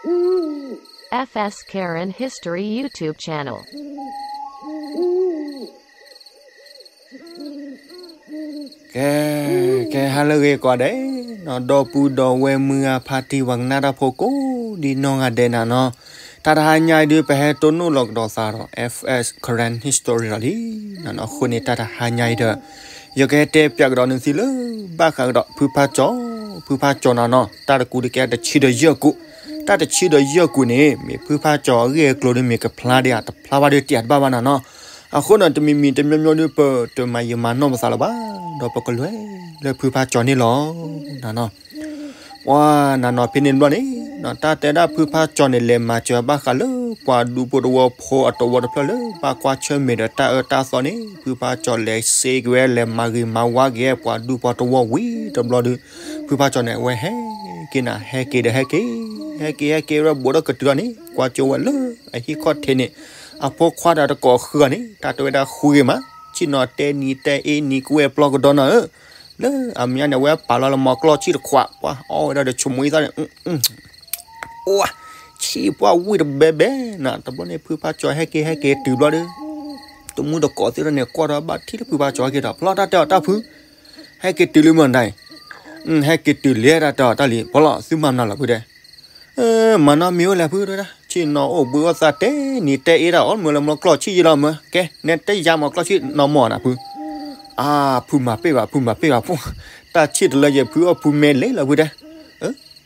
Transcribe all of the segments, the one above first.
FS Karen History YouTube channel. ကဲ ကဲ ဟါလၢအဂ့ၤကိးဂၤဒဲးနီၤ, ဒီပုၢ်ဒီဝဲၢ်မုၢ်ဂၤ ဖါတံၢ်ပှၤကနၣ်တၢ်ဖိကိးဒ်နီၢ်ဂၤဒဲးနၤနီၤ, တၢ်တဟါညါအံၤဒုး ပဟဲတိၢ်နီၣ်လီၤကဒီးသးဒီး FS Karen History လီၤလံနီၤ. အဃိန့ၣ် တၢ်တဟါညါအံၤဒီး ယကဟဲတဲပၠးကဒီးနသုလၢ ဘၣ်ဃးကဒီးဖုဖါကၠီၤ, ဖုဖါကၠီၤနၤနီၤ, တၢ်တကူးဒုးကဲတဆံဒီးယဲၢ်ကူး, တၢ်တဆံဒီးယဲၢ်ကူးန့ၣ် မ့ၢ်ဖုဖါကၠီၤအဂ့ၢ်အကျိၤဒုး မ့ၢ်ကဖျါဒံးဧါ တဖျါဘၣ်ဒုး တဲတဘၣ်ဘၣ်နၤနီၤ. အဃိန့ၣ် တမံၤမံၤတမံၤမံၤဒုး ပတမၤယံာ်မၤနီၢ်ပသးလၢၤဘၣ်, ဒီးပကလဲၤလၢဖုဖါကၠီၤန့ၣ်လီၤနၤနီၤ. ပှၤနၤနီၤ ဖဲန့ၣ်တဘျီန့ၣ် တၢ်တဲဒၣ်ဖုဖါကၠီၤန့ၣ် လဲၤမၤစၢၤဘၣ်ဃးလၢ ပှၤဒူဖိတဝီဖိအတဝီတဖျၢၣ်လၢ ဘၣ်ကွၢ်ဆၢၣ်မဲာ်ဒီးတၢ်အၢတၢ်သီန့ၣ် ဖုဖါကၠီၤလဲၤစ့က့ၤဝဲ လဲၤမၤဂ့ၤမၤဝါက့ၤ ပှၤဒူပှၤတဝီဝံၤတဘျီဒုး ဖုဖါကၠီၤန့ၣ် အဝဲဟဲက့ၤနၤ ဟဲက့ၤဒီးဟဲက့ၤ, ဟဲက့ၤဟဲက့ၤဝဲ ဘူးဒီးကတုၤလီၤန့ၣ် ကွၢ်ကၠိဝဲလၢအဟံၣ်ခီၣ်ထံးန့ၣ် အဖိခွါဒီးတကိးဃုဂၤန့ၣ် တၢ်တဲဝဲဒၣ်ဃုဂ့ၤမး, ဆ့ၣ်နီၤတဲနံၤတဲအ့နံၤ ကဝဲၢ်ပျီကဒီနၤဧၢ, လၢအမဲာ်ညါန့ၣ် အဝဲပာ်လီၤလၢမီၤကျီၢ်ဆံၣ်တခွး ပှၤအီၣ်ဝဲဒၣ်ဒီးဆိမိၣ်အံသီၣ်န့ၣ် အိၣ်ဝဲ ဆံၣ်ပှၢ်ဝံၣ်တဘဲဘဲနၤ. တဘျီန့ၣ် ဖုဖါကၠီၤဟဲက့ၤဟဲက့ၤတုၤဘျီဒီး တမူတကိးသ့ၣ်တဖၣ်န့ၣ် ကွၢ်ဒီးဘၣ်ထံၣ်လၢဖုဖါကၠီၤဟဲက့ၤဒီး ဖျီတၢ်တဲအီၤတၢ်ဖု, ဟဲက့ၤတုၤလံမ့ၢ်နၤ, ဟဲက့ၤတုၤလံတၢ်တဲအီၤတၢ်လံ ဖျီလီၤ သုမၤမနုၤလီၤဖုတဲ, မၤနီတမံၤအိၣ်လဲၣ်ဖုတဲဒၣ်, ဆ့ၣ်နီၤအိၣ်ဘှံးအိၣ်သါတဲနံၤတဲအ့ဒၣ်အီၣ်မ့ၢ်လၢမီၤကျီၢ်ဆံၣ်ယံလီၤမ့ၢ်, ကဲ နဲတယါမီၤကျီၢ်ဆံၣ်နီၢ်မီၢ်နၤဖု, အါ ဖုမၤပ့ၢ်ဘၣ် ဖုမၤပ့ၢ်ဘၣ်ဖု, တၢ်ဆံၣ်တလၢယဖုအီၣ်ဖုမဲလဲၤလီၤဖုတဲ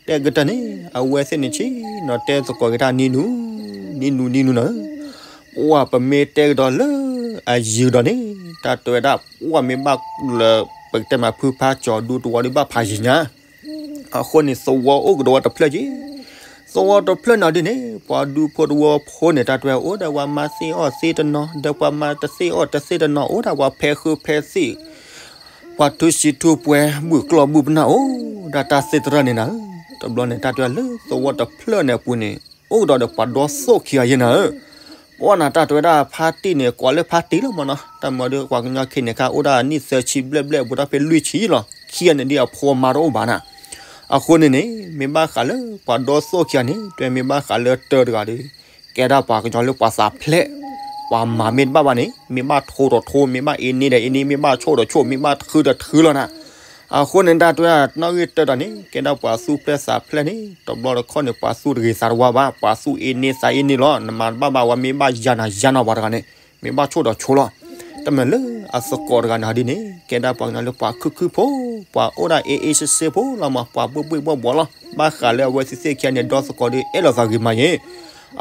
တဲကတၢၢ်န့ၣ် အဝဲသ့ၣ်န့ၣ်ဆ့ၣ်နီၤတဲသကိးက့ၤတၢ်နံၤနူၤ နံၤနူၤနံၤနူၤနၤ, ပှၢ်ပမ့ၢ်တဲကဒီးလၢအယံၤကဒီးန့ၣ် တၢ်တဲဝဲဒၣ် ပှၢ်မ့ၢ်ဘၣ်လၢ ပကတဲမးဖုဖါကၠီၤဒူတဝီဒုးဘၣ်ဖးယံၤညါ, အဃိန့ၣ် သဝီအိၣ်ကဒီးဝဲတဖျၢၣ်က့ၤ, သဝီတဖျၢၣ်န့ၣ်ဒ်န့ၣ် ပှၤဒူဖိတဝီဖိန့ၣ် တၢ်တဲဝဲအိၣ်ဒီးပှၤမၤသ့ၣ်အီၣ်သ့ၣ်တနီၤ ဒီးပှၤမၤတသ့ၣ်အီၣ်တသ့ၣ်တနီၤ အိၣ်ဒၣ်ပှၤဖဲးဃုဖဲးသ့ၣ် ပှၤထူစံးထူပှဲၤ ဘုၣ်ကျီၢ်ဘုၣ်ပနၢ်အိၣ်ဒၣ်တၢ်သ့ၣ်တဖၣ်န့ၣ်နၤဧၢ, တဘျီန့ၣ် တၢ်တဲဝဲလၢသဝီတဖျၢၣ်န့ၣ်အပူၤန့ၣ် အိၣ်ကဒီးဒီးပှၤဒီသိၣ်ခံဂၤယဲနၤဧၢ, ပှၢ်နၤတၢ်တဲဝဲဒၣ်ဖါတံၢ်န့ၣ် ကိးလၢဖါတံၢ်လီၤမ့ၢ်နီၤ, တၢ်မၤဒုးပှၤကညီခံန့ၣ်ခါ အိၣ်ဒၣ်နံၣ်သၢဆံဘျဲၣ်ဘျဲၣ် ဘူးထီၣ်ဖဲလွံၢ်ဆံလီၤ, ခံဂၤန့ၣ်ဒ်အဖိမါတအိၣ်ဘၣ်နၤ, အဃိန့ၣ်န့ၣ် မ့ၢ်ဘၣ်ဃးလၢပှၤဒီသိၣ်ခံဂၤန့ၣ် တဲမ့ၢ်ဘၣ်ဃးလၢတၢတဂၤဒီး ကဲဒၣ်ပှၤကညီလၢပှၤသးဖျဲး, ပှၤမၤမ့ၢ်တဘၣ်ဘၣ်န့ၣ် မ့ၢ်ဘၣ်ထိးဒီးထိး မ့ၢ်ဘၣ်အ့န့ဒီးအ့န့ မ့ၢ်ဘၣ်ဆိၣ်ဒီးဆိၣ် မ့ၢ်ဘၣ်ထုဒီးထုလီၤနၤ, အဃိန့ၣ် တၢ်တဲဝဲဒၣ်နီၣ်ဂံၢ်တၢတဂၤန့ၣ် ကဲဒၣ်ပှၤသူၣ်ဖျဲးသးဖျဲးန့ၣ် တဘျီတခီၣ်န့ၣ် ပှၤသူၣ်တဂ့ၤသးတဝါဘၣ်, ပှၤသူၣ်အ့န့သးအ့န့လီၤ, နမၤတဘၣ်ဘၣ်ဝဲ မ့ၢ်ဘၣ်ယၤနၤယၤနီၢ်ပှၤတဂၤန့ၣ် မ့ၢ်ဘၣ်ဆိၣ်ဒီးဆိၣ်လီၤ, တမ့ၢ်လၢအသကိးတဂၤန့ၣ်ဒ်န့ၣ် ကဲဒၣ်ပှၤကညီလၢပှၤခုၣ်ခုၣ်ဖိ, ပှၤအိၣ်ဒၣ်အ့အ့စ့စ့ဖိလီၤမး, ပှၤဘှ့ၣ်ဘှ့ၣ်ဘှီၣ်ဘှီၣ်လီၤ, ဘၣ်ဃးလၢအဝဲသ့ၣ်သ့ၣ်ခံဂၤန့ၣ် ဒီသကိးဒီးအဲၣ်လိာ်သးဂ့ၤမးယဲ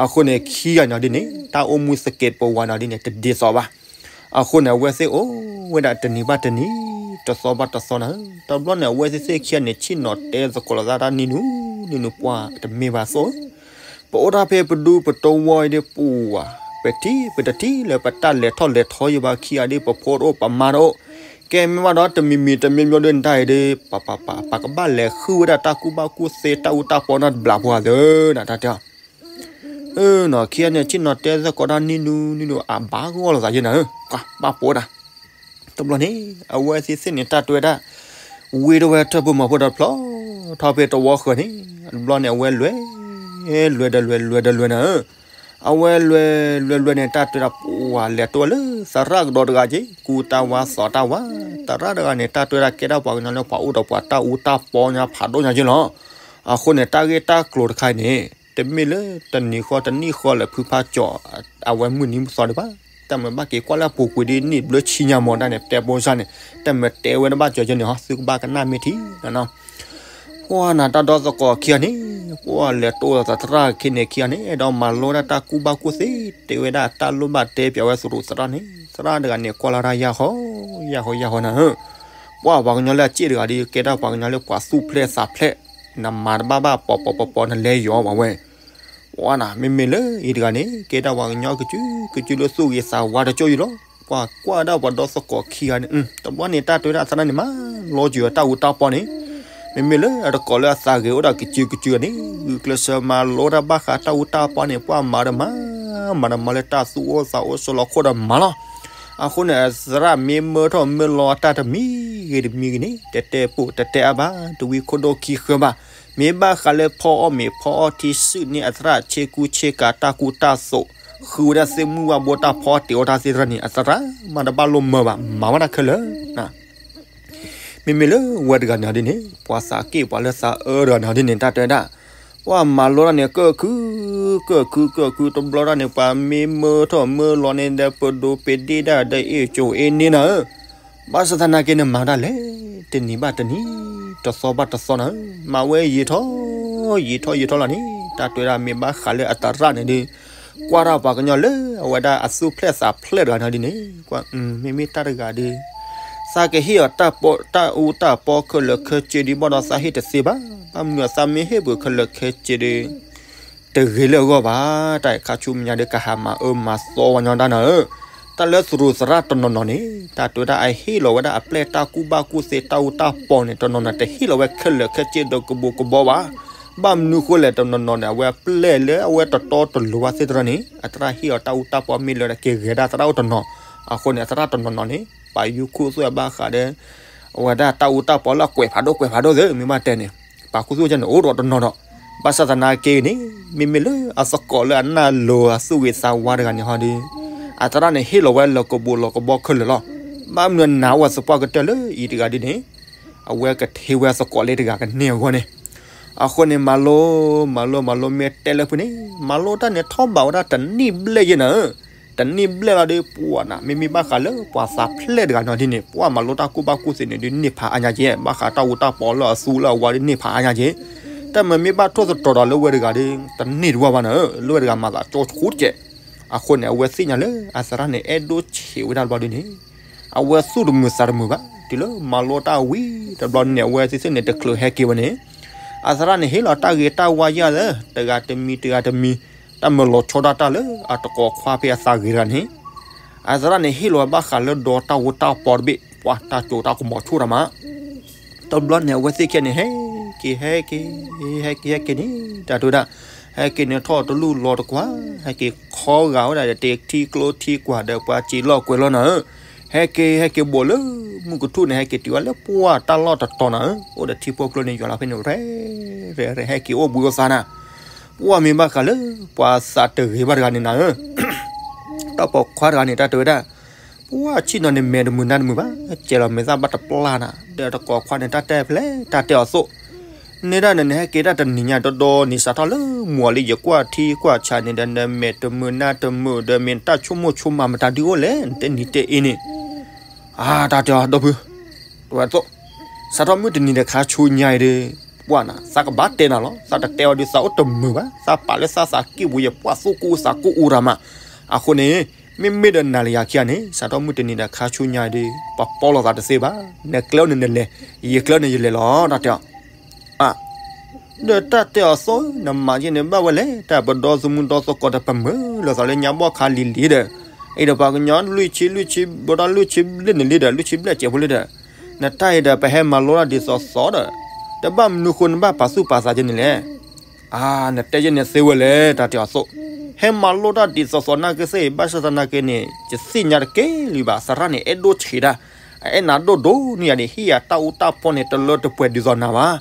အဃိန့ၣ် ခံဂၤန့ၣ်ဒ်န့ၣ် တၢ်အိၣ်မူသကဲးပဝးန့ၣ်ဒ်န့ၣ် တဒ်သိးဘၣ်, အဃိန့ၣ် အဝဲသ့ၣ်အိၣ်ဝဲဒၣ်တနံၤဘၣ်တနံၤ တသီဘၣ်တသီနၤဧၢ, တဘျီန့ၣ် အဝဲသ့ၣ်သ့ၣ်ခံဂၤန့ၣ် ဆ့ၣ်နီၤတဲသကိးလိာ်သးတၢ်နံၤနူၤ နံၤနူၤ ပှၢ်တမ့ၢ်ဘၣ်သိၣ်ဧၢ ပအိၣ်ဒၣ်ဖဲပဒူပတဝီအံၤဒ်ပူၤဧါ, ပထံၣ်ပတထံၣ်လၢပတၢ်လဲၤထီၣ်လဲၤထီယံၤဘၣ်ခံဂၤဒ် ပဖိတအိၣ်ပမါတအိၣ်, ကဲမ့ၢ်ဘၣ်ဒီးတမံၤမံၤတမံၤမံၤဒ်နတၢ်အံၤဒ် ပပပပကဘၣ်လဲၤဃုဝဲဒၣ်တၢ်ကူၣ်ဘၣ်ကူၣ်သ့ တၢ်အူတၢ်ပီနၢ်တဘျးဖိဧါသၢနၤတၢ်တဲအီၤ အၢနီၤ ခံဂၤန့ၣ် ဆ့ၣ်နီၤတဲသကိးတၢ်နံၤနူၤနံၤနူၤ အဘၣ်ဂီၢ်လိာ်သးယဲနၤဧၢ, ပှၤဘၣ်ပိာ်တၢ်, တဘျီန့ၣ် အဝဲသ့ၣ်သ့ၣ်န့ၣ် တၢ်တဲဝဲဒၣ် ဝံၤတဝဲထၢၣ်ဖိမၤဖိဒီးဖျီထီၣ်ဖဲတဝီဃၢၤန့ၣ် တဘျီန့ၣ် အဝဲလဲၤ လဲၤဒီးလဲၤ လဲၤဒီးလဲၤနၤဧၢ, အဝဲလဲၤ လဲၤ လဲၤန့ၣ် တၢ်တဲဝဲဒၣ် ပှၤလဲၤတိၢ်ဝဲလၢသရၣ်ကဒီးတဂၤက့ၤ ကူတၢ်ဝါသိးတၢ်ဝါ, သရၣ်တဂၤန့ၣ် တၢ်တဲဝဲဒၣ်ကဲဒၣ်ပှၤကညီလၢပှၤအိၣ်ဒီးပှၤတၢ်အူတၢ်ပီညါဖးဒိၣ်ညါက့ၤလီၤ, အဃိန့ၣ် တၢ်ဂ့ၢ်တၢ်ကျိၤတခါအံၤန့ၣ် တမ့ၢ်လၢတနံၤဃီတနံၣ်ဃီလၢဖုဖါကၠီၤ အဝဲမုၢ်နံၤမုၢ်သီဒံးဘၣ်, တၢ်မၤဘၣ်က့ၤကွၢ်လၢအပူၤကွံာ်ဒ်နံၣ်ဘျၢဆံညါမီၤဒၣ်န့ၣ် တဲပိစၢ်န့ၣ် တၢ်မၤတဲဝဲတဘၣ်ကၠီၤကၠီၤန့ၣ်ဟီ သုကဘၣ်ကနၣ်မ့ၢ်ထံနီၤ ပှၢ်နၤတၢ်ဒီသကိးခံဂၤန့ၣ် ပှၢ်လဲၤတိၢ်သရၣ်ခံန့ၣ်ခံဂၤန့ၣ် အဲၣ်ဒိးမၤလိတၢ်တၢ်ကူၣ်ဘၣ်ကူၣ်သ့ တဲဝဲဒၣ်တၢ်လိၣ်ဘၣ်တဲပၠးဝဲသရူးသရၣ်န့ၣ် သရၣ်တဂၤန့ၣ် ကွၢ်လီၤတၢ်ယၢ်ဃီ ယၢ်ဃီ ယၢ်ဃီနၤဧၢ, ပှၢ်ပှၤကညီလၢအစ့ၣ်တဂၤဒီး ကဲဒၣ်ပှၤကညီလၢပှၤသူၣ်ဖျဲးသးဖျဲး, နမၤတဘၣ်ဘၣ်ပီၤပီၤပီၤပီၤ နလဲၤယီၤဘၣ်ဝဲ ပှၢ်နၤ မ့မ့ၢ်လၢအံၤတဂၤန့ၣ် ကဲဒၣ်ပှၤကညီကစုကစုလၢသူၣ်ဂ့ၤသးဝါတကၠိအံၤလီၤ, ပှၢ်ကွၢ်ဒၣ်ပှၤဒီသကိးခံဂၤန့ၣ် တဘျီန့ၣ် တၢ်တဲဝဲဒၣ်သရၣ်န့ၣ် မၤလိကၠီၤတၢ်အူတၢ်ပီန့ၣ်, မ့မ့ၢ်လၢအတကိးလၢအသးဂ့ၤအိၣ်ဒီးကစုကစုန့ၣ် ဂုာ်ကျဲးစၢးမၤလိတၢ်ဘၣ်ဃးတၢ်အူတၢ်ပီန့ၣ် ပှၢ်မၤဒီးမၤ, မၤဒီးမၤလၢတၢ်သူၣ်အိၣ်သးအိၣ်စိလီၤခိၣ်ဒီးမၤလီၤ, အဃိန့ၣ် သရၣ်မ့ၢ်မၢထီၣ်မၢလီၤအတၢ်တမံၤဂ့ၤတမံၤဂ့ၤန့ၣ် တဲတဲပိၢ်တဲတဲအါဘၣ် တဝံခိၣ်ဒိၣ်ခံဃၢဘၣ် မ့ၢ်ဘၣ်ဃးလၢဖီအီၣ်မ့ၤဖီအီထံစုၣ်န့ၢ်အသရၣ်ဆ့ကူဆ့ကၤတၢ်ကူတၢ်သိး, ဃုဝဲဒၣ်သ့ၣ်မုၢ်ဝၣ်ဘိတၢ်ဖီအီၣ်တ့ၤအီၣ်တၢ်သ့ၣ်တဖၣ်န့ၣ် အသရၣ်မၤတဘၣ်လိၣ်မၢဘၣ် မၤဝဲဒၣ်ခဲလၢာ်. မ့မ့ၢ်လၢဝဲတဂၤန့ၣ်ဒ်န့ၣ် ပှၤသးက့ၣ်ပှၤလၢသးအၢတဂၤန့ၣ်ဒ်န့ၣ် တၢ်တဲဝဲဒၣ်, ပှၤမၤလိတၢ်န့ၣ် ကၢၢ်ခု ကၢၢ်ခု ကၢၢ်ခု တဘျီတၢ်န့ၣ် ပှၤမ့ၢ်မၢထီၣ်မၢလီၤန့ၣ်ဒီး ပဒိးပဒ့ၣ်ဒၣ်ဒီးအ့ၣ်ကၠိအ့ၣ်န့ၣ်နၤဧၢ, ဘၣ်ဆၣ်သနာ်က့န့ၣ် မၤဒၣ်လဲၣ်, တနံၤဘၣ်တနံၤ တသီဘၣ်တသီနၤဧၢ, မၤဝဲယံာ်ထီၣ် ယံာ်ထီၣ်ယံာ်ထီၣ်လီၤန့ၣ် တၢ်တဲဝဲဒၣ်မ့ၢ်ဘၣ်ဃးလၢအသရၣ်န့ၣ်ဒီး ကွၢ်တၢ်ပှၤကညီလၢအဝဲဒၣ်အသူၣ်ဖျဲၣ်သးဖျဲၣ်တဂၤန့ၣ်ဒ်န့ၣ် ကွၢ် မ့မ့ၢ်တၢ်တဂၤဒီး သးကဟ့ၣ်အီၤတၢ်အူတၢ်ပီခဲလၢာ်ခဲဆ့ဒ်ဘၣ်ဒီးသးဟ့ၣ်တသ့ဘၣ်, ဘၣ်မနုၤသးမ့ၢ်ဟ့ၣ်ပှၤခဲလၢာ်ခဲဆ့ဒီး တဂ့ၤလၢအဂီၢ်ဘၣ်, တၢ်အံၤခါဆူမဲာ်ညါဒီးကဟးမၤအၢမၤသီဝဲညီဒၣ်နၤဧၢ, တၢ်လၢသရူးသရၣ်တနီၤနီၤန့ၣ် တၢ်တဲဝဲဒၣ်အဟ့ၣ်လီၤဝဲဒၣ်အပျဲၢ်တၢ်ကူၣ်ဘၣ်ကူၣ်သ့တၢ်အူတၢ်ပီန့ၣ် တနီၤနီၤတဟ့ၣ်လီၤဝဲခဲလၢာ်ခဲဆ့ဒီးကဘိးကဘီဘၣ်, ဘၣ်မနုၤဃိလဲၣ် တနီၤနီၤန့ၣ် အဝဲပျဲၢ်လၢအဝဲတတီတလိၤဘၣ်သ့ၣ်တဖၣ်န့ၣ် အသရၣ်ဟ့ၣ်အီၤတၢ်အူတၢ်ပီမ့ၢ်လၢက့ၤဂဲၤဒၣ်သရၣ်အိၣ်တနီၤ, အဃိန့ၣ် အသရၣ်တနီၤနီၤန့ၣ် ပာ်ယူၤခူသူၣ်ဝဲဘၣ်ဃးဒီး အဝဲဒၣ်တၢ်အူတၢ်ပီလၢအကွဲးဖးဒိၣ်ကွဲးဖးဒိၣ်သ့ မ့ၢ်ဘၣ်တဲန့ၣ် ပာ်ခူသူၣ်ဝဲန့ၣ် အိၣ်ဒီးတနီၤဒီး ဘၣ်ဆၣ်သနာ်က့န့ၣ် မ့မ့ၢ်လၢအသကိးလၢအနၢ်လိၤအသူၣ်ဂ့ၤသးဝါတဂၤန့ၣ်ဟီဒီး အသရၣ်န့ၣ်ဟ့ၣ်လီၤဝဲလၢကဘိးလီၤကဘီခဲလၢာ်လီၤ. ဘၣ်မနုၤနၤဝဲသပှၢ်ကတၢၢ်လၢအံၤတဂၤဒ်န့ၣ် အဝဲကထ့ဝဲသကိးလၢတဂၤကန့ၢ်အဂီၢ်န့ၣ် အဃိန့ၣ် မၤလိ မၤလိ မၤလိမ့ၢ်တဲလၢဖုန့ၣ် မၤလိတၢ်န့ၣ်ထီၣ်ဘးဝဲဒၣ်တနံၣ်ဘျဲၣ်ယဲၢ်နၤဧၢ, တနံၣ်ဘျဲၣ်လီၤဒီး ပှၤနၤ မ့မ့ၢ်ဘၣ်ဃးလၢပှၤသးဖျဲၣ်တဂၤန့ၣ်ဒ်န့ၣ် ပှၤမၤလိတၢ်ကူၣ်ဘၣ်ကူၣ်သ့န့ၣ်ဒ်န့ၢ်ဖးအါညါက့ၤ, ဘၣ်ဃးတၢ်အူတၢ်ပီလၢအသူလၢအဝါဒ်န့ၢ်ဖးအါညါက့ၤ, တၢ်မၤမ့ၢ်ဘၣ်ထိၣ်သတြီၤဒီးလၢဝဲတဂၤဒီး တန့ၢ်တဝၢ်ဘၣ်နၤဧၢ, လၢဝဲတဂၤမၤသးကၠီဆူတကဲး, အဃိန့ၣ် အဝဲသ့ၣ်ညါလၢအသရၣ်န့ၣ် အဲၣ်ဒိၣ်ဆံးဝဲဒၣ်တဘျီဒ်န့ၣ် အဝဲသူၣ်တမုာ်သးတမုာ်ဘၣ်, တုၤလၢမၤလိတၢ်ဝံၤတဘျီန့ၣ် အဝဲသ့ၣ်သ့ၣ်န့ၣ် တချုးဟဲက့ၤဝဲန့ၣ် အသရၣ်န့ၣ်ဟ့ၣ်လီၤတၢ်ဂ့ၤတၢ်ဝါယဲၢ်လၢ တဂၤတမံၤတဂၤတမံၤ, တၢ်မၤလီၤဆီဒၣ်တၢ်လၢအတကိးခွါဖဲအသးဂ့ၤတဂၤန့ၣ်, အသရၣ်န့ၣ်ဟ့ၣ်လီၤဝဲဘၣ်ဃးလၢဒီတၢ်ဝူတၢ်ပီတဘ့ၣ်, ပှၤတၢ်ကၠိတၢ်ကမီၤဆူၣ်တၢ်မး တဘျီန့ၣ် အဝဲသ့ၣ်ခဲန့ၣ် ဟဲက့ၤ ဟဲက့ၤ ဟဲက့ၤ ဟဲက့ၤန့ၣ် တၢ်တဲဝဲဒၣ်, ဟဲက့ၤန့ၣ်ထီၣ်တလူၢ်လီၤတကွၢ်, ဟဲက့ၤခီဂာ်ဝဲဒၣ်ဒီး တထံကျိထံကွၢ်ဒီးပှၤစံးလီၢ်ကွဲးလီၢ်နၤဧၢ, ဟဲက့ၤ ဟဲက့ၤဘိးလၢမုၢ်ကထူၣ်န့ၣ် ဟဲက့ၤတုၤဝဲလၢပှၢ်တၢ်လီၢ်တတီၤနၤဧၢ, အိၣ်ဒီးထံဖိကျိန့ၣ် ယွၤလီၤဖဲန့ၣ် ရဲ ရဲ ရဲ ဟဲက့ၤအိၣ်ဘှံးအိၣ်သါနၤ, ပှၢ်မ့ၢ်ဘၣ်ဃးလၢ ပှၤသးတဂ့ၤဘၣ်တဂၤန့ၣ်နၤဧၢ တၢ်ပိာ်ခွါတဂၤန့ၣ် တၢ်တဲဝဲဒၣ်, ပှၢ်ဆံၣ်နီၤန့ၣ် မဲာ်တမုာ်နါတမုာ်ဘၣ်, ကဲလီၤမဲာ်သၣ်ဘၣ်တပျၢ်နၤ, ဒီးတကိးခွါန့ၣ် တၢ်တဲဖဲလဲၣ် တၢ်တဲအီၤသိး, န့ၣ်ဒၣ်န့ၣ် နဟဲက့ၤတၢ်တနံၤညါဒီဒီနံၤ စးထီၣ်လၢမုၢ်လံယကွၢ်ထံကွၢ်ဆးန့ၣ်ဒီး နမဲာ်တမုာ်နါတမုာ်ဒီး မ့ၢ်နတၢ်ဆိကမိၣ်ဆိကမးမတၤဒုအိၣ်လဲၣ် နတဲနံၤတဲအ့န့ၣ် အါ တၢ်တဲအီၤ ဒီပုၢ်, တဝဲသိး, စးထီၣ်မုၢ်တနံၤဒီးခါဆူညါအံၤဒီး ပှၢ်နၤ သးကဘၣ်တဲနၤလီၤ, သးတတဲအီၤဒီး သးအိၣ်တမုာ်ဘၣ်, သးပာ်လၢသးသးကံၢ်ပူၤ ယပှၢ်သူၣ်ကိၢ်သးကိၢ်အူရၤမး, အဃိန့ၣ် မ့မ့ၢ်ဒီးနၤလၢယၤခံဂၤန့ၣ် စးထီၣ်မုၢ်တနံၤဒီးခါဆူညါအံၤဒီး ပပီလိာ်သးတသ့ဘၣ်, နကျဲအိၣ်န့ၣ်နလဲၤ, ယကျဲအိၣ်န့ၣ်ယလဲၤလီၤ တၢ်တဲအီၤ အါ, ဒီးတၢ်တဲအီၤသိး နမၤယဲန့ၣ်ဘၣ်ဝဲလဲၣ်, တၢ်ပဒီသမူဒီသကိးဒီး ပမုာ်လိာ်သးလၢညါဘီၣ်ခါလံၤလံၤဒီး, အံၤဒီးပှၤကညီလွံၢ်ဆံလွံၢ်ဆံ ဘီဒီးလွံၢ်ဆံဘျဲၣ်န့ၣ်လံဒီး လွံၢ်ဆံဘျဲၣ်စဲးဖိလံဒီး, နတၢ်အံၤဒီးပဟဲမၤလိတၢ်ဒ်သိးသိးဒီး, တဘၣ်မနုၤဃိနဘၣ်ပာ်သူၣ်ပာ်သးယဲန့ၣ်လဲၣ် အါ, နတဲယဲန့ၣ်သ့ဝဲလဲၣ် တၢ်တဲအီၤသိး, ဟဲမၤလိတၢ်ဒ်သိးသိးနာ်က့သ့ၣ် ဘၣ်ဆၣ်သနာ်က့န့ၣ် ယသ့ၣ်ညါတက့ၢ်လံဘၣ် သရၣ်န့ၣ် အဲၣ်ဒိၣ်ဆံးဒၣ်, အအဲၣ်နၤဒိၣ်ဒိၣ်န့ၣ်ယၤန့ၣ် ဟ့ၣ်ယၤတၢ်အူတၢ်ပီန့ၣ် တလၢတပှဲၤဒ်သိးနၤဘၣ်.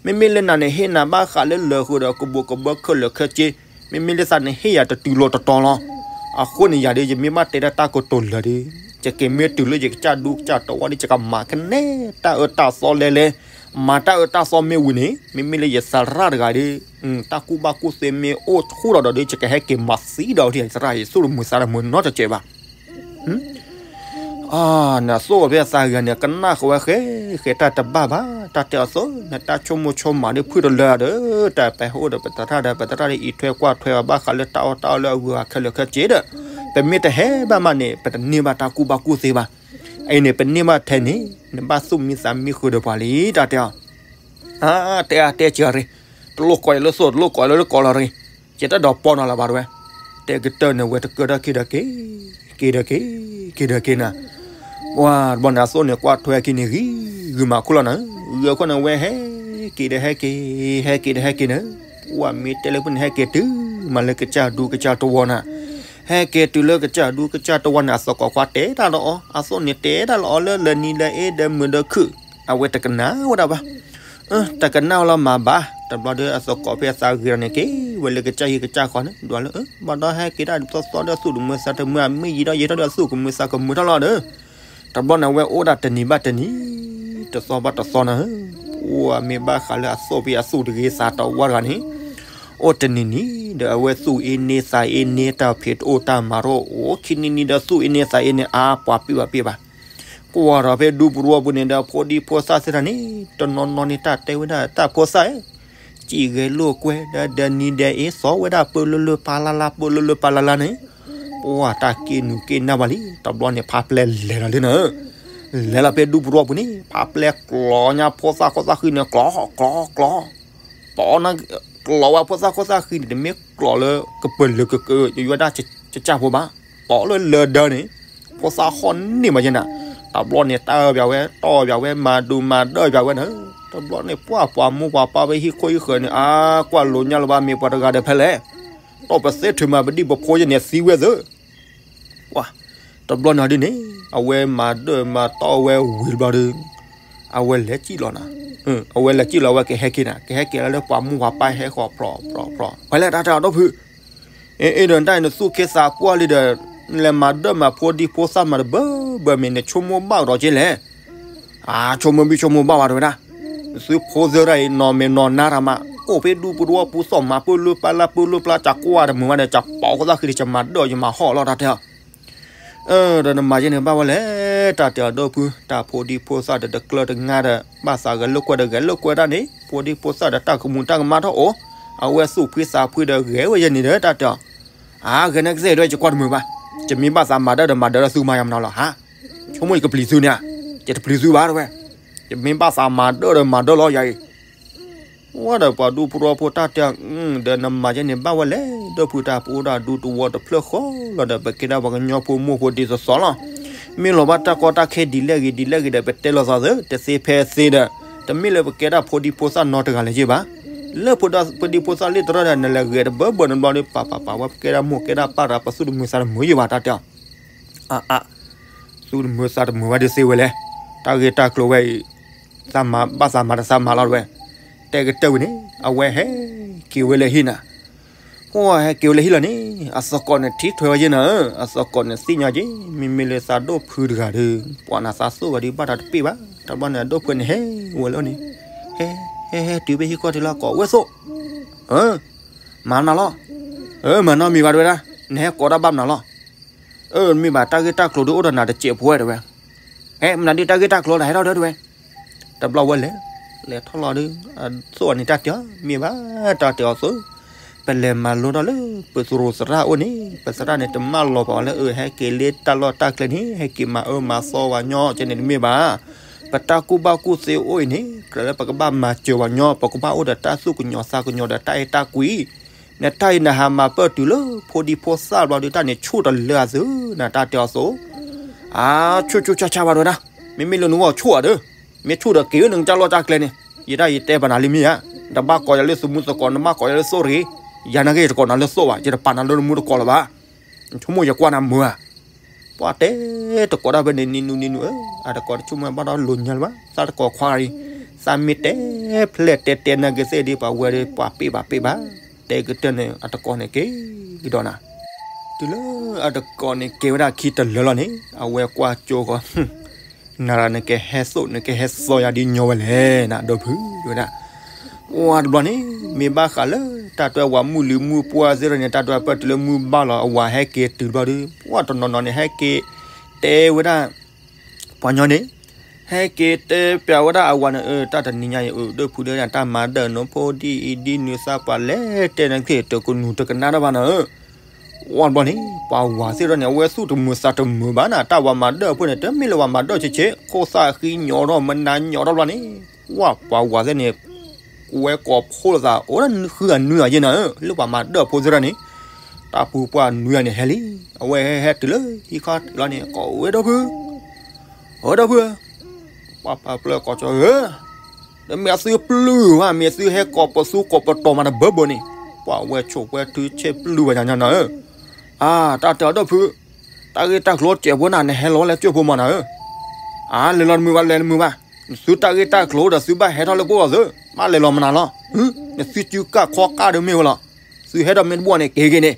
မ့မ့ၢ်လၢနၤန့ၣ် ဟ့ၣ်နၤဘၣ်ဃးလၢလၢာ်ဃုာ်ဒီးကဘိးကဘၢခဲလၢာ်ခဲဆ့, မ့မ့ၢ်လၢသးန့ၣ်ဟ့ၣ်ယၤတတုၤလီၤတတီၤလီၤ. အဃိန့ၣ်ယၤဒီး ယမ့ၢ်ဘၣ်တဲဒၣ်တၢ်ကတိၤလၢာ်ဒီး ယက့ၤမ့ၢ်တုၤလၢယကစၢ်ဒူကစၢ်တဝီဒီး ယကမၤကနဲတၢ်အၢတၢ်သီလဲလဲ, မၤတၢ်အၢတၢ်သီမ့ၢ်ဝံၤန့ၣ် မ့မ့ၢ်လၢယသရၣ်တဂၤဒီး တၢ်ကူၣ်ဘၣ်ကူၣ်သ့မ့ၢ်အိၣ်ဆူၣ်ဒီးဒီး ယကဟဲက့ၤမၤသံဒီး ယသရၣ် ယသူၣ်တမုာ်သးတမုာ်နီတစဲးဘၣ်. နသိၣ်ဝဲဖဲအသးဂၤန့ၣ် ကနၣ်ဃီဝဲဃဲဃဲတၢ်တဘၣ်ဘၣ်, တၢ်တဲအီၤသိး နတၢ်ဆိကမိၣ်ဆိကမးဒီးဖုၣ်တလၢဒီး တၢ်ပဟဲအိၣ်ဒီးပသရၣ်ဒီး ပသရၣ်ဒီးအံးထွဲကွၢ်ထွဲအီၤ ဘၣ်ဃးလၢတၢ်အီၣ်တၢ်အီလၢအဂုၤအဂၤခဲလၢာ်ခဲဆ့ဒီး ပမ့ၢ်တဟဲဘၣ်မးန့ၣ် ပတန့ၢ်ဘၣ်တၢ်ကူၣ်ဘၣ်ကူၣ်သ့ဘၣ်. အံၤန့ၣ် ပန့ၢ်ဘၣ်ထဲန့ၣ် နဘၣ်သူၣ်မံသးမံဃုာ်ဒီးပှၤလံ တၢ်တဲအီၤ အါ တဲအါတဲစှၤရ့ၣ်, တလိၣ်ကိးယၤလၢသိၣ် တလိၣ်ကိးယၤလၢတကိးလီၤရ့ၣ်, ယတၢ်ဒီးပီနီၤလၢၤဘၣ်တဝဲ, တဲကတၢၢ်န့ၣ် ဝဲတကၢၢ်တၢ်က့ၤဒီးက့ၤ, က့ၤဒီးက့ၤ, က့ၤဒီးက့ၤနၤ, ပှၤတဘျီန့ၣ် အသိၣ်န့ၣ် ကွၢ်ထွဲက့ၤန့ၣ် ဂံၤဂုာ်မးခိၣ်လီၤနၤ, ဂံၤအခိၣ်န့ၣ် ဝဲဟဲက့ၤဒီးဟဲက့ၤ, ဟဲက့ၤဒီးဟဲက့ၤနၤ, ပှၤမ့ၢ်တဲလၢပှၤန့ၣ် ဟဲက့ၤတုၤမးလၢကစၢ်ဒူကစၢ်တဝီနၤ, ဟဲက့ၤတုၤလၢကစၢ်ဒူကစၢ်တဝီန့ၣ် အသကိးခွါတဲတၢ်လၢအီၤ, အသိၣ်န့ၣ်တဲတၢ်လၢအီၤလၢလၢနံၤလၢအ့ဒီးမုာ်ဒီးခုၣ်, အဝဲတကနၣ်ဝဲဒၣ်ဘၣ် တကနၣ်ဝဲလီၤမၤဘၣ်, တဘျီဒီးအသကိးဖဲအသးဂ့ၤဒီးန့ၣ် က့ၤဝဲလၢကစၢ်ဟံၣ်ကစၢ်ဃီန့ၣ် ဒွးလၢ ဘၣ်ဒီးဟဲက့ၤတၢ်သီသီဒီးသူၣ်တမုာ်သးတမုာ် မ့ၢ်ယံာ်ဒီးယံာ်ထီၣ်ဒီးသူၣ်ကမုာ်သးကမုာ်ထီၣ်လီၤဒီး တဘျီန့ၣ်အဝဲအိၣ်ဒၣ်တနံၤဘၣ်တနံၤ တသီဘၣ်တသီန့ၣ် ပှၢ်မ့ၢ်ဘၣ်ဃးလၢအသူၣ်ဖဲအသူၣ်တဂ့ၤသးတဝါတဂၤန့ၣ် အိၣ်တနံၤနံၤဒီးအဝဲသူၣ်အ့န့သးအ့န့ တၢ်ဖံးတအိၣ်တၢ်မၤတအိၣ် အိၣ်ခံနံၤနံၤဒီးသူၣ်အ့န့သးအ့န့ အါပှၤပ့ၢ်ဘၣ်ပ့ၢ်ဘၣ် ကွၢ်ဒီးဖဲဒူပရူအပူၤန့ၣ်ဒီးဖိဒံဖိသၣ်သ့ၣ်တဖၣ်န့ၣ် တနီၤနီၤန့ၣ် တၢ်တဲဝဲဒၣ်တၢ်ဖိသၣ် စံၣ်ဂဲၤလိာ်ကွဲ ဒီးဒဲနံၤဒဲအ့ သီဝဲဒၣ်ပၢလၢလၢပာ်လၢ်လၢ် ပၢလၢလၢပာ်လၢ်လၢ်န့ၣ် ပှၢ်တၢ်က့ၤနုာ်က့ၤနၢ်ဘၣ်လံ တဘျီန့ၣ်ဖးပျဲလဲၤလီၤလံနၤ လဲၤလီၤဖဲဒူပရူအပူၤန့ၣ် ဖးပျဲကျီညါဖိသၣ်ခိၣ်သၣ်ဃံန့ၣ် ကျီ ကျီ ကျီ ပီနၤ ကျီဝဲဖိသၣ်ခိၣ်သၣ်ဃံန့ၣ် တမ့ၢ်ကျီလၢကပၢၤလၢကက ယဝဲဒၣ်ကစၢ်ဖိဘၣ် ပီလၢလၢဒၢန့ၣ် ဖိသၣ်ဟီၣ်န့ၢ်မးယဲနၤ တဘျီန့ၣ် တၢ်အၢပၠးဝဲ တီၢ်ပၠးဝဲ မၤဒူမၤဒၢပၠးဝဲနၤ တဘျီန့ၣ် ပှၢ်ပှၤမူပှၤပၢ်ဝဲဟံၣ်ခိၣ်ဟံၣ်ဃၢၤန့ၣ် အါကွၢ်လိာ်ညါလၢၤဘၣ် မ့ၢ်ပှၤတဂၤဒီးဖဲလဲၣ် တီၢ်ပသ့ထုးမၤပဒံၣ်ပဖိယဲန့ၣ်သံဝဲသၢ ပှၢ် တဘျီန့ၣ်ဒ်န့ၣ် အဝဲမၤဒၢမၤတီၢ်ဝဲဝံၤတဘျီဒီး အဝဲလဲၤစံၣ်လီၤနၤ အဝဲလဲၤစံၣ်လီၤ အဝဲကဟဲက့ၤနၤ ကဟဲက့ၤလၢပှၢ်မူပှၤပၢ်ဟဲဃီၤဖျိးဖျိးဖျိး ဖဲလဲၣ်တၢ်တဲအီၤဒီပုၢ် အ့ အ့ဒီးတၢ်အံၤနသူၣ်ခ့သးပှၢ်လံဒီး နလဲၤမၤဒၢမၤဖိဒံဖိသၣ်မၤတဘၢဘၢမ့ၢ်နဆိကမိၣ်ဘၣ်ကဒီးက့လဲၣ် အါ ဆိကမိၣ်ဘံၣ်ဆိကမိၣ်ဘၣ်ဝဲတဲဝဲဒၣ် သုဖိသၢတၢ်အံၤနီၢ်မ့ၢ်နီၢ်နါတၢ်မး အိၣ်ဖဲဒူပဒူအပူၤသီၣ်မၤပၢလၢပၢ်လၢပၢလၢပၢ ကကွၢ်တမုာ်ဘၣ်ဒီး ကပီၤခိၣ်သၣ်ဃံဒီး ကမၤဒၢယမၤဟီၣ်လီၤတၢ်တဲအီၤ အၢ ဒီးနမၤယဲန့ၣ်ဘၣ်ဝဲလဲၣ် တၢ်တဲအီၤဒီပုၢ် တၢ်ဖိဒံဖိသၣ်ဒီးတကျၢၤတငါဒီး ဘၣ်သးဂဲၤလိာ်ကွဲဒီးဂဲၤလိာ်ကွဲတၢ်န့ၣ် ဖိဒံဖိသၣ်ဒီးတၢ်ကမူၤတၢ်ကမၣ်ထီၣ်အိၣ် အဝဲသူၣ်ဖှံသးဖှံဒီးဂဲၤဝဲယဲန့ၣ်ဒီးတၢ်တဲအီၤ အါ ဂဲၤန့ၣ်ကစၢ်အံၤဒီးယကွၢ်တမုာ်ဘၣ် ယမ့ၢ်ဘၣ်သးမၤဒၢဒီးမၤဒၢလီၤသုမၤယၤမနုၤလီၤဟါ ဆိကမိၣ်ယကပျံၤသုန့ၣ်ဧါ ယတပျံၤသုဘၣ်တဲဝဲ ယမ့ၢ်ဘၣ်သးမၤဒၢဒီးမၤဒၢလီၤယၤအံၤ ဝဲဒီးပှၤဒူပရူဖိတၢ်တဲအီၤ ဒီးနမၤယဲန့ၣ်ဘၣ်ဝဲလဲၣ် ဒီပုၢ်တၢ်ပအိၣ်ဒၣ်ဒူတဝီတဖျၢၣ်ဃီလီၤဒီး ပကဲဒၣ်ပှၤကညီဖိမိၢ်ဖိဒ်သိးသိးလီၤ မ့ၢ်လီၤဘၣ်တၢ်ကီတၢ်ခဲဒ်လဲၣ်ဂ့ၤဒ်လဲၣ်ဂ့ၤဒီး ပတဲလိာ်သးသ့ တသ့ဖဲသ့ဒီး တမ့ၢ်လၢပကဲဒၣ်ဖိဒံဖိသၣ်နီတဂၤလၢၤဘၣ် လၢဖိဒံဖိသၣ်လံတရၢဒီး နလဲၤဂဲၤတဘၢဘၢနဘျီဒီး ပပပပ ဝဲပကဲဒၣ်မိၢ်ကဲဒၣ်ပၢ်ဒီး ပသူၣ်တမုာ်သးတမုာ်ယံၤဘၣ်တၢ်တဲအီၤ အါအါ သူၣ်တမုာ်သးတမုာ်ဝဲဒၣ်သ့ဝဲလဲၣ် တၢ်ဂ့ၢ်တၢ်ကျိၤဝဲအံၤ သးမၤဘၣ်သးမၤတသးမၤလီၤတဝဲ တဲကတၢၢ်ဝံၤန့ၣ် အဝဲဟဲက့ၤဝဲလၢဟံၣ်နၤ ဟဲက့ၤဝဲလၢဟံၣ်လီၤန့ၣ် အသကိးန့ၣ်ထံၣ်ထွဲဝဲယဲနၤဧၢ အသကိးန့ၣ်သ့ၣ်ညါက့ၤ မ့မ့ၢ်လၢသးဒိၣ်ဖုတဂၤဒီး ပှၤနသးသိၣ်ဝဲဒီးဘၣ်တၢ်တပ့ၢ်ဘၣ် တဘျီန့ၣ် အဒိၣ်ဖုန့ၣ်ဟဲဝဲလၢန့ၣ် ဟဲ ဟဲ ဟဲတုၤဖဲဟံၣ်ခီၣ်ထံးလၢအကိးဝဲသိၣ် မၤနၤလီၤ မၤနီတမံၤဘၣ်တဝဲဒၣ် နဟဲကိးတၢ်ဘၣ်မနုၤလီၤ အၢ မ့ၢ်ဘၣ်တၢ်ဂ့ၢ်တၢ်ကျိၤဒုးအိၣ်ဒီးနၤတစဲးဖိဝဲတဲဝဲ ဟဲ မနုၤဒ်တၢ်ဂ့ၢ်တၢ်ကျိၤနၤဟဲထီၣ်ဒီးတဲဝဲ တဘျီဝဲလဲၤ လဲၤထီၣ်လီၤဒီး အသိၣ်အီၤန့ၣ်တၢ်တဲအီၤ မ့ၢ်ဘၣ်တၢ်တဲအီၤသိး ပလဲၤမၤလိထီၣ်လၢပသရိာ်သရၣ်အိၣ်န့ၣ် ပသရၣ်န့ၣ် တမၢလီၤပှၤလၢအဟဲက့ၤလၢတၢ်လီၢ်တၢ်ကျဲန့ၣ် ဟဲက့ၤမၤအၢမၤသီပှၤညီကဲန့ၣ်တမ့ၢ်ဘၣ် ပတၢ်ကူၣ်ဘၣ်ကူၣ်သ့အိၣ်အံၤန့ၣ် ကြၢးလၢပကဘၣ်မၤစၢၤပှၤညီ ပကဘၣ်အိၣ်ဒီးတၢ်သူၣ်ကညီၤသးကညီၤဒီးတၢ်အဲၣ်တၢ်ကွံ နတၢ်အံၤနဟးမၤပၢၢ်တုၤလၢဖိဒံဖိသၣ်ဘျီဒုး တၢ်န့ၣ်ဆူၣ်တလၢအသုး နတၢ်တဲအီၤသိး အါ ဆူၣ်ဆူၣ်ဆါဆါဘၣ်တဝဲဒၣ် မ့မ့ၢ်လၢနဂီၢ်ဆူၣ်အီၤဒီး မ့ၢ်ဆူၣ်ဒီးက့ၤဝဲနကစၢ်လီၢ်တၢ်ကျဲန့ၣ် ယတၢ်ယတဲပာ်နၤလၢမ့ၢ်ဧါ နဘၣ်ကိးယၤလၢသမူသကိး နဘၣ်ကိးယၤလၢသိၣ်တဂ့ၤ ယၤနာ်က့ ယတကိးနၤလၢသိၣ်ဘၣ် ယတပာ်နၤလၢနမူတကိးလၢၤဘၣ် ဆိကမိၣ်ယကွၢ်နၤမုာ်ဧါ ပှၤတဲတကိးဒၣ်ဖဲန့ၣ် နံၤနူနံၤနူဧၢ အတကိးတဆိကမိၣ်ဘၣ်ဒီးလိၤညါလၢၤဘၣ် သးတကိးခွါဂၤအံၤ သးမ့ၢ်တဲဖျဲၣ်တဲတဲနာ်က့ၤသ့ၣ်ဒီး ပှၤဝဲဒီးပှၤပ့ၢ်ဘၣ်ပ့ၢ်ဘၣ် တဲကတၢၢ်န့ၣ် အတကိးန့ၣ်က့ၤကဒီးနၤ တုၤလၢအတကိးန့ၣ်က့ၤဝဲဒၣ်ခံတလၢာ်လီၤန့ၣ် အဝဲကွၢ်ကၠိဃီ နၤရၤနကဟဲသိၣ် နကဟဲသီယၤဒ်ညီဝဲလဲၣ် နဒီဖုဝဲဒၣ် ပှၤတဘျီန့ၣ် မ့ၢ်ဘၣ်ဃးလၢတၢ်တွဲဝၤမုၢ်လံၤမုၢ်ပှၢ်သ့ၣ်တဖၣ်န့ၣ် တၢ်တွဲပၢၢ်တုၤလၢမုၢ်ဘၣ်လီၤ အဝၤဟဲက့ၤတုၤတဘျီဒီး ပှၤတနီၤနီၤန့ၣ် ဟဲက့ၤတဲဝဲဒၣ် ပှၤညီန့ၣ် ဟဲက့ၤတဲပျးဝဲဒၣ်အဝၤန့ၣ် အၢ တၢ်တနံၤညါအံၤ အၢ ဒီဖုဒီးတၢ်မၤဒၢၣ်နီၤ ဖိဒံအံၤဒ်နုၤသးပှၢ်လဲၣ် တဲနက့ၤတကနူၤတကနၣ်တၢ်ဘၣ်နီၤ ဝဲတဘျီန့ၣ် ပှၤဝၤသ့ၣ်တဖၣ်န့ၣ် အဝဲသူၣ်တမုာ်သးတမုာ်ဘၣ်နၤ တၢ်ဝၤမၤဒၢၣ်အဖိန့ၣ် တမ့ၢ်လၢဝၤမၤဒၢၣ်ဆ့ဆ့ ခိၣ်သၣ်ဃံညီထီၣ် မနၤညီထီၣ်တဘျီန့ၣ် ဝဲပှၤဝၤသ့ၣ်န့ၣ် ဝဲကိးဖိလိာ်သး အိၣ်ဒၣ်ဃုဂၤနွံဂၤယဲၢ်နၤဧၢ လၢပှၤမၤဒၢၣ်အဖိသ့ၣ်တဖၣ်န့ၣ် တၢ်ပူၤပှၢ်နွံဂၤန့ၣ်ဟဲလံ အဝဲဟဲဟဲတုၤလၢဟံၣ်ခီၣ်ထံးလီၤန့ၣ် ကိးဝဲဒီဖု အၢဒီဖု ပှၤဖးဖျၢၣ်ကိးကၠီဧၢ တမ့ၢ်အသုပျုၢ်ဘၣ် မ့ၢ်သုဟဲကိးပသူကိးပတီၤမးတဘၢဘၢန့ၣ် ပှၤဝဲဆိးဝဲထုဆဲးပျုၢ်ဘၣ်ညါညါနၤဧၢ အါ တၢ်တဲအီၤဒီဖု တၢ်ဂ့ၢ်တၢ်ကျိၤစဲးဖိနၤ နဟဲလီၤဝဲလၢကၠိဖိမးနၤဧၢ အါ လဲၤလီၤတမုာ်ဘၣ် လဲၤတမုာ်ဘၣ် နသုတၢ်ဂ့ၢ်တၢ်ကျိၤဒီးသုဘၣ်ဟဲထီၣ်လၢပဂီၢ်သု, ဘၣ်လဲၤလီၤမနုၤလီၤ. နသုစုကၢ်ခီကၢ်ဒုးမ့ၢ်ဝဲလီၤ. သုဟဲထီၣ်မ့ၢ်တဘၣ်န့ၣ် က့ၤက့ၤန့ၣ်,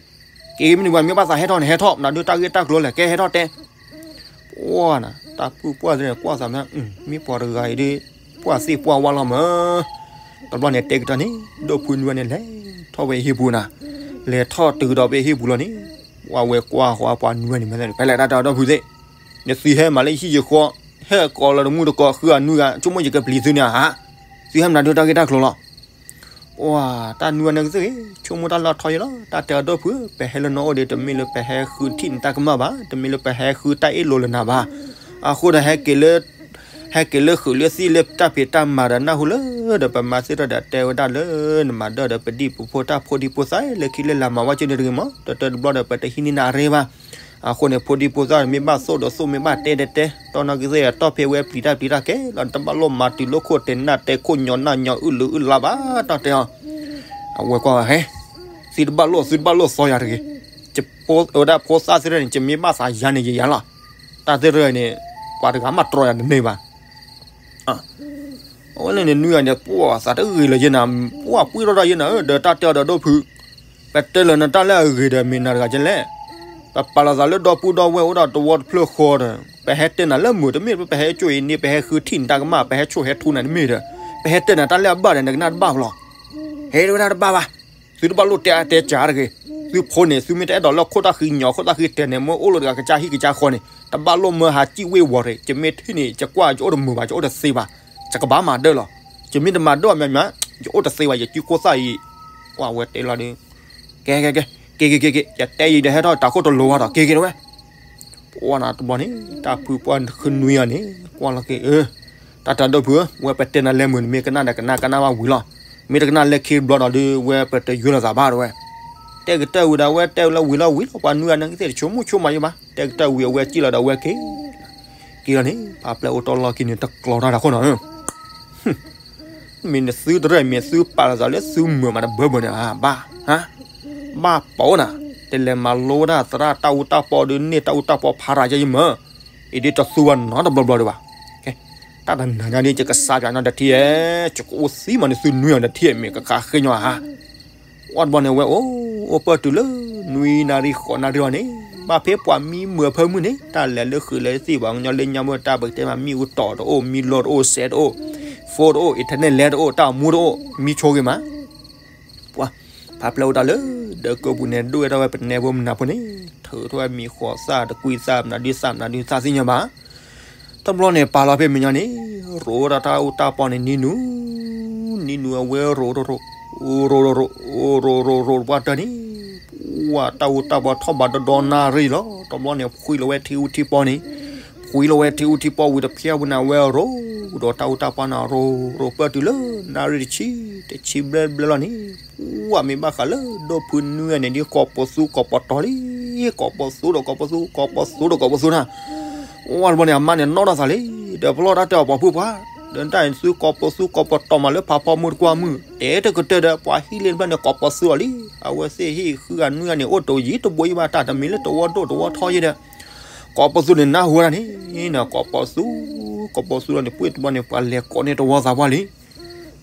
က့ၤက့ၤမ့ၢ်န့ၣ် ပှၤမ့ၢ်ဘၣ်သးဟဲထီၣ်န့ၣ် ဟဲထီၣ် မနုၤဒုးတၢ်ဂ့ၢ်တၢ်ကျိၤလဲၣ် ကဲဟဲထီၣ်တဲ ပှၢ်နၤ တၢ်ပုၢ်ပှၢ်သ့ၣ်န့ၣ် ကွၢ်သးမး, မ့ၢ်ပှၤတဂၤအံၤဒီး ပှၢ်သ့ၣ်ပှၢ်ဝါလီၤမး. တဘျီန့ၣ်တဲကတၢၢ်န့ၣ် ဒိၣ်ဖုနွံဂၤန့ၣ် လဲၤထီၣ်ဝဲဟံၣ်ပူၤနၤ, လဲၤထီၣ်တုၤဒီးဖဲဟံၣ်ပူၤလီၤန့ၣ်, ပှၢ်ဝဲကွၢ်ဃီပှၤနွံဂၤန့ၣ်မး ဖဲလဲၣ်တၢ်တဲအီၤဒီဖုသ့ၣ်, နသုဟဲမးလၢဟံၣ်ယဃီ, ဟဲကိးလၢတမုၢ်တကိး ဃုအနွံဂၤ ဆိကမိၣ်ယကပျံၤသုန့ၣ်ဧါ, သုဟဲမနုၤဒုးတၢ်ဂ့ၢ်တၢ်ကျိၤလီၤ. ပှၢ်တၢ်နွံဂၤန့ၣ်ကသ့ၣ်ဂ့ၤ ဆိကမိၣ်တၢ်လၢအထီယဲလီၤ, တၢ်တဲအီၤဒီဖုဧၢ ပဟဲလၢနအိၣ်ဒီး တမ့ၢ်လၢပဟဲဃုထံၣ်နတၢ်ကမၣ်ဘၣ်, တမ့ၢ်လၢပဟဲဃုတၢ်အ့ၣ်လိာ်လၢနၤဘၣ်. အဃိဒီး ဟဲက့ၤလၢဃုာ်လၢသံၣ်လၢတၢ်ဖံးတၢ်မၤဒီးနၢ်ဟူလၢဒီး ပမၤသ့ၣ်ထီၣ်ဒီးတဲဝဲဒၣ်လၢ နမၤဒၢၣ်ဒီးပဒံၣ်ပဖိတၢ်ဖိဒံဖိသၣ်လၢခံလၢလာ်မၤဝဲကၠိန့ၣ်တဂ့ၤမး, တၢ်တဲတဘျီဒီး ပတဟံးန့ၢ်နၤအရ့ဘၣ်. အဃိန့ၣ် ဖိဒံဖိသၣ်မ့ၢ်ဘၣ်သိၣ်ဒီးသိၣ် မ့ၢ်ဘၣ်တဲဒီးတဲ, တီၢ်နီၢ်ကသ့ၣ် တီၢ်ဖဲဝဲပျံၤတၢ်ပျံၤတၢ်ကဲလီၤ, နတဘၣ်လိၣ်မၤတုၤလိာ်ခိၣ်တဲာ်နၢ်တဲခိၣ်ညီနၢ်ညီအုၣ်လုာ်အုၣ်လါဘၣ် တၢ်တဲအီၤ. အဝဲကွၢ်ဝဲဟဲ, သုတဘၣ်လိၣ် သုတဘၣ်လိၣ်သီယၤတဂ့ၤ, ဝဲဒၣ်ဖိသၣ်သ့ၣ်တဖၣ်န့ၣ် ယမ့ၢ်ဘၣ်သးယၤန့ၣ် ယယၤလီၤ. တၢ်သ့ၣ်တဖၣ်န့ၣ် ပှၤတဂၤမးတြီယၤတန့ၢ်ဘၣ်. အဝဲန့ၣ်န့ၣ် နွံဂၤန့ၣ် ပှၢ်သးတဂ့ၤလၢၤယဲနၤ, ပှၢ်ပှံၢ်ထီၣ်ထီၣ်ယဲနၤဧၢ, ဒီးတၢ်တဲအီၤဒီးဒိၣ်ဖု ပတဲလၢနတၢ်လၢအဂ့ၤဒီးမ့ၢ်နၤတဂၤကဲလဲၣ်. ပပာ်လီၤသးလၢဒီပုၢ်ဒီဝဲၢ်အိၣ်ဒီးတဝီတဖျၢၣ်ဃီဒီး ပဟဲတဲနၤလၢမုာ် တမ့ၢ်ပဟဲကၠိအံၤန့ၣ် ပဟဲဃုထံၣ်နတၢ်ကမၣ် ပဟဲဆိၣ်ဟဲထူနၤတမ့ၢ်ဒီး ပဟဲတဲနၤတၢ်လၢအဘၣ်ဒီး နကနၣ်တဘၣ်ဘၣ်လီၤ. ဟဲတဝဲဒၣ်တဘၣ်ဘၣ်. သုတဘၣ်လိၣ်တဲအါတဲစှၤတဂ့ၤ. သုဖိန့ၣ် သုမ့ၢ်တအဲၣ်ဒိးလၢခိၣ်သၣ်ဃံညီ ခိၣ်သၣ်ဃံတဲာ်န့ၣ် မ့ၢ်အိၣ်လၢတဂၤကစၢ်ဟံၣ်ကစၢ်ဃီန့ၣ် တဘၣ်လိၣ်မၢဟးစံၣ်ဝ့ၢ်ဝီၤတဂ့ၤ. ယမ့ၢ်ထံၣ်န့ၣ် ယကွၢ်ယအိၣ်တမုာ်ဘၣ် ယအိၣ်တသ့ဘၣ်. ယကဘၣ်မၤဒၢၣ်လီၤ. ယမ့ၢ်တမၤဒၢၣ်အီၤမးမး ယအိၣ်တသ့ဘၣ် ယစုခိၣ်သၣ်အံၤ. ပှၢ်ဝဲတဲလီၤဒီး ကဲကဲကဲ က့ၤက့ၤက့ၤက့ၤ ယတဲယံၤဒီးဟဲထီၣ်တၢ်ခိၣ်တလိၤဝဲဒီး က့ၤက့ၤတဝဲ ပှၢ်နၤတဘျီန့ၣ် တၢ်ဖုပှၢ်ဃုနွံဂၤန့ၣ် ကွၢ်လီၤက့ၤအၢ တၢ်တၢ်ဒိၣ်ဖုဧၢ ဝဲပတဲနၤလဲၤမုာ် နမ့ၢ်ကနၣ်ဒီးကနၣ် ကနၣ်ဘၣ်ဝံၤလီၤ. မ့ၢ်တကနၣ်လၢခံတဘျီဒီး ဒုးဝဲပတယွဲလိာ်သးဘၣ်တဝဲ တဲကတၢၢ်ဝံၤဒီး ဝဲတဲဝဲလၢဝံၤလီၤဝံၤလီၤ ပှၤနွံဂၤန့ၣ်ကသ့ၣ်တဆိကမိၣ်ဆိကမးယဘၣ် တဲကတၢၢ်ဝံၤအဝဲစံၣ်လီၤဒီးဝဲက့ၤ က့ၤလီၤန့ၣ် ပာ်ပျဲအိၣ်တီလီၢ်ခံန့ၣ် တကျီၤတၢ်တၢ်ခိၣ်နီၤဧၢ မ့ၢ်နသုတရၢၢ် မ့ၢ်သုပာ်လီၤသးလၢသုမုာ်မးတဘၢဘၢန့ၣ် ဘၣ် ဘၣ်ပိာ်နၤ တလဲၤမၤလိဝဲဒၣ်သရၣ်တၢ်အူတၢ်ပီဒီးန့ၣ် တၢ်အူတၢ်ပီဖးရၤယဲယမၢ် အံၤဒ်တသူဘၣ်နီတဘျီဘျီဒံးဘၣ်. တၢ်တနၤညါဒ်ယကစးပၠးနီတထံၣ်ဧဲ ယကအိၣ်သံမးန့ၣ် သုနွံဂၤတထံၣ်မ့ၢ်ကခးဃ့ညီဧါ ဝံၤတဘျီန့ၣ် ဝဲအိၣ်အိၣ်ပၢၢ်တုၤလၢ နွံနၣ်ရံၣ်ဃိးနၣ်ရံၣ်လီၤန့ၣ် ဘၣ်ဖဲပှၤမံမုာ်အဖၢမုၢ်န့ၣ် တၢ်လဲၤလၢဃုာ်လၢသံၣ် ပှၤကညီလၢညါမ့ၢ်တၢ်ပကတဲမး မံၣ်အူတီၤတအိၣ် မံလီတအိၣ် စဲးတအိၣ် phone တအိၣ် internet လဲတအိၣ် တၢ်မူတအိၣ် မံဆိဂ့ၤမး ပှၤ ဖးဖျဲၣ်အိၣ်တၢ်လၢ ဒၢးကိးပူၤန့ၣ် ဒိၣ်ဝဲဒၣ်ဝဲပနဲဖိမနၤဖိန့ၣ် ထုးထီၣ်ဝဲမံၤဃိးသၣ်တကွံသၣ်မနုၤဒုးသၣ်မနုၤဒုးသၣ်သ့ၣ်ညါဘၣ် တဘျီန့ၣ် ပာ်လီၤဖဲမဲာ်ညါန့ၣ် ရိးဝဲဒၣ်တၢ်အူတၢ်ပီန့ၣ် နံၤနူၤ နံၤနူၤအဝဲရိးရိးရိး ရိးရိးရိး ရိးရိးရိးပှၢ်တၢၢ်န့ၣ် ပှၢ်တၢ်အူတၢ်ပီထီၣ်ဘးဒီဒီနၣ်ရံၣ်လီၤ တဘျီန့ၣ် ဖှံလီၤဝဲထံအူထံပီန့ၣ် ဖှံလီၤဝဲထံအူထံပီဝံၤတဖျဲၣ်ဝံၤန့ၣ် အဝဲရိးဒီးတၢ်အူတၢ်ပီန့ၣ် ရိးရိးပၢၢ်တုၤလၢ နၣ်ရံၣ်တဆံ တဆံဘျဲၣ်ဘျဲၣ်လီၤန့ၣ် ပှၢ်မ့ၢ်ဘၣ်ဃးလၢ ဒိၣ်ဖုနွံဂၤန့ၣ် ဒ်ကိးပသူကိးပတီၤလံ ကိးပသူဒီးကိးပသူ ကိးပသူဒီးကိးပသူနၤ ဝံၤတဘျီန့ၣ် အမါန့ၣ်နီၣ်ထီၣ်သးလံ ဒီးပလီၢ်တၢ်တဲအီၤပှၤဖုပှၢ် ဒီးတၢ်န့ၣ်သုကိးပသူကိးပတီၤမးလၢဖးဖီမုၢ်တကွၢ်မုၢ် တဲတကတၢၢ်ဒီး ပှၤဟံၣ်လ့ၣ်တဖျၢၣ်န့ၣ် ကိးပသူအီၤလံ အဝဲသ့ၣ်ဟံၣ်ဃုဂၤနွံဂၤန့ၣ် အိၣ်တယံၤတဘိယဘၣ် တၢ်တမံၤလၢတဝီဒိၣ်တဝီထီယဲဒီး ကိးပသူန့ၣ် နၢ်ဟူဝဲဒၣ်န့ၣ် ကိးပသူ ကိးပသူလီၤန့ၣ် ပှၢ်တဘျီန့ၣ် ပှၤလဲၤကိးန့ၢ်တဝီသးပှၢ်လံ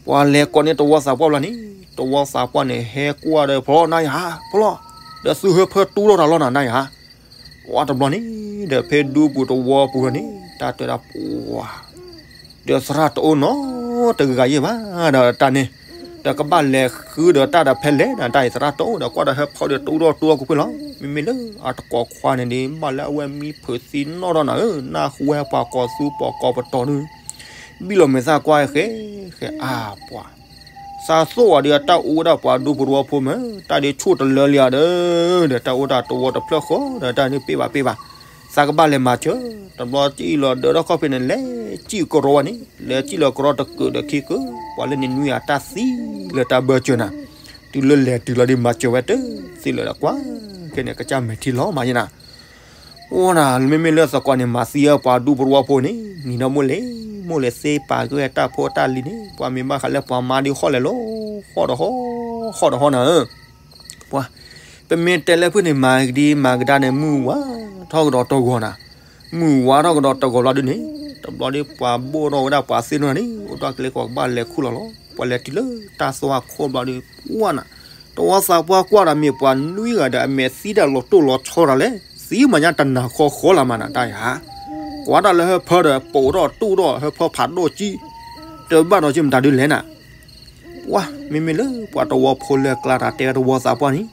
ပှၤလဲၤကိးန့ၢ်တဝီသးပှၢ်ဘျီန့ၣ် တဝီသးပှၢ်န့ၣ် ဟဲကွၢ်ဒီး ဖျီနၤယၤ ဖျီ ဒီးသုဟၢဖၢတူၢ်ထီၣ်တၢ်လီၤနၤနၤယၤ ဝံၤတဘျီန့ၣ် ဒီးဖဲဒူပူၤတဝီပူၤလီၤန့ၣ် တၢ်တဲဒၣ်ပှၤ ဒီးသရၣ်တအိၣ်နီတဂၤယဲၢ်ဘၣ် ဒီးတၢ်န့ၣ် ဒီးကဘၣ်လဲၤဃုဒီးတၢ်ဒီးဖဲလဲၣ်နၤ တၢ်အံၤသရၣ်တအိၣ်ဒီးကွၢ်ဒီးဟၢဖၢဒီးတူၢ်ထီၣ်တူၢ်ထီၣ်ကွ့ၢ်ကွ့ၢ်လီၤ မ့မ့ၢ်လၢအတကိးခွါန့ၣ်ဒီး ဘၣ်လၢအဝဲမံဖုးသံနီၣ်ထီၣ်နၤဧၢ နၢ်ဟူဝဲပှၤကိးသူပှၤကိးပတီၤဒုး ဘံၣ်လီၤမဲာ်သၣ်ကွၢ်ဃဲ ဃဲအါပှၤ သးသိၣ်အီၤဒီးအတၢ်အူဝဲဒၣ်ပှၤဒူပူၤတဝီဖိမး တၢ်ဒုးဆူၣ်တလၢလံဧါဒီး ဒီးတၢ်အိၣ်တၢ်တဝီတဖျၢၣ်ဃီ ဒီးတၢ်ဒုးပ့ၢ်ဘၣ်ပ့ၢ်ဘၣ် သးကဘၣ်လဲၤမၤစၢၤ တဘျီစံၣ်လီၤဒၢးထီၣ်ခီၣ်ဖံးန့ၣ် လဲၤစံၣ်ကရီဝဲန့ၣ် လဲၤစံၣ်လီၤကရီတကုာ်ဒီးခံကုာ် ပှၤလၢန့ၣ်နွံဂၤတၢ်သံလၢတၢ်ဘၢၣ်စၢၤနၤ တုၤလၢလဲၤတုၤလီၤဒုးမၤစၢၤဝဲတသ့လၢၤဒီးကွၢ် ခဲန့ၣ်ကစၢ်မဲာ်ထံလီၤမးယဲနၤ အိၣ်နၤ မ့မ့ၢ်လၢသကိးန့ၣ် မၤသံအပှၤဒူပူၤတဝီဖိန့ၣ် နံၤဒီးမိၢ်လဲၤ မိၢ်လဲၤသ့ပာ်က့ၤတၢ်ဖိတၢ်လံၤန့ၣ် ပှၤမ့ၢ်ဘၣ်ဃးလၢပှၤမါဒုးဟီၣ်လဲၤလီၤ ဟီၣ်ဒီးဟီၣ် ဟီၣ်ဒီးဟီၣ်နၤဧၢ ပှၤ ပမ့ၢ်တဲလၢဖုၣ်န့ၣ် မၤကဒံမၤကဒါန့ၣ် မုၢ်ဝါထီၣ်ကဒီးတဂီၤနၤ မုၢ်ဝါထီၣ်ကဒီးတဂီၤလီၤဒုးန့ၣ် တဘျီဒီးပှၤဘိၣ်ထီၣ်ဝဲဒၣ်ပှၤသ့ၣ်နီၣ်န့ၣ် အိၣ်ဒီးကျဲကိးကဘၣ်လဲၤခူၣ်လီၤလီၤ. ပှၤလဲၤတုၤလၢတၢ်သွၣ်ခိၣ်ဘျီဒီး ပှၢ်နၤ, တဝီသးပှၢ်ကွၢ်ဒီးမ့ၢ်ပှၤနွံဂၤဒီး အမဲာ်သံဒၣ်လီၤတိၢ်လီၤဆီတၢ်လဲၣ်, သံမၤညါတနၤဃီဃီလၢ်မးနၤတၢ်ယၤ, ကွၢ်တၢ်လၢဟၢဖၢဒီး ပိာ်ထီၣ်တိၢ်ထီၣ်ဟၢဖၢဖးဒိၣ်ကံ, တဘၣ်ဒီးက့မတၤဒုလဲၣ်နၤ ပှၢ် မ့မ့ၢ်လၢပှၤတဝီဖိလၢအကျါတၢ်တဲတဝီသးပှၢ်န့ၣ်,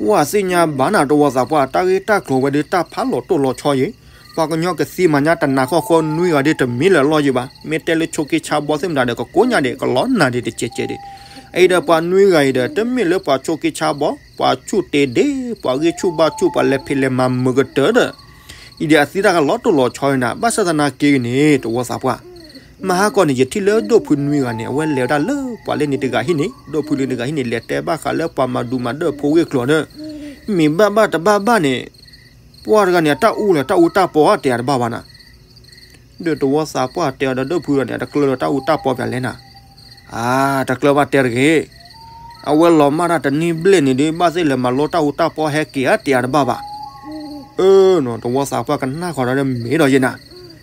ပှၢ်သ့ၣ်ညါဘၣ်နၤတဝီသးပှၢ် တၢ်ဂ့ၢ်တၢ်ကျိၤဝဲဒီးတၢ်ဖးလီၤတိၢ်လီၤဆီယဲ, ပှၤကညီကသံမၤညါတနၤဃီဃီနွံဂၤဒ်တမ့ၢ်လၢအလီၢ်ယံၤဘၣ်, မ့ၢ်တဲလၢဆိးက့ဆါဘီသ့ၣ်မတၤဒီး ကကိးညါဒံး ကလီၤနၤဒံးတကဲးကဲးဒံး, အအံၤဒီးပှၤနွံဂၤအံၤဒီး တမ့ၢ်လၢပှၤဆိးက့ဆါဘီ ပှၤဆူၣ်တ့ၢ်ဒ့ ပှၤဂ့ၢ်ဆူၣ်ဘါဆူၣ် ပှၤလဲၤဖံးလဲၤမၤမုာ်ကတၢၢ်ဒီး အံၤဒီးအသံတၢ်ကလီၤတိၢ်လီၤဆီနၤ ဘၣ်ဆၣ်သနာ်က့ဂ့ၤန့ၣ် တဝီသးပှၢ် မဟါကီန့ၣ် ယထံၣ်လၢဒိၣ်ဖုနွံဂၤန့ၣ် အဝဲလဲၤဝဲဒၣ်လၢပှၤလၢန့ၣ်တဂၤဟံၣ်န့ၣ်, ဒိၣ်ဖုလၢန့ၣ်တဂၤဟံၣ်န့ၣ် လဲၤတဲဘၣ်ဃးလၢပှၤမၤဒူမၤဒၢၣ်ဖိဂ့ၢ်ကျိၤဒီး, မ့ၢ်ဘၣ်ဘၣ်တဘၣ်ဘၣ်န့ၣ်, ပှၢ်တဂၤန့ၣ် အတၢ်အူလၢတၢ်အူတၢ်ပီတဲအတဘၣ်ဘၣ်နၤ, ဒီးတဝီသးပှၢ်တဲအီၤဒီးဒိၣ်ဖုဒီးန့ၣ် အတကျၢၤလၢတၢ်အူတၢ်ပီပၠးလဲၣ်နၤ, အတကျၢၤဘၣ်တဲတဂ့ၤ, အဝဲလီၤမၢ်တၢ်တနံၣ်ဘျဲၣ်န့ၣ်ဒီး ဘၣ်သ့ၣ်လဲၤမၤလိတၢ်အူတၢ်ပီဟဲက့ၤဧါတဲအတဘၣ်ဘၣ် အၢ တဝီသးပှၢ်ကနၣ်ဃီဒီးမ့ၢ်ဒီးယဲနၤ,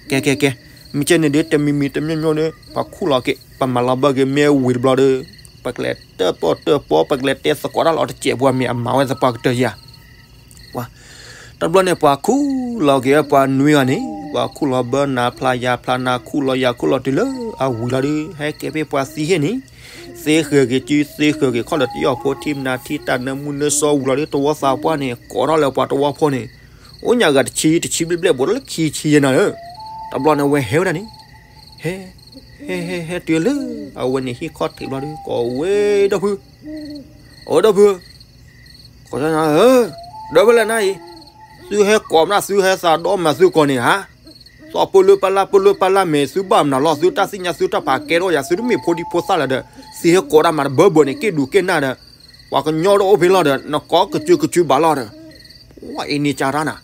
ကဲကဲကဲ, မ့ၢ်ကဲန့ၣ်ဒီး တမံၤမံၤတမံၤမံၤဒီး ပှၤခူၣ်လီၤက့ၤ ပမၤလီၤဘၢက့ၤမ့ၢ်ဝံၤတဘျီဒီး, ပကလဲၤတၢၣ်ပီၣ်တၢၣ်ပီ ပကလဲၤတဲသကိးတၢ်လီၤတစဲးဖိမ့ၢ်အမၤဝဲသပှၢ်ကတၢၢ်ယၤ တဘျီန့ၣ် ပှၤခူၣ်လီၤက့ၤဝဲပှၤနွံဂၤန့ၣ်, ပှၤခူၣ်လီၤဘၢနၤဖျါယၤဖျါနၤ ခူၣ်လီၤယၤခူၣ်လီၤတုၤလၢအဝံၤလီၤဒီး ဟဲက့ၤဖဲပှၤသံဟ့ၣ်န့ၣ်, သ့ဃၢၤက့ၤစု သ့ဃၢၤက့ၤခီၣ်ဒီးတယီၣ်ဖိ ထံမနၤထံတၢ်နၢမူနၢစီဝံၤလီၤဒီး တဝီသးပှၢ်န့ၣ် ကိးထီၣ်လၢပှၤတဝီဖိန့ၣ်, အိၣ်ညါဂၤတဆံ တဆံဘျဲၣ်ဘျဲၣ် ဘူးထီၣ်လၢခံဆံယဲနၤဧၢ, တဘျီန့ၣ် အဝဲဟဲဝဲဒၣ်န့ၣ် ဟဲ ဟဲ ဟဲ ဟဲတုၤလၢ အဝဲန့ၣ်ဟံၣ်ခီၣ်ထံးဘျီဒီး ကိးဝဲ ဒိၣ်ဖု, အိၣ်ဒိၣ်ဖု, ကိးနၤဧၢ, ဒီးဖဲလဲၣ်နၤအံၤ, သုဟဲကိးမနုၤ သုဟဲသးဒီမၤသုကိးန့ၣ်ဧါ, သီၣ်ပၢလၢပၢ်လၢ် ပၢလၢပၢ်လၢ် မ့ၢ်သုဘၣ်မနုၤလီၤ သုတၢ်သ့ၣ်ညါသုတၢ်ပာ်ကဲထီၣ်ယၤ သုတမ့ၢ်ဖိဒံဖိသၣ်လၢၤဒီး, သုဟဲကိးတၢ်မၤတဘၢဘၢန့ၣ် က့ၣ်ဒူးက့ၣ်နၢ်ဒီး, ပှၤကညီတအိၣ်ဖဲလီၤဒီး နကိးကစုကစုဘၣ်လီၤဒီး, ပှၤအံၤန့ၣ်ကၢ်တၢ်နၤ,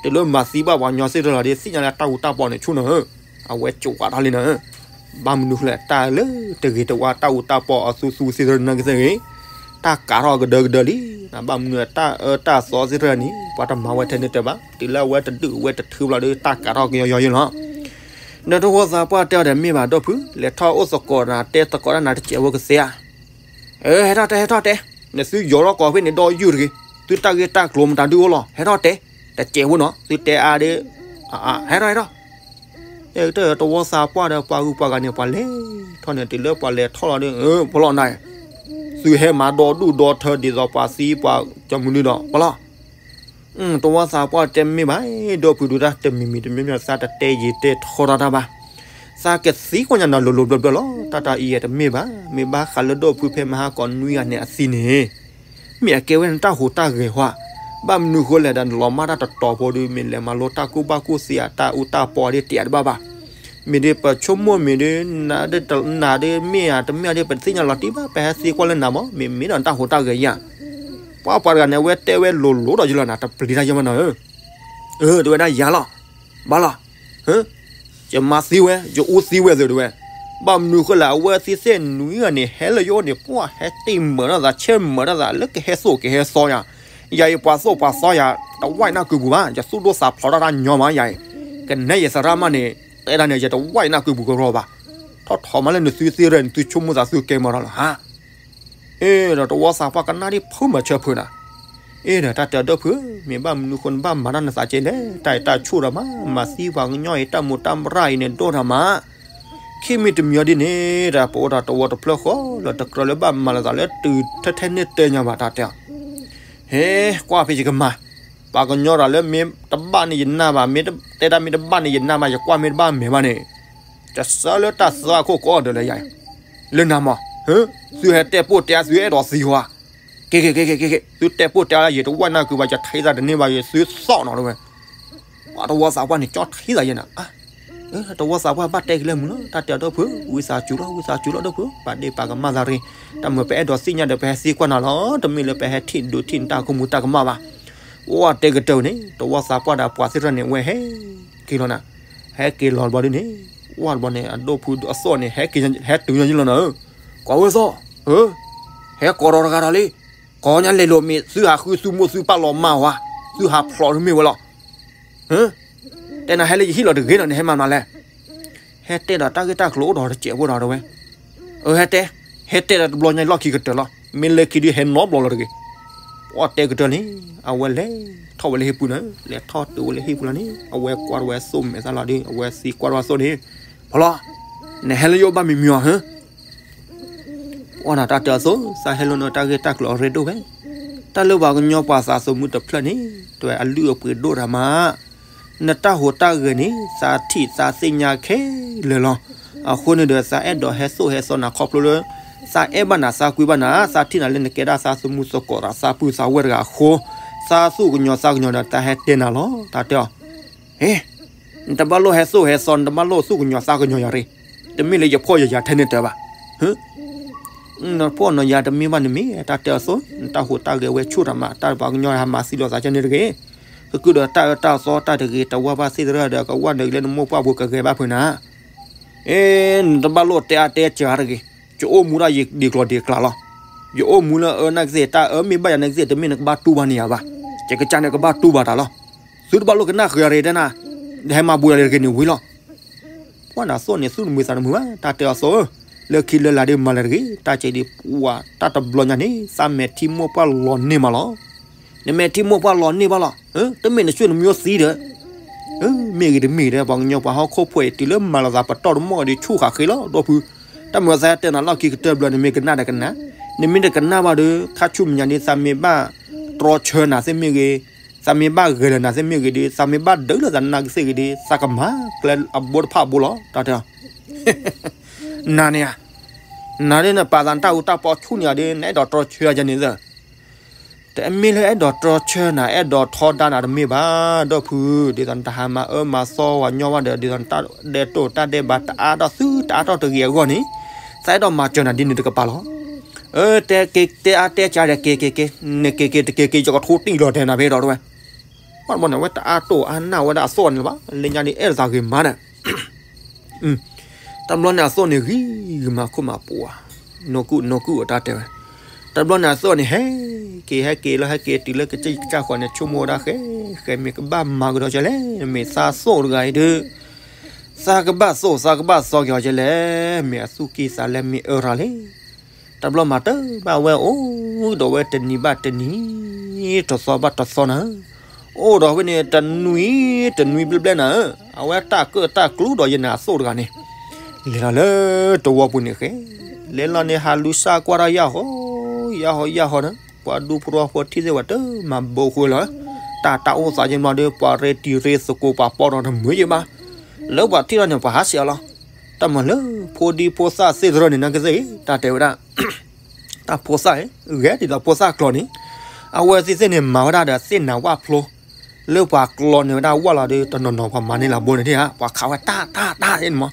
တုၤလၢမၤသံဘၣ်ပှၤကညီသ့ၣ်တဖၣ်လီၤဒီး သ့ၣ်ညါလၢတၢ်အူတၢ်ပီန့ၣ်ဆူၣ်နၤဧၢ, အဝဲကဝးထီၣ်လံနၤဧၢ, ဘၣ်မနုၤဃိလဲၣ် တၢ်လၢတဂ့ၤတဝါတၢ်အူတၢ်ပီအသူသူသ့ၣ်တဖၣ်နၤကသ့ၣ်ဂ့ၤ, တၢ်ကးထီၣ်ကဒၢကဒၢလံ, ဘၣ်မနုၤတၢ်အၢတၢ်သီသ့ၣ်တဖၣ်န့ၣ် ပှၤတမၤဝဲထဲန့ၣ်တၢ်ဘၣ်, တုၤလၢအဝဲတဒုးဝဲတထုဘျီဒီး တၢ်ကးထီၣ်ကယီယီယဲလီၤ. ဒီးတဝီသးပှၢ်တဲအီၤဒီး မ့ၢ်ဘၣ်ဒိၣ်ဖု, လဲၤထီၣ်အိၣ်သကိးနၤ တဲသကိးတၢ်နၤတစဲးဖိကသ့ဧါ, အၢ ဟဲထီၣ်တဲ ဟဲထီၣ်တဲ, နသုယိၤထီၣ်ကိးဖဲန့ၣ်ဒီးယုၢ်တဂ့ၤ, သုတၢ်ဂ့ၢ်တၢ်ကျိၤမတၤဒုအိၣ်လီၤ, ဟဲထီၣ်တဲ, တစဲးဖိနီၤ သုတဲအါဒီး, ဟဲထီၣ်ဟဲထီၣ်, တဝီသးပှၢ်ဒီးပှၤဂုၤပှၤဂၤန့ၣ် ပှၤလဲၤထီၣ်န့ၣ် တုၤလၢပှၤလဲၤထီၣ်လီၤဒီး ပလီၢ်နၤ, သုဟဲမၤဒီဒူၣ်ဒီထၢဒ်သိးပှၤသံပှၤကမုၢ်နုၤဒီး ပလီၢ် တဝီသးပှၢ်တဲမ့ၢ်ဘၣ်, ဒိၣ်ဖုဒုးတၢ်တမံၤမံၤတမံၤမံၤ သးတတဲယံၤတဲထီတၢ်ဘၣ်, သးကသံကွၢ်ညါနၤလိၤလိၤဘျၢဘျၢလီၤ, တၢ်တၢ်အံၤတမ့ၢ်ဘၣ်, မ့ၢ်ဘၣ်ဃးလၢဒိၣ်ဖုဖဲမဟါကီးနွံဂၤန့ၣ်အသံန့ၣ်, မ့ၢ်အကဲဝဲန့ၣ်တၢ်ဟူးတၢ်ဂဲၤဟါ, ဘၣ်မနုၤဃိလဲၣ်ဒီး နလီၤမၢ်တၢ်တတီၤဖိဒီး မ့ၢ်လဲၤမၤလိတၢ်ကူၣ်ဘၣ်ကူၣ်သ့ဧါ တၢ်အူတၢ်ပီဒ်တဲတဘၣ်ဘၣ်, မ့ၢ်ဒ်ပဆိကမိၣ်မ့ၢ်ဒ် နၤဒ်တနၤဒ်မ့ၢ်ဧါ တမ့ၢ်ဧါဒ် ပတသ့ၣ်ညါလီၤတံၢ်ဘၣ် ပဟဲသံကွၢ်လၢနၤမး မ့ၢ်မ့ၢ်ဒီးနတၢ်ဟူးတၢ်ဂဲၤဧါ, ပှၤပှၤတဂၤန့ၣ် အဝဲတဲဝဲလိၤလိၤဒီးယလီၤနၤ တပျံၤတၢ်ယဲမးနီၤဧၢ, အၢ တဲဝဲဒၣ်ယၤလီၤ, ဘၣ်လီၤ, ယမၤသံဝဲ ယအူသံဝဲသ့တဲဝဲ, ဘၣ်မနုၤဃိလဲၣ် အဝဲသံသ့ၣ်နွံဂၤန့ၣ် ဟဲလၢယအိၣ်န့ၣ် ပှၢ်ဟဲတ့ၢ်မၤတၢ်သး ဆဲးမၤတၢ်သး လၢကဟဲသိၣ်ကဟဲသီယၤ, ယၤအံၤပှၤသိၣ်ပှၤသီယၤ တဝၢ်နၢ်ကုပူၤဘၣ် ယသူၣ်ဒိၣ်သးဖျိးတၢ်တၢ်ညီမးယၤအံၤ, ကနဲယသရၣ်မးန့ၣ် တဲဒၣ်န့ၣ် ယတဝၢ်နၢ်ကုပူၤကရီဘၣ်, ထီၣ်ထီမးလၢနသုသ့ၣ်ရဲၣ် နသုဆိကမိၣ်သးသုကဲမၤဒီးလီၤဟါ အ့ဒီးတဝီသးပှၢ်ကနၣ်ဒ်ဖုမၤဆၢဖုနၤ, အ့ဒီးတၢ်တဲအီၤဒိၣ်ဖုဧၢ, မ့ၢ်ဘၣ်မနုၤဃိနဘၣ်မၤတၢ်နသးကဲလဲၣ်, တၢ်အံၤတၢ်ဆူၣ်ဒီးမး မၤသံပှၤကညီအံၤ တၢ်မူးတၢ်မရၣ်အံၤန့ၣ်ဒိၣ်ထီၣ်မး, ခံမံၤတမံၤအီၤဒ်န့ၣ် တၢ်ပအိၣ်တၢ်တဝီတဖျၢၣ်ဃီလၢတကြၢးလၢဘၣ်မၤလၢသးလၢတုၤထဲထဲန့ၣ်တဲညါဘၣ်တၢ်တဲအီၤ ဟဲကွၢ်ဖဲယကမၤ, ပှၤကညီတၢ်လၢမ့ၢ်တဘၣ်န့ၣ်ယနၢ်ဘၣ်, မ့ၢ်တဲဒၣ်မ့ၢ်တဘၣ်န့ၣ်ယနၢ်ဘၣ်, ယကွၢ်မ့ၢ်တဘၣ်မဲာ်ဘၣ်န့ၣ်, တဆၢလၢတၢ်သးခိၣ်ကအီၣ်ဒီးလၢယၤ, လၢနၤမး, သုဟဲတဲပိာ်တဲအါ သုအဲၣ်ဒိးသံဟါ, က့ၤက့ၤက့ၤက့ၤက့ၤက့ၤ, သုတဲပိာ်တဲအါလၢယတဝၢ်နၢ်ကုဘၣ် ယထံၣ်သးတန့ၢ်ဘၣ် ယသုသီၣ်နီၤတဝဲ, ပှၤတဝီသးပှၢ်န့ၣ် ကၠီထံၣ်သးယဲနၤ တဝီသးပှၢ်ဘၣ်တဲက့ၤလၢမုာ်လီၤ, တၢ်တဲအီၤဒိၣ်ဖု, ဝံသးစူၤလီၤ ဝံသးစူၤလီၤဒိၣ်ဖု, ပာ်ဒ့ၣ်ပာ်ကမၣ်သးတဂ့ၤ, တၢ်မုာ်ပအဲၣ်ဒိးသ့ၣ်ညါဒီး ပဟဲသံကွၢ်နၤလီၤ, တမ့ၢ်လၢပဟဲထံၣ်ဒိးထံၣ်နတၢ်ခိၣ်မူတၢ်ကမၣ်ဘၣ်, အိၣ်တဲကတၢၢ်န့ၣ် တဝီသးပှၢ်ဒီးပှၤသ့ၣ်တဖၣ်န့ၣ် အဝဲဟဲက့ၤလီၤနၤ, ဟဲက့ၤလီၤတဘျီဒ်န့ၣ်, ဝၢ်တဘျီန့ၣ် အဒိၣ်ဖုအသီၣ်န့ၣ် ဟဲတုၤညီလီၤနၤဧၢ, ကွၢ်ဝဲသီၣ်, ဟဲကိးဒီးတဂၤဒီးလံ, ကိးညါလဲၤလိာ်မ့ၢ် သုဟးဃုသုမိၢ်သုပၢ်လီၤမၢ်ဝဲ, သုဟးဖျိးတမ့ၢ်ဝဲလီၤ တဲနၤဟဲလၢယဟံၣ်လီၤတဂ့ၤနီၤ နဟဲမၤမနုၤလဲၣ်, ဟဲတဲဒီးတၢ်ဂ့ၢ်တၢ်ကျိၤအိၣ်ဒီးတစဲးဖိဒီးတဲဝဲ, အၢ ဟဲတဲ, ဟဲတဲဒီးတဘျီညါလီၢ်ခံကတၢၢ်လီၤ, မ့ၢ်လၢခံဒုးဟဲနီတဘျီလီၤတဂ့ၤ. ပှၤတဲကတၢၢ်န့ၣ် အဝဲလဲၤထီၣ်ဝဲလၢဟံၣ်ပူၤန့ၣ်, လဲၤထီၣ်တုၤဝဲလၢဟံၣ်ပူၤလီၤန့ၣ် အဝဲကွၢ်ဝဲအသိၣ်မဲာ်သၣ်လီၤဒီး အဝဲသံကွၢ်ဝဲအသိၣ်န့ၣ်, ဖီလီၤ, နဟဲလၢယအိၣ်ဘၣ်မံၤမံၤဧါဟၢ ပှၤနၤတၢ်တဲအသိး သးဟဲလိာ်နတၢ်ဂ့ၢ်တၢ်ကျိၤအရ့ဒိၣ်ဖဲ, တၢ်လၢပှၤကညီပှၤသးသမူတဖျၢၣ်န့ၣ် တဝဲအလုၢ်အပှ့ၤဒိၣ်တၢ်မး, နတၢ်ဟူးတၢ်ဂဲၤန့ၣ် သးထံၣ်သးသ့ၣ်ညါခဲလၢာ်လီၤ. အဃိန့ၣ်ဒီး သးအဲၣ်ဒိးဟဲသိၣ်ဟဲသီနၤခီဖျိလၢ သးအဲၣ်ဘၣ်နၤသးကွံဘၣ်နၤ သးထံၣ်နၤလၢနကဲဒၣ်သးသမူသကိးသးသးပုၢ်သးဝဲၢ်တဂၤအဃိ, သးသူၣ်ကညီၤသးကညီၤဒီး တၢ်ဟဲတဲနၤလီၤ တၢ်တဲအီၤ ဟ့, နတဘၣ်လိၣ်ဟဲသိၣ်ဟဲသီ နတဘၣ်လိၣ်သူၣ်ကညီၤသးကညီၤယၤရ့, တမ့ၢ်လၢယဖှီၣ်ယယာ်ထဲန့ၣ်တၢ်ဘၣ်. နဖှီၣ်နီၤယၤတမ့ၢ်ဘၣ်နမ့ၢ် တၢ်တဲအီၤသိး နတၢ်ဟူးတၢ်ဂဲၤဝဲဆူၣ်တၢ်မး တၢ်ပှၤကညီဟးမၤသံလိာ်သးကန့ၣ်တဂ့ၤ. ကကုၢ်ဒီးတၢ်အၢတၢ်သီတၢ်တဂ့ၤ တဝၢ်ဘၣ်သ့ၣ်သရၣ်ဒီး ကဝၢ်နုာ်လၢနမိၢ်ပှၢ်ပူၤကဂဲၤဘၣ်ဖုးနၤ အ့ နတဘၣ်လိၣ်တဲအါတဲစှၤတဂ့ၤ. ယအိၣ်မူဒၣ်ယဒ့ကျီၤဒ့ကျါလီၤ. ယအိၣ်မူလၢအၢနၢ်ကသ့ၣ် တၢ်အၢမ့ၢ်ဘၣ်ယၤနၢ်ကသ့ၣ် တမ့ၢ်နကဘၣ်တူၢ်ဘၣ်န့ၢ်ယၤဘၣ်. ယကစၢ်န့ၣ်ကဘၣ်တူၢ်ဘၣ်တၢ်လီၤ. သုတဘၣ်လိၣ်ကနၣ်ဃုာ်အရ့တဲနၤ, ဒီးဟဲမၤဘှံးအီၤလၢတဂ့ၤန့ၣ်ဝံၤလီၤ. ပှၤနၤသိၣ်န့ၣ် သူၣ်တမုာ်သးတမုာ်ဘၣ် တၢ်တဲအီၤသိးဧၢ, လၢခံလၢလာ်ဒ်မၤလၢတဂ့ၤ တၢ်ကဲဒ်ပှၤ တၢ်တဘျီညါန့ၣ် သးမဲာ်ထံမိၢ်ပှၢ်လီၤန့ၢ်မးလီၤ. နမဲာ်ထံမိၢ်ပှၢ်လီၤန့ၢ်ဘၣ်လီၤ. တမ့ၢ်နဆူၣ်နမံၤသံဒီး မ့ၢ်ဂ့ၤတမ့ၢ်ဂ့ၤဒီး ပှၤကညီပှၤဟီၣ်ခိၣ်ဖိအံၤ တုၤလၢမၤလီၤသးပတီၢ်တမီၢ်ဒီး ဆူၣ်ဃာ်ဃ့လီၤ ဒီပုၢ်. တၢ်မၤသးဟဲတဲနၤလီၢ်ခံကတၢၢ်ဘျီ နမ့ၢ်ကနၣ်ဒီးကနၣ်, နမ့ၢ်တကနၣ်ဘၣ်ဒီး ခါဆူမဲာ်ညါဒ်သးမ့ၢ်ဘၣ်တြီဆၢနၤသ့ၣ်မ့ၢ်ဂ့ၤ, သးမ့ၢ်ဘၣ်ဂဲၤလၢနၤသ့ၣ်မ့ၢ်ဂ့ၤဒီး သးမ့ၢ်ဘၣ်ဒုးလၢသးနၢ်ကသ့ၣ်ဂ့ၤဒီး သးကမၤကျဲအဘိတဖၣ်အဘိလီၤ တၢ်တဲအီၤ နၤန့ၣ်ဧါ, နၤဒ်နပာ်သးနတၢ်အူတၢ်ပီဆူၣ်န့ၣ်ဧါဒီး နအဲၣ်ဒိးတြီဆၢယၤန့ၣ်သၢ တမ့ၢ်လၢအဲၣ်ဒိးတြီဆၢနၤ အဲၣ်ဒိးထီဒါနၤတမ့ၢ်ဘၣ် ဒီပုၢ်, ဒ်သိးနတၢ်ဟးမၤအၢမၤသီဝဲညီဘၣ်ဒီး ဒ်သိးနတၢ်ဒဲးတိၢ်တၢ်ဒဲးဘးတအါထီၣ်သုတအါထီၣ်တဂ့ၤအဂီၢ်န့ၣ်, သးအဲၣ်ဒိးမၤစၢၤနၤဒ်န့ၣ်တကပၤလီၤ. အၢ တဲက့ၤတဲအါတဲကါဒီး က့ၤက့ၤက့ၤ, နက့ၤက့ၤတက့ၤက့ၤ ယကထိတံၢ်လီၤတဲနၤဖဲဒီးတဝဲ, ဘၣ်တဘျီန့ၣ် အဝဲတအါတိၢ်အါနၢ်ဝဲဒၣ်အသိၣ်န့ၣ်လၢၤဘၣ်, လၢညါဒ်အဲၣ်လိာ်သးဂ့ၤမးဒီး တဘျီန့ၣ်အသိၣ်န့ၣ်ဂံၤဂ့ၤမးခိၣ်မးပှၤ, နီၢ်ကူၣ်နီၢ်ကူၣ်အတၢ်တဲဝဲ, တဘျီန့ၣ်အသိၣ်န့ၣ် ဟဲက့ၤဟဲက့ၤလီၤ ဟဲက့ၤတုၤလၢကစၢ်ယကစၢ်ဃီန့ၣ် ဆိကမိၣ်ဝဲဒၣ်ဃဲ, ဃဲမ့ၢ်ကဘၣ်မၤကဒီးကလဲၣ်, မ့ၢ်သးသိၣ်တဂၤအံၤဒီး သးကဘၣ်သိၣ်သးကဘၣ်သီက့ၤအီၤကလဲၣ်, မ့ၢ်အသူၣ်ကံၢ်သးလဲမ့ၢ်အၢရၤလဲၣ်. တဘျီမၤတၢ်ဘၣ်ဝဲအိၣ်ဒီးဝဲတနံၤဘၣ်တနံၤ, တသီဘၣ်တသီနၤ အိၣ်ဒီးဖဲန့ၣ် တနွံတနွံဘျဲၣ်ဘျဲၣ်နၤဧၢ, အဝဲတၢ်ကၢၣ်တၢ်ကျူဒီးယနၤအသိၣ်တဂၤန့ၣ်, လဲၤလီၤလၢတဝီပူၤန့ၣ်ဃဲ, လဲၤလီၤန့ၣ် ဟးလူၤစၢ်ကွၢ်တၢ်ယၢ်ဟီ, ယၢ်ဟီယၢ်ဟီဒီး ပှၤဒူဖိတဝီဖိထံၣ်သ့ၣ်ဝဲတမၤဘိဃုလီၤ, တၢ်တၢ်အိၣ်သးယံၤမီၤဒီး ပှၤရ့တံၤရ့သကိးပှၤပီဒီးတမုာ်ယံၤဘၣ်, လၢပှၤထံၣ်လီၤန့ၣ် ပှၤဟးဆှဲးအီၤလီၤ, တၢ်မၤလၢ ဖိဒံဖိသၣ်သ့ၣ်သရၣ်န့ၣ် နကသ့ၣ် တၢ်တဲဝဲဒၣ် တၢ်ဖိသၣ်အံၤ ဂဲၤဒ်သိးဖိသၣ်ကျိာ်န့ၣ်, အဝဲသ့ၣ်သ့ၣ်န့ၣ် မၤဝဲဒၣ်ဒီးသ့ၣ်နၤဝၣ်ဖျိ, လၢပှၤကျိာ်န့ၢ်ဝဲဒၣ်ဝၣ်လီၤဒီး တနီၤနီၤပှၤမၤန့ၢ်လၢဘိန့ၣ်ဒၣ်ဧါ, ပှၤခးဝဲတၢ်တၢ်တၢ်န့ၣ်မး,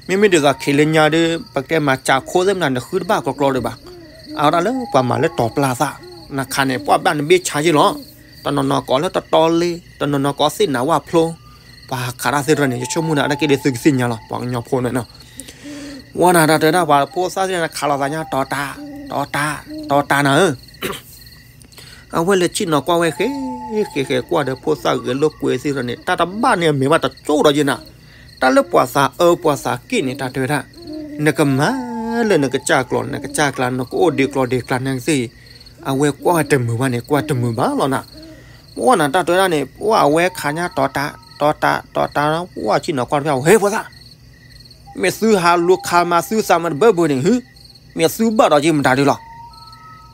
မ့မ့ၢ်ဒ်သိးခံလၢညါဒီး ပကတဲမၤစးခိသ့ၣ်မနၤ နဃုတဘၣ်ကျီကျီဒံးဘၣ်, အဝဲဒၣ်လၢပှၤမၤလၢတီၤပျၢ်သၣ်, နခးန့ၣ် ပှၢ်ဘၣ်နဘ့ၣ်ဆါယ့ၢ်လီၤ, တနီၤနီၤကိးလၢတတီလ့, တနီၤနီၤကိးသ့ၣ်နၤဝၣ်ဖျိ, ပှၤခးတၢ်သ့ၣ်တဖၣ်န့ၣ် ယဆိကမိၣ်န့ၣ် အတၢ်က့ၤဒ်သုကသ့ၣ်ညါလီၤ ပှၤကညီဖိန့ၣ်နီၤ ဝဲနၤတၢ်တဲဒၣ်ပှၤဖိသၣ်သ့ၣ်န့ၣ် ခးလိာ်သးညါတီၤတၢ်, တီၤတၢ်, တီၤတၢ်နၤဧၢ, အဝဲလဲၤဆ့ၣ်နီၤကွၢ်ဝဲဃဲ, ဃဲဃဲကွၢ်ဒီးဖိသၣ်ဂဲၤလိာ်ကွဲသ့ၣ်တဖၣ်န့ၣ် တၢ်တဘၣ်န့ၣ်အမဲာ်ဘၣ်တကၠိၣ်ဒီးယဲနၤ, တၢ်လၢပှၤသးအၢပှၤသးက့ၣ်န့ၣ် တၢ်တဲဝဲဒၣ်, နကမၤလၢနကစၢ်ကျိာ် နကစၢ်ကျါ နကအိၣ်ဒံးကျိာ်ဒံးကျါန့ၣ်ကသ့ၣ်, အဝဲကွၢ်ဝဲတမုာ်ဘၣ်န့ၣ် ကွၢ်တမုာ်ဘၣ်လီၤနၤ, ဝဲနၤတၢ်တဲဒၣ်န့ၣ် ပှၤအဝဲခးညါတီၤတၢ်, တီၤတၢ်, တီၤတၢ်, ပှၤဆ့ၣ်နီၤကွၢ်တဖၣ် ဟဲဖိသၣ် မ့ၢ်သုဟးလူၤခးမၤသုသးမၤတဘၢဘၢန့ၣ်, မ့ၢ်သုဘၣ်ဒီးက့ၤမတၤဒုလီၤ,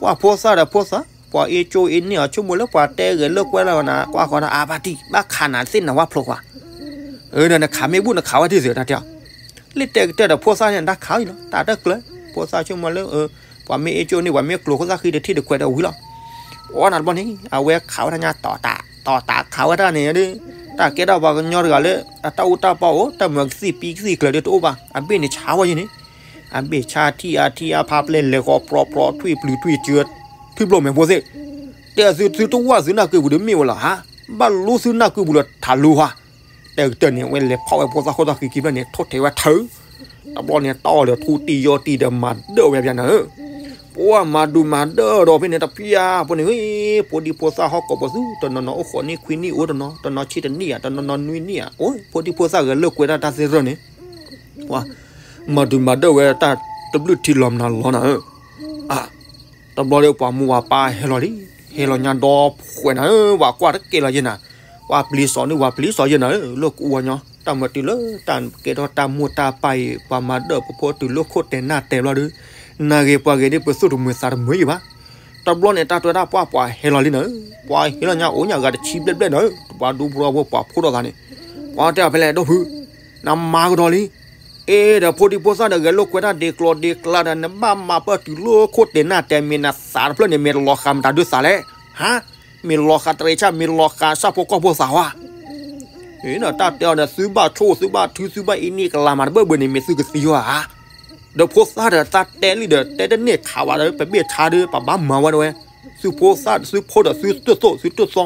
ပှၤဖိသၣ်ဒီးဖိသၣ်, ပှၤအ့ၣ်ကၠိအ့ၣ်န့ၢ်အီၤ ဆိကမိၣ်လၢပှၤတဲဂဲၤလိာ်ကွဲလီၤနၤ ကွၢ်ဃီဒီးအါဘၣ်တံၢ် ဘၣ်ခးနၤသ့ၣ်နၤဝၣ်ဖျိကွၢ်, ဒီးနခးမ့ၢ်ဘူၣ်နခးဝဲဒ်သိးတၢ်တဲအီၤ, လၢတဲာ်ကတၢၢ်ဒီးဖိသၣ်န့ၣ် တၢ်ခးအီၤလီၤ တၢ်တကျၢၤ, ဖိသၣ်ဆိကမိၣ်လၢ ပှၤမ့ၢ်အ့ၣ်ကၠိန့ၢ် ပှၤမ့ၢ်ကျိၤခိၣ်သၣ်ဃံဒီးထံၣ်တခွဲးဒီးဝံၤလီၤ, ဝဲနၤတဘျီန့ၣ် အဝဲခးဝဲဒၣ်ညါတီၤတၢ်, တီၤတၢ်ခးဝဲဒၣ်န့ၣ်ဒီး, တၢ်ကဲထီၣ်ပှၤကညီတဂၤလၢ အတၢ်အူတၢ်ပီအိၣ် တၢ်မုာ်ကသံၣ်ပံကသံၣ်ကျၢၤဒီးတအိၣ်ဘၣ် အဘ့ၣ်န့ၣ်ဆါဝဲယံၤန့ၣ်, အဘ့ၣ်ဆါထံၣ်အါထံၣ်အါဖးပျဲၢ်လဲၤဃီၤပြီပြီထွံၣ်ပျုၤထွံၣ်စၢၤ, ထွံၣ်ဘျီၣ်မဲာ်ဖိသ့ၣ်, တဲသုသုတဝၣ်သုနၢ်ကုပူၤဒီးမ့ၢ်ဝဲလီၤဧါ, ဘၣ်လူသုနၢ်ကုပူၤလီၤထးလူဟါ, တဲာ်ကတၢၢ်န့ၣ် အဝဲလဲၤဖီၣ်ဝဲဖိသၣ်ခိၣ်သၣ်ဃံခံဖျၢၣ်န့ၣ် ထိၣ်ထဲးဝဲထၢ, တဘျီန့ၣ် တီၢ်လၢထူတံၢ်ယီၢ်တံၢ်ဒီးမၤဒၢၣ်ဝဲပျဲနၤဧၢ, ပှၤမၤဒုးမၤဒၢၣ်ဒီးဖဲန့ၣ်တပျၢ်ဖိန့ၣ်, ဖိဒံဖိသၣ်ဟီၣ်ကိးပသူ တနီၤနီၤအိၣ်ဃိးနံၣ်ခွံနံၣ်အိၣ်တနီၤ, တနီၤဆံတနံၣ်ဧါ, တနီၤနီၤနွံနံၣ်ဧါ, အိၣ် ဖိဒံဖိသၣ်ဂဲၤလိာ်ကွဲဒၣ်တၢ်သ့ၣ်တဖၣ်န့ၣ်, ပှၤမၤဒုးမၤဒၢၣ်ဝဲတၢ်တဘျုးထံလီၤမနုၤလီၤနၤဧၢ, အါ, တဘျီဒီးပှၤမိၢ်ပှၤပၢ်ဟဲလီၤလံ, ဟဲလီၤညါဒီဖှဲးနၤဧၢ, ပှၤကွၢ်တကဲလီၤယဲနၤ, ပှၤပျံၤစီၤန့ၣ် ပှၤပျံၤစီၤယဲနၤဧၢ, လၢကအိၣ်ဝဲညီ, တၢ်မၤတုၤလၢတၢ်ကဲထီၣ်တၢ်မိၢ်တၢ်ပၢ်အံၤ ပှၤမၤဒၢၣ်ပဖိတုၤလၢခိၣ်တဲာ်နၢ်တဲာ်ဘျီဒီး, နၤဂ့ၤပှၤဂ့ၤန့ၣ် ပသူၣ်တမုာ်သးတမုာ်ယံၤဘၣ်. တဘျီန့ၣ် တၢ်တွဲတၢ်ပှၢ်ပှၤဟဲလီၤလံနၤဧၢ, ပှၤဟဲလီၤညါအိၣ်ညါဂၤတဆံဘျဲၣ်ဘျဲၣ်နၤဧၢ, ပှၤဒူဖိတဝီဖိပှၤဖှီၣ်ထီၣ်သးန့ၣ်, ပှၤတဲအီၤဖဲလဲၣ် ဒီပုၢ်, နမၤကဒီးလံ, အ့ ဒီးဖိဒံဖိသၣ်ဒီးဂဲၤလိာ်ကွဲတၢ်ဒ့ကျီဒ့ကျါဒီး နဘၣ်မၤပၢၢ်တုၤလၢခိၣ်တဲာ်နၢ်တဲာ် မ့ၢ်နသးတဖျၢၣ်န့ၣ် မ့ၢ်တလီၤဃာ်မတၤဒုးသးလဲၣ်, ဟါ, မ့ၢ်လီၤဃာ်တရံးဆၣ် မ့ၢ်လီၤဃာ်ဆၣ်ဖိကီၢ်ဖိသးဝါ အ့ တၢ်တဲအီၤဒီး သုဘၣ်ဆိၣ်သုဘၣ်ထုသုဘၣ်အ့န့ၢ်ကလၤမးတဘၢၣ်ဘၢၣ်န့ၣ် မ့ၢ်သုကသံယီၤဧါ, ဒီးဖိသၣ်ဒီးသးတဲလံဒီး တဲတန့ၢ်ခးဝဲဒီး ပဘ့ၣ်ဆါဒီး ပဘၣ်မၤဝဲဒၣ်ဝဲ, သုဖိသၣ်သုဖိဒီးသုတသိၣ်သုတသီ,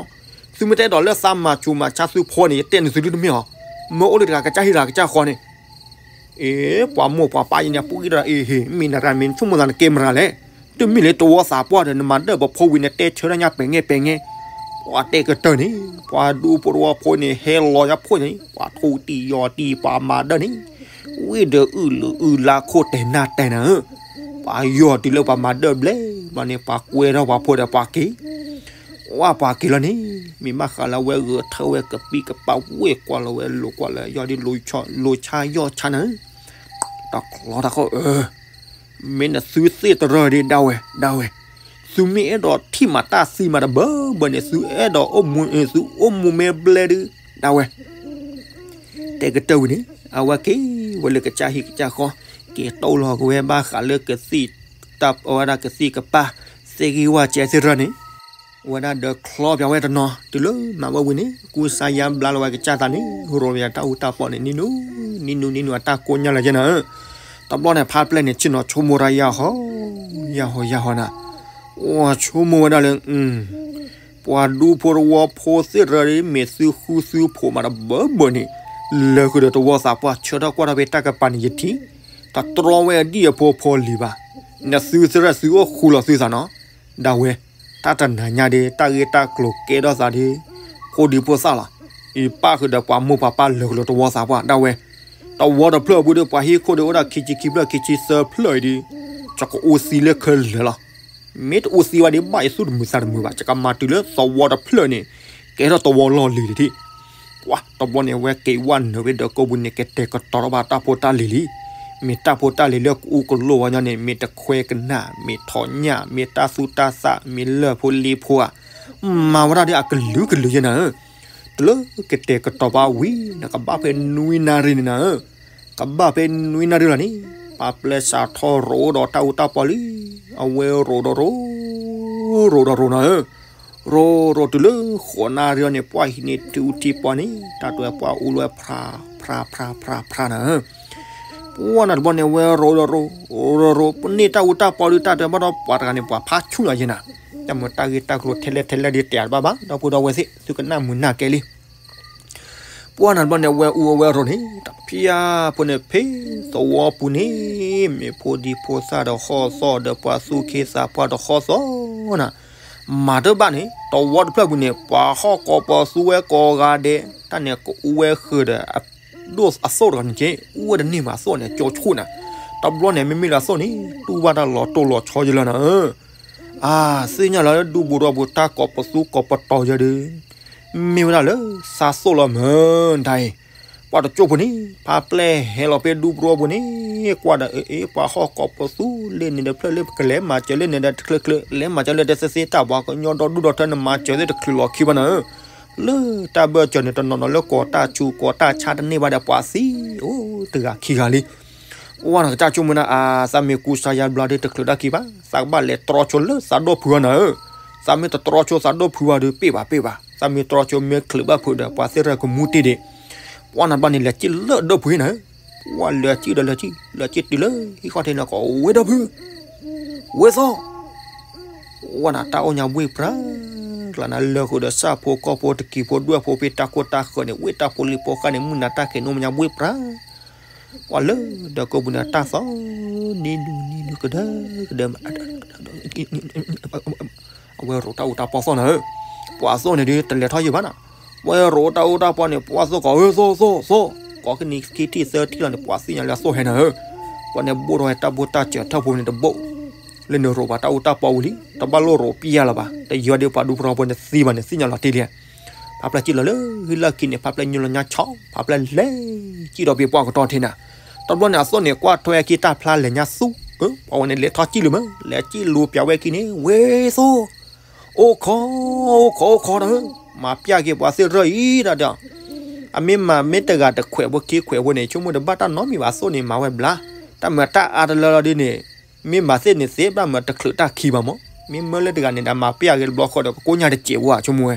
သုမ့ၢ်တဲဒီးလၢသးမၤဆူးမၤဆါသုဖိန့ၣ် ယတဲန့ၢ်သုဒုတမ့ၢ်ဧါ, မ့ၢ်အိၣ်လၢတဂၤကစၢ်ဟံၣ်တဂၤကစၢ်ဃီန့ၣ် အ့ ပှၤမိၢ်ပှၤပၢ်ယန့ၣ် ပှၤအံၤဒီး အ့ဟ့ၣ် မ့ၢ်နရၤမ့ၢ်နဆိကမိၣ်သးနကဲမရၤလဲၣ်, တမ့ၢ်လၢတဝီသးပှၢ်ဒီး နမၤဒၢၣ်ပဖိဝံၤ နတဲဆၢထၢၣ်ညါပဲာ်ငဲပဲာ်ငဲ, ပှၤတဲကတၢၢ်န့ၣ်, ပှၤဒူဖိတဝီဖိန့ၣ် ဟဲလီၤယါဖိန့ၣ် ပှၤထူတံၢ်ယီၤတံၢ်ပှၤမၤဒၢၣ်န့ၣ်, ဝံၤဒီးအုၣ်လုာ်အုၣ်လါခိၣ်တဲာ်နၢ်တဲာ်နၤဧၢ, ပှၤယီၤတုၤလၢပှၤမၤဒၢၣ်ဘျဲၣ်ဘျီန့ၣ် ပှၤကွဲထီၣ်ပှၤဖိဒီးပှၤက့ၤ ဝဲပှၤက့ၤလီၤန့ၣ်, မ့ၢ်ဘၣ်ဃးလၢအဝဲဂဲၤထၢၣ်ဝဲကပံၢ်ကပၤဝ့ၢ်ကွၢ်လီၤဝဲလိၤကွၢ်လၢယီၤဒ် လိၤဆါယီၢ်ဆါနၤဧၢ, တၢ်ချီတၢ်ဃီအၢ, မ့ၢ်နသုသ့ၣ်တရၢၢ်ဒံးဒၣ်ဝဲ ဒၣ်ဝဲ, သုမ့ၢ်အဲၣ်ဒိးထံၣ်မးတၢ်သံမးတဘၢဘၢန့ၣ် သုအဲၣ်ဒိးအိၣ်မူ သုအိၣ်မူမ့ၢ်ဘျဲၣ်ဒုး ဒၣ်ဝဲ တဲကတၢၢ်ဝံၤန့ၣ် အဝဲက့ၤဝဲလၢကစၢ်ဟံၣ်ကစၢ်ဃီ, က့ၤတိၢ်လီၤက့ၤဝဲဘၣ်ဃးလၢကသံၣ်, တၢ်အဝဲဒၣ်ကသံၣ်ကပၤ, သ့ၣ်ဂံၢ်ဝၢ်စဲးသ့ၣ်တဖၣ်န့ၣ်, ဝဲဒၣ်ဒီးချီပၠးဝဲတနီၤ တုၤလၢမၤဝဲဝံၤန့ၣ် ကူစါယါဘျါလီၤဝဲကစၢ်သးန့ၣ် ရိၤလီၤယၤတၢ်အူတၢ်ပီန့ၣ် နံၤနူ, နံၤနူ နံၤနူ အတၢ်ကိးညါလၢယဲနၤဧၢ, တဘျီန့ၣ် ဖါပျဲၢ်န့ၣ် ဆ့ၣ်နီၤဆိကမိၣ်တၢ်ယၢ်ဟီ, ယၢ်ဟီ ယၢ်ဟီနၤ, အိၣ်ဆိကမိၣ်ဝဲဒၣ်လၢ ပှၤဒူဖိတဝီဖိသ့ၣ်တဖၣ်န့ၣ် မ့ၢ်သုဃုသုဖိးမးတဘၢဘၢန့ၣ်, လၢာ်ဃုာ်ဒီးတဝီသးပှၢ် ဆၢထၢၣ်ကွၢ်ထီၣ်ဖဲတၢ်ကပၤန့ၣ် ယထံၣ်, တတြီဝဲအဒံၣ်အဖိအဖီလံၤဘၣ်, နသုသရၣ်သုအိၣ်ဃူလီၤသုသးနီၤ, ဒၣ်ဝဲ, တၢ်တနၤညါဒီး တၢ်ဂ့ၢ်တၢ်ကျိၤကဲထီၣ်သးဒီး ဖိဒံဖိသၣ်လီၤ, အံၤပၣ်ဃုာ်ဒီးပှၤမိၢ်ပှၤပၢ်လၢာ်ဃုာ်ဒီးတဝီသးပှၢ် ဒၣ်ဝဲ, တဝီတဖျၢၣ်အပူၤဒီး ပှၤဟံၣ်ခိၣ်ဒီးအိၣ်ဒၣ်ခံဆံခံဖျၢၣ် ခံဆံသၢဖျၢၣ်အံၤဒီး ယကအူသံလၢခဲလၢာ်လီၤ. မ့ၢ်တအူသံဝဲဒံးဘၣ် ယသူၣ်တမုာ်သးတမုာ်ဘၣ်, ယကမၤတုၤလၢသဝီတဖျၢၣ်န့ၣ် ကဲထီၣ်တဝီလီၢ်လံၤတထံၣ်. ပှၤတဘျီန့ၣ် အဝဲက့ၤဝဲနုာ်ဝဲဒီးကိးပူၤန့ၣ် ကတဲာ်ကတီၤထီၣ်ဘၣ်တၢ်ဖိတၢ်လံၤလံ. မ့ၢ်တၢ်ဖိတၢ်လံၤလၢကအူကလိၣ်ဝဲညီန့ၣ် မ့ၢ်တခွဲကနၣ်, မ့ၢ်ထီၣ်ညၣ်, မ့ၢ်တၢ်သူတၢ်သၣ်, မ့ၢ်လၢၢ်ဖိလ့ဖိဧါ, မၤဝဲဒၣ်ဒ်အကလုာ်ကလုာ်ယဲနၤဧၢ. တုၤလၢကတဲာ်ကတီၤဘၣ်ဝံၤ နကဘၣ်ဖဲနွံနၣ်ရံၣ်န့ၣ်နၤဧၢ. ကဘၣ်ဖဲနွံနၣ်ရံၣ်လီၤန့ၣ် ပှၤပျဲၢ်စးထီၣ်ရိးဒီးတၢ်အူတၢ်ပီလံ. အဝဲရိးဒီးရိး, ရိးဒီးရိးနၤဧၢ. ရိးရိးတုၤလၢဃိးနၣ်ရံၣ်အံၤန့ၣ် ပှၤဟံးန့ၢ်ထံအူထံပီန့ၣ် တၢ်တဲပှၤအူလၢဝဲဖြါ, ဖြါ, ဖြါ, ဖြါ, ဖြါနၤဧၢ. ပှၤနၤတဘျီန့ၣ် အဝဲရိးဒီးရိး, ရိးဒီးရိး, ပန့ၢ်တၢ်အူတၢ်ပီဒီး တၢ်တဲဘၣ်ဒီး ပှၤတဂၤန့ၣ် ပှၤဖးဆူၣ်လီၤယဲနၤ. တၢ်မ့ၢ်တၢ်ဂ့ၢ်တၢ်ကျိၤထဲလဲၣ်ထဲလဲၣ်ဒီး တဲတဘၣ်ဘၣ်, ဒီပုၢ်ဒီဝဲၢ်သ့ၣ် သုကနၣ်မုာ်နၢ်ကဲလံ. ပှၤနၤတဘျီန့ၣ် အဝဲအူအဝဲရိးန့ၣ် တဖျၢၣ်ဖိန့ၣ် ဖဲသဝီပူၤန့ၣ် မ့ၢ်ဖိဒံဖိသၣ်တဟီၣ်သီၣ်ဒီး ပှၤသူၣ်က့သးပှၢ်တဟီၣ်သီၣ်နၤ. မၤတဘၣ်န့ၣ် သဝီတဖျၢၣ်ပူၤန့ၣ် ပှၤဟီၣ်ကိးပသူဝဲကိးဂၤဒဲး, တၢ်န့ၣ်ကအူဝဲဃုာ်ဒီး ဒိၣ်အသိၣ်တဂၤန့ၣ်က့, အူဝဲတန့ၢ်မးအသိၣ်န့ၣ် ကၠီဆိၣ်နၤ. တဘျီန့ၣ် မ့မ့ၢ်လၢအသိၣ်န့ၣ် တူၢ်ဘၣ်တၢ်လီၤတိၢ်လီၤဆီယလၢနၤဧၢ. အါ, သ့ၣ်ညါလၢဒူပူၤဒီပူၤ တၢ်ကိးပသူကိးပတီၤယဲဒုး မ့ၢ်ဝဲဒၣ်လၢသးသိၣ်လီၤမၢ်တၢ်အံၤ. ပှၤတကၠိဖိန့ၣ် ဖါပျဲၢ်ဟဲလီၤဖဲဒူပူၤဒီပူၤန့ၣ် ကွၢ်ဒီး အ့ ပှၤဟီၣ်ကိးပသူလၢန့ၣ်ဒီးဖျၢၣ်လၢပကလဲၤမၤစၢၤလၢန့ၣ်ဒီးတချုးချုး လဲၤမၤစၢၤလၢတသ့သ့ တၢ်ပှၤကညီဒီဒူၣ်ဒီထၢ နမၤစၢၤသ့ၣ်တချုးလီၤခံဘၣ်နၤဧၢ. လၢတၢ်ဘၢၣ်စၢၤန့ၣ် တနီၤနီၤလၢကိးတၢ်ဆူးကိးတၢ်ဆါတန့ၢ်ဘၣ်ဒီး ပှၤသံအိၣ်တဂၤခံဂၤလံ. ပှၤနကစၢ်ဆိကမိၣ်နၤ အါ, သးမ့ၢ်ကူစါယါဘျါဒီး တချုးတၢ်ခံဘၣ်, သးကဘၣ်လဲၤတြီဆိလၢသးဒီဖုဂၤနၤဧၢ. သးမ့ၢ်တတြီဆိသးဒီဖုဂၤဒီး ပ့ၢ်ဘၣ်ပ့ၢ်ဘၣ်, သးမ့ၢ်တြီဆိမ့ၢ်ချုးဘၣ်ဖုးဒီး ပှၤသ့ၣ်ရၢကမူတ့ၢ်ဒံး. ပှၤနၤဘျီန့ၣ် လဲၤက့ၤလၢဒီဖုနၤဧၢ. ပှၤလဲၤက့ၤဒီးလဲၤက့ၤ, လဲၤက့ၤတုၤလၢဟံၣ်ဃီထံးန့ၣ်ကီး ဝဲဒီဖု, ဝဲသီ ဝဲနၤတၢ်အိၣ်ညါဘှ့ၣ်ပြၤကျါနၤ လၢဃုာ်ဒီးစၢ်ဖိကီၢ်ဖိတကံၤဖိဒွဲၣ်ဖိ ဖဲတၢ်ကိၢ်တၢ်ဃၢၤန့ၣ် ဝ့ၢ်တၢ်ဖိလံၤဖိဃၢ်န့ၣ် မုၢ်နၤတၢ်ခဲးနူမညါဘှ့ၣ်ပြၤ. ပှၤလၢဒီးကိးပူၤန့ၣ် တၢ်သီၣ်နံၤနုၤနံၤနုၤကဒၢကဒၢ အဝဲရိးတၢ်အူတၢ်ပီသီၣ်နၤဧၢ. ပှၤသီၣ်န့ၣ်ဒုး တလဲၤထီၣ်ယံာ်ဘၣ်နၤ. ပှၤရိးတၢ်အူတၢ်ပီန့ၣ် ပှၤသီၣ်ကီး ဧၢ သီၣ်သီၣ်သီၣ် ကိးခံနံၤခံထံၣ်သၢထံၣ်လီၤန့ၣ် ပှၤသ့ၣ်ညါလၢအသိၣ်ဟဲနၤဧၢ, ပှၤန့ၣ်ဘိၣ်ထီၣ်ဝဲတၢ်ဘိၣ်တၢ်စၢၤထၢၣ်ဖိန့ၣ်တဘိၣ်, လၢနရိးပှၤတၢ်အိၣ်တၢ်ပီဝံၤလံ တဘၣ်လိၣ်ရိးပျၢ်လၢၤဘၣ်, တယီၤဒ်ပှၤဒူပရီဖိန့ၣ်သံဘၣ်န့ၣ် သ့ၣ်ညါလီၤတံၢ်လံ. ဖါပျဲၢ်စံၣ်လီၤလၢဟံၣ်လၢခံန့ၣ် ဖါပျဲၢ်ညိလီၤညါဆီ ဖါပျဲၢ်လဲၤစံၣ်ဒီးပှၤကတီၢ်ထံးနၤ, တဘျီန့ၣ် အသိၣ်န့ၣ်ကွၢ်ထွဲက့ၤတၢ်ဖျါလဲၤညါသူ, ပှၤဝဲန့ၣ်လဲၤထီၣ်စံၣ်လၢၤမး လဲၤစံၣ်လူၤပၠးဝဲခံန့ၣ် ဝ့သိၣ် အိၣ်ခိး အိၣ်ခိး အိၣ်ခိးဒီး မၤပျၢ်က့ၤပှၤသ့ၣ်ရၢအံၤဒီး, အမ့ၢ်မၤမ့ၢ်တဂၤတခွဲးဖိခံခွဲးဖိန့ၣ် ဆိကမိၣ်တဘၣ်တၢ်နီတမံၤဘၣ် အသိၣ်န့ၣ်မၤဝဲဘျါ, တၢ်မၤတၢ်အါတလၢလီၤဒ်န့ၣ်, မ့ၢ်မၤသ့ၣ်န့ၣ်သ့ဘၣ်မၤတချုးတၢ်ခံဘၣ်မး, မ့မ့ၢ်လၢတဂၤန့ၣ်ဒီး မၤပျၢ်က့ၤတဘျီဃီဒီး ကကိညၢ်တစဲးဝဲ ဆိကမိၣ်ဝဲ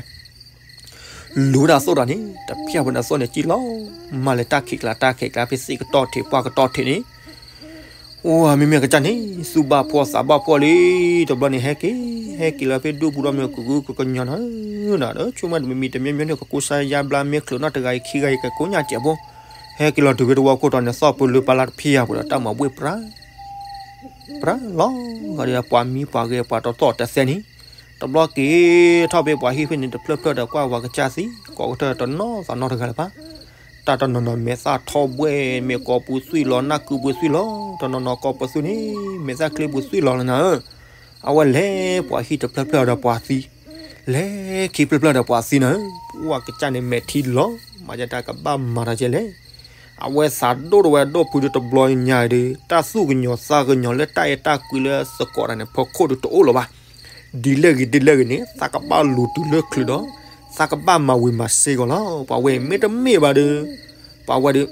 လူၤဝဲဒၣ်အသိၣ်တဂၤန့ၣ် တပျၢ်ဝဲန့ၣ်အသိၣ်န့ၣ်စံၣ်လီၤ, မၤလၢတၢ်ခံးကျါတၢ်ခံးကျါ ဖဲသ့ၣ်ကတီၢ်ထံးပှၢ်ကတီၢ်ထံးန့ၣ်, အိၣ်မ့မ့ၢ်ကစၢ်န့ၣ် သူၣ်ဘၣ်ဖှီၣ်သးဘၣ်ဖှီၣ်လံ, တဘျီန့ၣ် ဟဲက့ၤ ဟဲက့ၤလီၤဖဲဒူၣ်ပူၤဒီးမ့ၢ်ကကုကကညီနီၤ, ဒီးဆိကမိၣ်တမံၤမံၤတမံၤမံၤန့ၣ် ကကိစါယါဘျါမ့ၢ်ချုးနီတဂၤအံၤခံဂၤအံၤ ကကိညၢ်စဲးဖိ, ဟဲက့ၤလီၤတုၤဖဲတဝီခိၣ်တီန့ၣ် သီၣ်ပူၤလၢပလၢ်တဖံးယၤပူၤဒီး တၢ်မၤဘှ့ၣ်ပြၢ ပြၢလီၤဂာ်ဒီးပှၤမံပှၤဂဲၤပှၤတသီၣ်တသဲန့ၣ်, တဘျီက့ၤထီၣ်ဖဲပှၤဟံၣ်ဖဲန့ၣ်တဖျၢၣ်ဖျၢၣ်ဒီးကွၢ်ဝၤကစၢ်သံ ကိးကတၢၢ်တနီၤသးနီတဂၤလၢၤဘၣ်, တၢ်တနီၤနီၤမဲာ်သၣ်ထီၣ်ဘှဲၣ် မဲာ်ကိးပူၤသွံၣ်လီၤ နၢ်ကုပူၤသွံၣ်လီၤ, တနီၤနီၤကိးပသူန့ၣ် မဲာ်သၣ်ချ့ပူၤသွံၣ်လီၤလီၤနၤဧၢ, အဝဲလဲၤပှၤဟံၣ်တဖျၢၣ်ဖျၢၣ်ဒီးပှၤသံ, လဲၤခံဖျၢၣ်ဖျၢၣ်ဒီးပှၤသံနၤဧၢ, ပှၤကစၢ်န့ၣ်မဲာ်ထံလီၤ, မၤယတၢ်ကဘၣ်မၤတၢ်ကဲလဲၣ် အဝဲသးဒိၣ်ထီၣ်ဝဲဒိၣ်ဖုဒုတဘျီညါဒီး တၢ်သူၣ်ကညီၤသးကညီၤလၢတၢ်အဲၣ်တၢ်ကွံလၢသကိးတၢ်န့ၣ် ဖီခိၣ်ဒုတအိၣ်လၢၤဘၣ်, ဒ်လဲၣ်ဂ့ၤဒ်လဲၣ်ဂ့ၤန့ၣ် သးကဘၣ်လူၤတုၤလၢချုးဒီး သးကဘၣ်မၤဝံၤမၤစ့ၢ်ကီးလီၤ, ပှၤဝဲမ့တမ့ၢ်ဘၣ်ဒီး ပှၤဝဲဒီး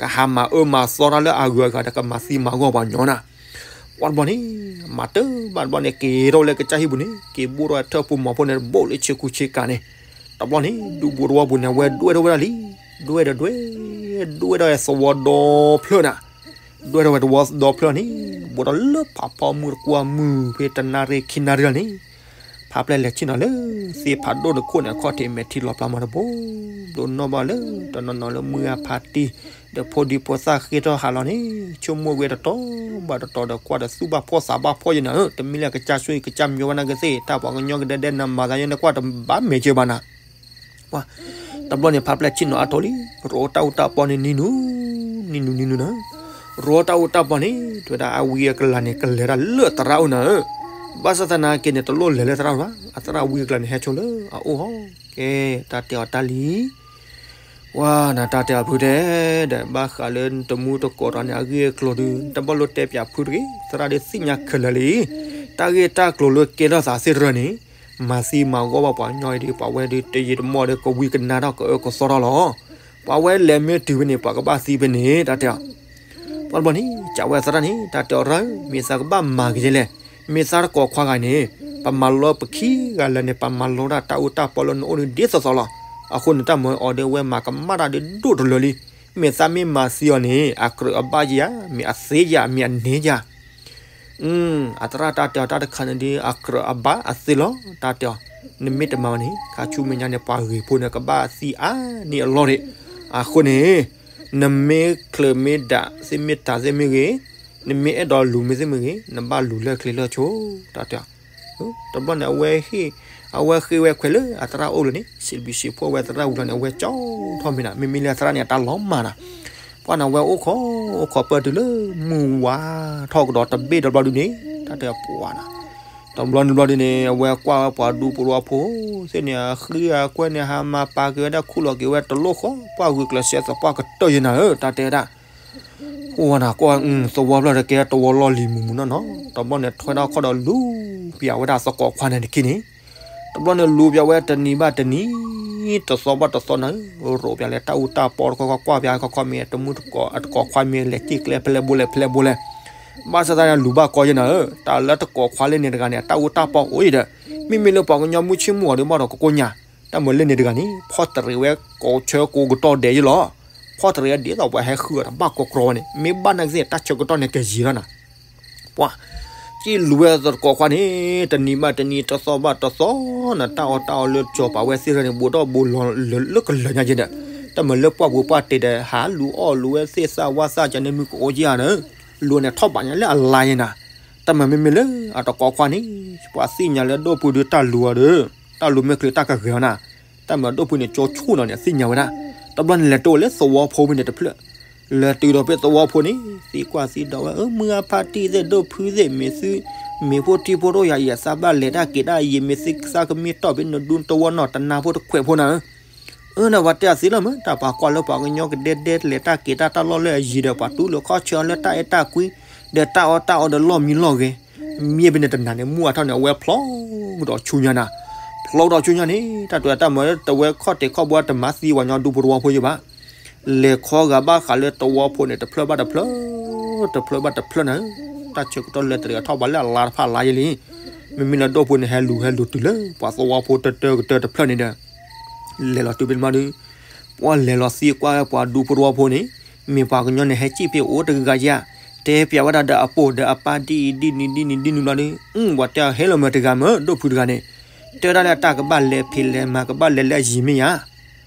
ကဟးမၤအၢမၤသီတၢ်လၢအဂုၤအဂၤဒီးကမၤသံမၤဂီၢ်ပှၤကညီနၤ, ပှၤတဘျီန့ၣ် မၤတၢ်ဘၣ်တဘျီန့ၣ် က့ၤထီၣ်ဝဲလၢကစၢ်ဟံၣ်ပူၤန့ၣ် က့ၤဘိၣ်ထီၣ်ဝဲထၢၣ်ဖိမီၤဖိန့ၣ် တဘိၣ်လၢဆ့ကူဆ့ကၤန့ၣ်, တဘျီန့ၣ် ဒူပူၤတဝီပူၤန့ၣ် အဝဲဒွဲၣ်ထီၣ်ဝဲဒၣ်လံ, ဒွဲၣ်ဒီးဒွဲၣ်, ဒွဲၣ်ဒီးသဝီဒီဖျၢၣ်နၤ, ဒွဲၣ်ထီၣ်ဝဲသဝီဒီဖျၢၣ်န့ၣ် ဘိးထီၣ်လၢဖးဖီမုၢ်တကွၢ်မုၢ်ဖဲတနၣ်ရံၣ်ခံနၣ်ရံၣ်လီၤန့ၣ်, ဖါပျဲၢ်လဲၤဆ့ၣ်နီၤလၢ သ့ၣ်ဖးဒိၣ်တခိၣ်န့ၣ် အခီၣ်ထံးမဲာ်ထံလီၤပျါမၤတဘိ, ဒိးနီၢ်ဘၣ်လၢ တနီၤနီၤလၢမုၢ်ဂၢ်ဖါတံၢ် ဒီးဖိဒံဖိသၣ်ဃ့ထီၣ်ဟးလီၤန့ၣ် ဆိကမိၣ်ဝဲတတီဘၣ်တတီဒီးကွၢ်ဒီးသူၣ်ဘၣ်ဖှီၣ်သးဘၣ်ဖှီၣ်ယဲနၤဧၢ, တမ့ၢ်လၢကစၢ်ဆိၣ်အံၤကစၢ်မၠိဝဲနၤကသ့ၣ် တၢ်ပှၤကညီကဒဲဒဲနၤမၤသးယဲနကွၢ်တဘၣ်မဲာ်ကၢဘၣ်နၤ ပှၤ, တဘျီန့ၣ် ဖါပျဲၢ်ဆ့ၣ်နီၤအါထီၣ်လံ, ရိတၢ်အူတၢ်ပီန့ၣ်နံၤနူၤ, နံၤနူၤနံၤနူၤနၤ, ရိတၢ်အူတၢ်ပီန့ၣ် တဲဝဲဒၣ်အဝံအကလၤန့ၣ် ကလဲၤတၢ်လၢသရၣ်အိၣ်နၤဧၢ, ဘၣ်ဆၣ်သနာ်က့န့ၣ် တလိၣ်လဲၤလၢသရၣ်ဘၣ်, အသရၣ်ဝံအကလၤန့ၣ် ဟဲဆိလၢအအိၣ်ဟီ, ကဲ, တၢ်တဲအီၤတၢ်လံ ပှၤနၤတၢ်တဲအီၤဖုတဲ, ဒီးဘၣ်ဃးလၢနတမူတကိးဒီးန့ၣ် အဂ့ၢ်အကျိၤဒုး တဘၣ်လိၣ်တဲပၠးဖုတဂ့ၤ, သရၣ်ဒုးသ့ၣ်ညါခဲလၢာ်လံ, တၢ်ဂ့ၢ်တၢ်ကျိၤလၢကဲထီၣ်သးသ့ၣ်တဖၣ်န့ၣ်, မၤသံမၤဂီၢ်ဘၣ်ပှၤကညီအံၤဒီး ပှၤဝဲဒုးတယံာ်တမီၢ်ဒီးကဝံကနါထီၣ်ကအၢကသီထီၣ်လီၤ, ပှၤဝဲလဲၤမ့ၢ်တုၤဖဲန့ၣ် ပှၤကဘၣ်သံဖဲန့ၣ် တၢ်တဲအီၤ ပှၤတဘျီန့ၣ် ကးဝဲသရၣ်န့ၣ် တၢ်တဲအီၤရၢ်ဧၢ, မ့ၢ်သးကဘၣ်မၤကယဲလဲၣ်, မ့ၢ်သးတကိးခွါဂၤန့ၣ်, ပမၤလီၤပခံဂၤလၢာ်န့ၣ် ပမၤလီၤဒၣ်တၢ်အူတၢ်ပီလၢနအိၣ်န့ၣ်ဒ်သိးသိးလီၤ, အဃိန့ၣ် တၢ်မၤအီၤဒီးဝဲမၤကမၣ်တၢ်ဒ်ဒိၣ်တလၢလံ, မ့ၢ်သးမ့ၢ်မၤသံအီၤန့ၣ် အကြၢးအဘၣ်ယၤ, မ့ၢ်အသ့ယၤ, မ့ၢ်အန့ၢ်ယၤ အသရၣ်တၢ်တဲအီၤတၢ်တခါန့ၣ်ဒီး အကြၢးအဘၣ်အသ့လီၤ, တၢ်တဲအီၤ, နမ့ၢ်တမၤဘၣ်န့ၣ် ခါဆူမဲာ်ညါန့ၣ် ပှၤဂ့ၤဖိန့ၣ် ကဘၣ်သံအါန့ၢ်အလီၢ်ဒံး, အဃိန့ၣ်, နမ့ၢ်ချုးမ့ၢ်ဒးသ့ၣ်မ့ၢ်တၤသ့ၣ်မ့ၢ်ဂ့ၤ, နမ့ၢ်အဲၣ်ဒိးလူၤမ့ၢ်သ့ၣ်မ့ၢ်ဂ့ၤ, နဘၣ်လူၤလၢချ့လၢဆိ, တၢ်တဲအီၤ တဘျီန့ၣ် အဝဲဟ့ၣ်, အဝဲဃ့ဝဲခွဲးလၢအသရၣ်အိၣ်လၢန့ၣ်, စံးဘျုးစံးဖှိၣ်ဝဲသရၣ်ဝံၤလီၤန့ၣ် အဝဲကၠီထီၣ်မ့ၢ်နၤ, မ့မ့ၢ်လၢအသရၣ်န့ၣ် အတၢ်လီၤမၢ်နၤ, ပှၤန့ၣ် အဝဲအိၣ်ခိး, အိၣ်ခိးပၢၢ်တုၤလၢမုၢ်ဝါထီၣ်ကဒီး တဘ့ၣ်တဘျီဒုန့ၣ်, တၢ်တဲပှၤနၤ, တဘျီန့ၣ်ဘျီဒုန့ၣ် အဝဲကွၢ်ဝဲပှၤဒူပူၤဒီးဖိသ့ၣ်န့ၣ် အဃံအကွဲၢ်န့ၣ် ဟးမၤပာ်က့ၤဝဲဒၣ်ခူၣ်လီၤက့ၤဝဲတလိၣ်ဃီ, ပှၤဂုာ်ကျဲးစၢးသးပှၢ်ကတၢၢ်ယဲနၤဧၢ, တၢ်တဲဝဲဒၣ် အိၣ်ဝဲနၤကွၢ်, သဝီဖျၢၣ်တကဲတဝီလီၢ်လံၤမုၢ်မုၢ်နီၢ်နီၢ်, တဘျီန့ၣ် ထွဲထီၣ်ခီၣ်ဒီးလူၤပၠးဝဲဒၣ်သကိးခွါန့ၣ်တက့ၢ်န့ၣ်, တဘျီန့ၣ် လူၤပၠးဝဲတနံၤဘၣ်တနံၤ, တသီဘၣ်တသီနၤဧၢ, ရိးပၠးလၢတၢ်အူတၢ်ပီတခီခီ ကွၢ်ပၠးခီခီမ့ၢ် တမူတကိး, အသကိးခွါမ့ၢ်လဲၤစ့ၢ်ကျဲဖဲလဲၣ်ဘိလဲၣ်ဖဲလဲၣ်ဘိလဲၣ်, ဘၣ်ဆၣ်သနာ်က့လူၤဘၣ်ကီယဲနၤဧၢ, တၢ်လၢသကိးခွါလၢန့ၣ်တဂၤန့ၣ် အတၢ်အူတၢ်ပီအိၣ်အံၤဒီး, မ့မ့ၢ်လၢပှၤကညီမုၢ်ဆ့ၣ်မုၢ်ဂီၤဒီးဘၣ်ဒီးကကိညါ, တၢ်မၤလၢန့ၣ်တဂၤန့ၣ် ဖီၣ်တရံးဝဲကိးဆၢကိးကတီၢ်ဒဲးယဲလီၤ, ဖီၣ်တရံးဝဲဒ်သိးပှၤဟဲဃုအီၤတဘၣ်ကီကြီဝဲန့ၣ်, မ့ၢ်ဘၣ်နာ်က့သ့ၣ် တၢ်ဆၢကတီၢ်န့ၣ်ကယံာ်လီၤနၤ, ပှၤ, စ့ၢ်လူၤဝဲသကိးခွါန့ၣ် တနံၤဘၣ်တနံၤ တသီဘၣ်တသီ, နတၢ်အီၣ်တၢ်အီလၢကၠီၤပာ်ဝဲသ့ၣ်တဖၣ်န့ၣ် ဘူးထီၣ်ဘူးလီၤလၢကလၢာ်ညါယဲဒီး, တၢ်မၤလၢပှၢ်ပူၤပှၢ်တ့ၢ်ဒီး ဟးလူၤအီၣ်လူၤဝဲသ့ၣ်သၣ်ဝၣ်သၣ်ကန့ၣ်မုၢ်ကအိၣ်က့ၤဧါဒီး, လူၤန့ၣ်ထီၣ်ဘးညါလၢအလါယဲနၤ, တၢ်မၤမ့မ့ၢ်လၢအသကိးခွါန့ၣ် ပှၤသ့ၣ်ညါလၢဒိၣ်ဖုဒုးတၢ်လူၤအီၤဒီး, တၢ်လူၤမ့ၢ်ချုးတၢ်ကဂဲၤအီၤနၤ, တၢ်မၤဒိၣ်ဖုန့ၣ် ကၠီဆိၣ်နီၤန့ၣ် သ့ၣ်ညါဝဲဒၣ်, တ တဘျီန့ၣ်လဲၤတိၢ်လၢသဝီဖိဖဲန့ၣ်တဖျၢၣ်, လဲၤတုၤဒီးဖဲသဝီဖိန့ၣ် သံကွၢ်သံဒိးဝဲ အၢ မုၢ်ဂၤဖါတံၢ်သ့ၣ်ဒိၣ်ဖုသ့ၣ် မ့ၢ်သု မ့ၢ်ဖိထံဖိတအိၣ်ယၤ ယသးဘၣ်လဲၤတၢ်က့ၤတၢ်ယံၤ မ့ၢ်သုသးကမံတ့ၢ်ဖဲနဒူသဝီနီၢ်တနါဖိတခွဲးဖိနၤဧၢ. အၢ နဝဲတဲအီၤသ့လီၤမး တၢ်ပှၤကွၢ်လၢပှၤကညီကဒဲဒဲလဲၤတၢ်က့ၤတၢ်တၢ်လီၢ်လၢအယံၤဒီး ပှၤတူၢ်လိာ်ခီၣ်ဆၢလၢတၢ်အဲၣ်တၢ်ကွံ ဒီးတၢ်အီၣ်တၢ်အီဒီးလီၢ်မံလီၢ်ဂဲၤ မ့ၢ်ဖဲန့ၣ်တနၤန့ၣ် မူအထီၣ်န့ၣ် အဝဲဖျိကဒီးဆူညါနၤ, ဖျိကဒီးဆူညါန့ၣ် တၢ်တဲတၢ်မၤလၢတဝဲခီၣ်ထံးခီၣ်ဘိ တမၤသံပှၤကညီဒူဖိသဝီဖိယဲဘၣ်. လဲၤခီဂာ်ဘၣ်ဃးလၢသဝီဖိန့ၣ် တဖျၢၣ်ဘၣ်တဖျၢၣ်, တဖျၢၣ်ဘၣ်တဖျၢၣ်နၤ, တၢ်ဆၢကတီၢ်လဲၤတရံးအထီၣ်ပှၤလၢအလါတဖၣ်လါယဲလံ. မ့မ့ၢ်လၢဒိၣ်ဖိန့ၣ် ဟဲလူၤဟဲလူၤတုၤလၢပှၤသဝီဖိတၢတၢကတၢၢ်တဖျၢၣ်န့ၣ်ဒီး လဲၤလီၤတုၤဖဲန့ၣ်မးဒီး ပှၤလဲၤလီၤသံကွၢ်ဝဲပှၤဒူဖိသဝီဖိန့ၣ် မ့ၢ်ပှၤကညီန့ၣ် ဟဲစံၣ်ဖဲအိၣ်တဂၤဂၤဧါ, တဲပျးဝဲဒၣ်ဒီးအပိၢ်ဒီးအပၢ်ဒ်အံၤဒ်နုၤဒ်နုၤဒ်နုၤဘျီဒီး အဝဲတဲအီၤ ဟဲလီၤမ့ၢ်တဂၤမ့ၢ်ဒိၣ်ဖုတဂၤန့ၣ် တဲဝဲဒၣ်လၢတၢ်ကဘၣ်လဲၤဖံးလဲၤမၤ ကဘၣ်လဲၤလၢအယံၤမ့ၢ်ဧါ.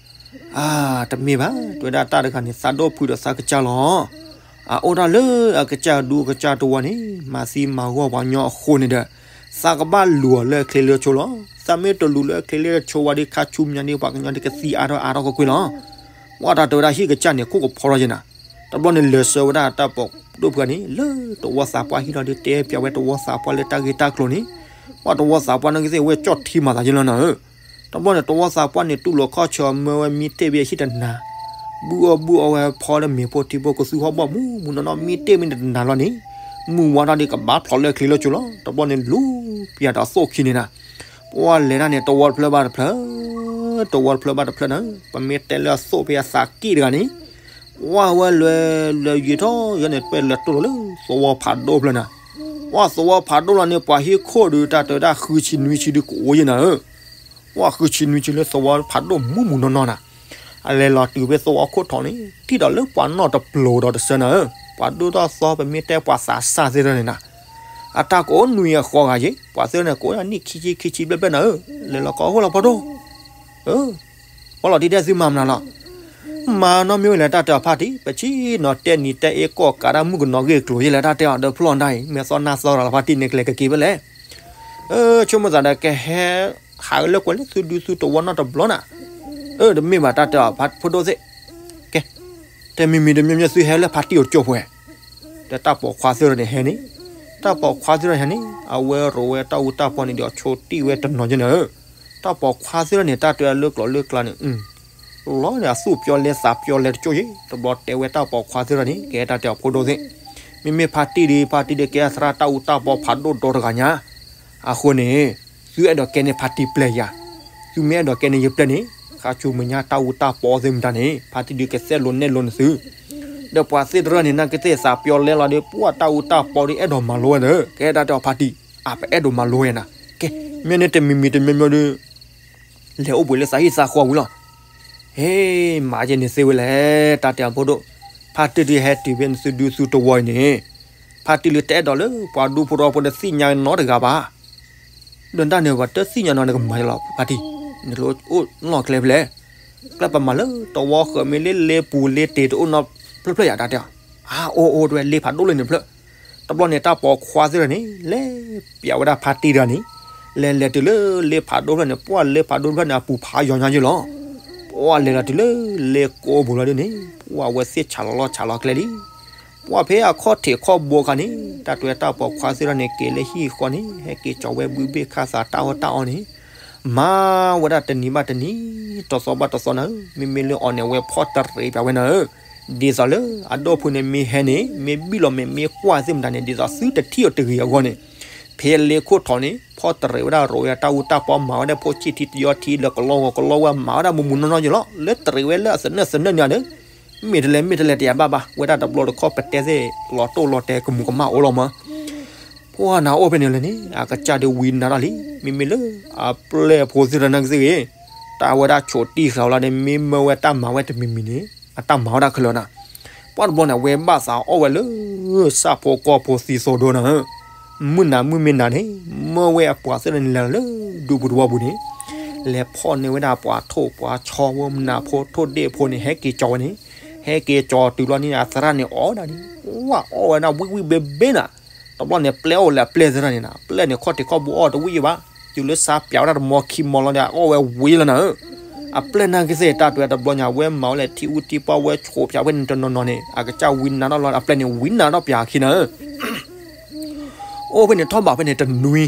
အါ တမ့ၢ်ဘၣ်, တဲဝဲဒၣ်တၢ်တဂၤန့ၣ် သးဒိၣ်ဖုဒီးသးကစၢ်လီၤ. အအိၣ်ဒၣ်လၢအကစၢ်ဒူအကစၢ်သဝီန့ၣ် မၤသံမၤဂီၢ်ပှၤကညီအဃိန့ၣ်ဒီး သးကဘၣ်လူၤအီၤလၢအချ့လၢအဆိလီၤ. သးမ့ၢ်တလူၤလၢအချ့လၢအဆိဝဲဒီး ခါဆူညါန့ၣ် ပှၤကညီဒ်ကသံအါထီၣ်အါထီၣ်ကွ့ၢ်ကွ့ၢ်လီၤ. ပှၤတၢ်တဲဝဲဒၣ်ဟံၣ်ကစၢ်န့ၣ် ခိၣ်ကဖီထီၣ်က့ၤနၤ. တဘျီန့ၣ်လဲၤဆှၢဝဲဒၣ်တၢ်ပိာ်ဒိၣ်ဖုဂၤန့ၣ် လၢသဝီသးပှၢ်ဟံၣ်လီၤဒီး တဲပျးဝဲသဝီသးပှၢ်လၢတၢ်ဂ့ၢ်တၢ်ကျိၤန့ၣ် ပှၤသဝီသးပှၢ်န့ၣ်ကသ့ၣ်ဝဲကၠီၣ်ထံမၤသးယဲလီၤနၤဧၢ. တဘျီန့ၣ် သဝီသးပှၢ်န့ၣ် တူၢ်လိာ်ခီၣ်ဆၢအီၤ မၢဝဲမံတ့ၢ်ဖဲအဟံၣ်တနၤ, ဘုၣ်အီၣ်ဘုၣ်အီဝဲဖီလၢမ့ၤဖိထံဖိ ကသူဟီၣ်ဘီၣ်မူးမူးနီၢ်နီၢ် မံတ့ၢ်မ့ၢ်တနၤလီၤန့ၣ် မုၢ်ဝါထီၣ်ဒီးကဘၣ်ဖျိးလၢအချ့လၢအဆိလီၤ. တဘျီန့ၣ်လူၤပျးဒီးသိၣ်ခံန့ၣ်နၤ. ပှၤလဲၤတၢ်န့ၣ် သဝီတဖျၢၣ်ဘၣ်တဖျၢၣ်, သဝီတဖျၢၣ်ဘၣ်တဖျၢၣ်နၤ, ပမ့ၢ်တဲလၢအသိၣ်ဖဲအသးကံၢ်တဂၤန့ၣ် ပှၤဝဲလဲၤလဲၤယံာ်ထီၣ်ယဲန့ၣ် ပှၤလဲၤတိၢ်လီၤလၢသဝီဖးဒိၣ်ဖျၢၣ်နၤ. ပှၤသဝီဖးဒိၣ်လီၤန့ၣ် ပှၤဟံၣ်ခိၣ်ဒီးတၢ်တဲဝဲဒၣ်ဃုဆံနွံဆံဒီးကအိၣ်ယဲနၤဧၢ. ပှၤဃုဆံနွံဆံလၢသဝီဖးဒိၣ်မူးမူးနီၢ်နီၢ်နၤ. အလဲၤလီၤတုၤဖဲသဝီခိၣ်ထံးန့ၣ် ထံၣ်ဒီးလၢပှၤနီၢ်တပျိၤဒီးတဆၢနၤဧၢ, ပှၤဒိၣ်ထီၣ်သီ ပမ့ၢ်တဲပှၤသးစၢ်သ့ၣ်တဖၣ်န့ၣ်နၤ, အတၢ်ကအိၣ်နွံအဃီဂၤယဲ, ပှၤသ့ၣ်တဖၣ်န့ၣ်ကအိၣ်ဒၣ်နံၣ်ခံဆံခံဆံဘျဲၣ်ဘျဲၣ်နၤဧၢ. လဲၤလီၤကီးအိၣ်လီၤဖီဒိၣ် အၢ ပှၤလီၤတံၢ်တဲသုမၤမနုၤလီၤ. မၤနီတမံၤဝဲလဲၣ် တၢ်တဲအီၤဖါတံၢ်, ပဆံးနီၤတဲနံၤတဲအ့ၣ်ကီၢ်ကးဒၣ်မုၣ်ကနီၤဂ့ၢ်ကျိၤယဲလဲၣ် တၢ်တဲအီၤဒီးဖျီၣ်နတၢ်အံၤ မ့ၢ်သီနၢ်သီရၤလီၤ ဖါတံၢ်န့ၣ်ကလဲၤကက့ၤဖဲလဲၣ်. အၢ ဆိကမိၣ်သးဒီးကဟဲဟးလၢကွဲးလၢသုဒူသုသဝီနီတဘျီနၤ. အၢ တမ့ၢ်ဘၣ် တၢ်တဲအီၤဖါဖိဒိၣ်သ့ၣ်, ကဲ တမံၤမံၤတမံၤမံၤသုဟဲလၢဖါတံၢ်အကၠိဖိဧါ. ဒီးတၢ်ပိာ်ခွါသ့ၣ်တဖၣ်န့ၣ်ဟဲန့ၣ်, တၢ်ပိာ်ခွါသ့ၣ်တဖၣ်ဟဲန့ၣ် အဝဲရိးဝဲတၢ်အူတၢ်ပီန့ၣ်ဒီး ဆိးတံၢ်ဝဲတနီၤက့နၤဧၢ. တၢ်ပိာ်ခွါသ့ၣ်တဖၣ်န့ၣ် တၢ်တဲလၢကျိၤလၢကျါန့ၣ် လီၤန့ၣ် အသူၣ်ပျီလဲသးပျီလဲတကၠိယဲ, တဘျီတဲဝဲတၢ်ပိာ်ခွါသ့ၣ်တဖၣ်န့ၣ် ကဲတၢ်တဲအီၤဖိဒိၣ်သ့ၣ်, မ့မ့ၢ်ဖါတံၢ်ဒီး ဖါတံၢ်ဒီးကဲအသရၣ်တၢ်အူတၢ်ပီဖးဒိၣ်ဒီတဂၤညါ, အဃိန့ၣ် သုအဲၣ်ဒိးကဲန့ၢ်ဖါတံၢ်ပျဲၢ်ယၤ, သုမ့ၢ်အဲၣ်ဒိးကဲန့ၢ်ယပျဲၢ်န့ၣ် ခါဆူမဲာ်ညါတၢ်အူတၢ်ပီသ့ၣ်မတၤန့ၣ် ဖါတံၢ်ဒီးကသဲလိာ်နဲၣ်လိာ်န့ၢ်သု ဒီးပှၤသ့ၣ်တဖၣ်န့ၣ် နာ်က့သ့ၣ်သးပျီလဲလီၤဒီး ပှၤတၢ်အူတၢ်ပီဒီးအဲၣ်ဒိးမၤလိဝဲဒီး ကဲတၢ်တဲအီၤဖါတံၢ်, အပအဲၣ်ဒိးမၤလိဝဲနၤ, ကဲ မ့ၢ်န့ၣ်တမံၤမံၤတမံၤမံၤဒီး လဲၤအိၣ်ဘှံးလၢသးဟံၣ်သးဃီဝံၤလီၤ. ဟ့ၣ် မၤယဲန့ၣ်သ့ဝဲလဲၣ် တၢ်တဲအီၤဖိဒိၣ်, ဖါတံၢ်ဒုးဟဲတုၤဖဲနသုဒူသုသဝီအံၤန့ၣ်, ဖါတံၢ်လၢတအဲၣ်ဒိးလၢပှၤဒူဖိသဝီဖိဒီးသ့ၣ်ညါနီတဂၤဘၣ်. ဒီးတၢ်န့ၣ်ပှၤတသ့ၣ်ညါနီၤန့ၣ်ကမၤယဲလီၤ ဖါတံၢ်, နအိၣ်လီၢ်ကျဲဖဲလဲၣ်, ကျဲပမၤလၢသဝီဃၢၤမ့ၢ်လၢလ့ပူၤလ့တ့ၤတအိၣ်နီတဖျၢၣ်ဖျၢၣ်ယၤ တၢ်တဲအီၤ, အါအိၣ်အိၣ်တဝဲလ့ဖးဒိၣ်လၢန့ၣ်တဖျၢၣ်, တဘျီန့ၣ် တၢ်ပိာ်ခွါသ့ၣ်တဖၣ်န့ၣ် လဲၤပျးဝဲဒၣ်ဖါတံၢ်တဂၤန့ၣ်, လဲၤလဲၤတုၤလၢလ့ဖးဒိၣ်တဖျၢၣ်န့ၣ် ပှၤလ့ဖးဒိၣ်တဖျၢၣ်န့ၣ် အပူၤဖးယိာ်ညါယဲလီၤ. ပှၤလဲၤလီၤတုၤလၢလ့ကိးပူၤလီၤဒ်န့ၣ် ပှၤဝဲသ့ၣ်ဆးလီၤလီၢ်ဆးလီၤကျဲလံ. ပှၤဖဲအခီၣ်ထံးခီၣ်ဘိအခါန့ၣ် တၢ်တဲတၢ်ပိာ်ခွါသ့ၣ်တဖၣ်န့ၣ် က့ၤလၢဟံၣ်ဃီန့ၣ် ဟဲက့ၤကၠီၤဝဲဘုဘ့ၣ်ခါသးတၢ်အီၣ်တၢ်အီန့ၣ် မၤဝဲဒၣ်တနံၤဘၣ်တနံၤ တသီဘၣ်တသီနၤဧၢ, မ့မ့ၢ်လၢအီၤန့ၣ် အဝဲဖီၣ်တရံးပျးဝဲနၤဧၢ, ဒ်သိးလၢအဒိၣ်ဖုန့ၣ်မ့ၢ်ဟဲန့ၣ် မ့ၢ်ဘံၣ်လီၤမဲာ်မ့ၢ်ကွၢ်သ့ၣ်မတၤန့ၣ် ဒ်သိးသုတထံၣ်အီၤတဂ့ၤအဂီၢ်န့ၣ်, ဖဲလ့ခိၣ်ထံးန့ၣ် ဖီၣ်တရံးဝဲဒၣ်ရိးဝဲတၢ်အူတၢ်ပီ မၤဝဲဒၣ်ဖိဆံၣ်ထံတယီထံ လၢကလီဂီၤကလီဝဲ မၤဝဲဒၣ်မူးမူးနီၢ်နီၢ်ယဲလီၤ, လၢတရံးဝဲလၢအသနၢၣ်သနၢၣ်န့ၣ်ဒီး မ့ၢ်တလဲၤမ့ၢ်တလဲၤတယၤဘၣ်ဘၣ် ဝဲဒၣ်တဘျီတခီၣ်ပတဲသ့ၣ်လီၤတိၢ်လီၤတဲာ်ကမူးကမၣ်အိၣ်လီၤမး ပှၤနၤအိၣ်ဖဲန့ၣ်လဲၣ်န့ၣ် အကစၢ်ဒုးဝံနၤတၢ်လံ, မ့မ့ၢ်လၢအပျဲၢ်ဖိသ့ၣ်တဖၣ်နာ်က့သ့ၣ်ဂ့ၤ, တၢ်ဝဲဒၣ်ဆိးတံၢ်ဃာ်ဝဲလီၤန့ၣ် မ့ၢ်မၢဝဲတၢ်မၤဝဲတမံၤမံၤန့ၣ် အတၢ်မၤဝဲဒၣ်ခဲလၢာ်နၤ, ပှၤတဘျီန့ၣ် အဝဲဘၣ်သးအီၣ်ဝဲလၢ ဆၣ်ဖိကီၢ်ဖိသံသိဒိနၤဧၢ, မုၢ်နၤမုၢ်မ့ၢ်နၤန့ၣ် မၢဝဲအပှၤသ့ၣ်တဖၣ်န့ၣ်လဲၤလီၤလၢဒူပူၤသဝီပူၤန့ၣ်, လဲၤဖီၣ်န့ၢ်ဝဲဒၣ်ပှၤထိၣ်ပှၤဆီဝဲမနၤဖိထိၣ်ဒ့ၣ်ဖိန့ၣ် ဟဲက့ၤကၠီၤဝဲန့ၣ်, ဟဲက့ၤကၠီၤတုၤလီၤန့ၣ် အသရၣ်န့ၣ်အီၣ်ဒၣ်န့ၣ်, ဝဲအီၣ်ဝဲဒၣ်ဝံၣ်ဝံၣ်ဘ့ဘ့နၤ, တဘျီန့ၣ် ပျဲၢ်အိၣ်လၢအပျဲၢ်သ့ၣ်တဖၣ်န့ၣ်နၤ, ပျဲၢ်န့ၣ် ခီၣ်ထံးခီၣ်ဘိအီၣ်တဝံၣ်ယံၤဘၣ်, တုၤလၢဆါပျးဝဲဒၣ်တမီခံမီလီၤဒီး အီၣ်ဝဲဝံၤလီၤနၤဧၢ, အပျဲၢ်နာ်က့သ့ၣ် တၢ်တဲဝဲတဘျီညါ ဝဲမၤဝဲလဲၣ် ထံအူထံပှၢ် ဝဲဆိးဖၠးဝဲန့ၣ်တနီၤနီၤန့ၣ် အကစၢ်ဝံနါထီၣ်လီၤ အပျဲၢ်န့ၣ် ဝံနါထီၣ်ပၠးခံနၤဧၢ အိၣ်ဖဲန့ၣ် ထီၣ်ဘးဖဲန့ၣ်တနွံ,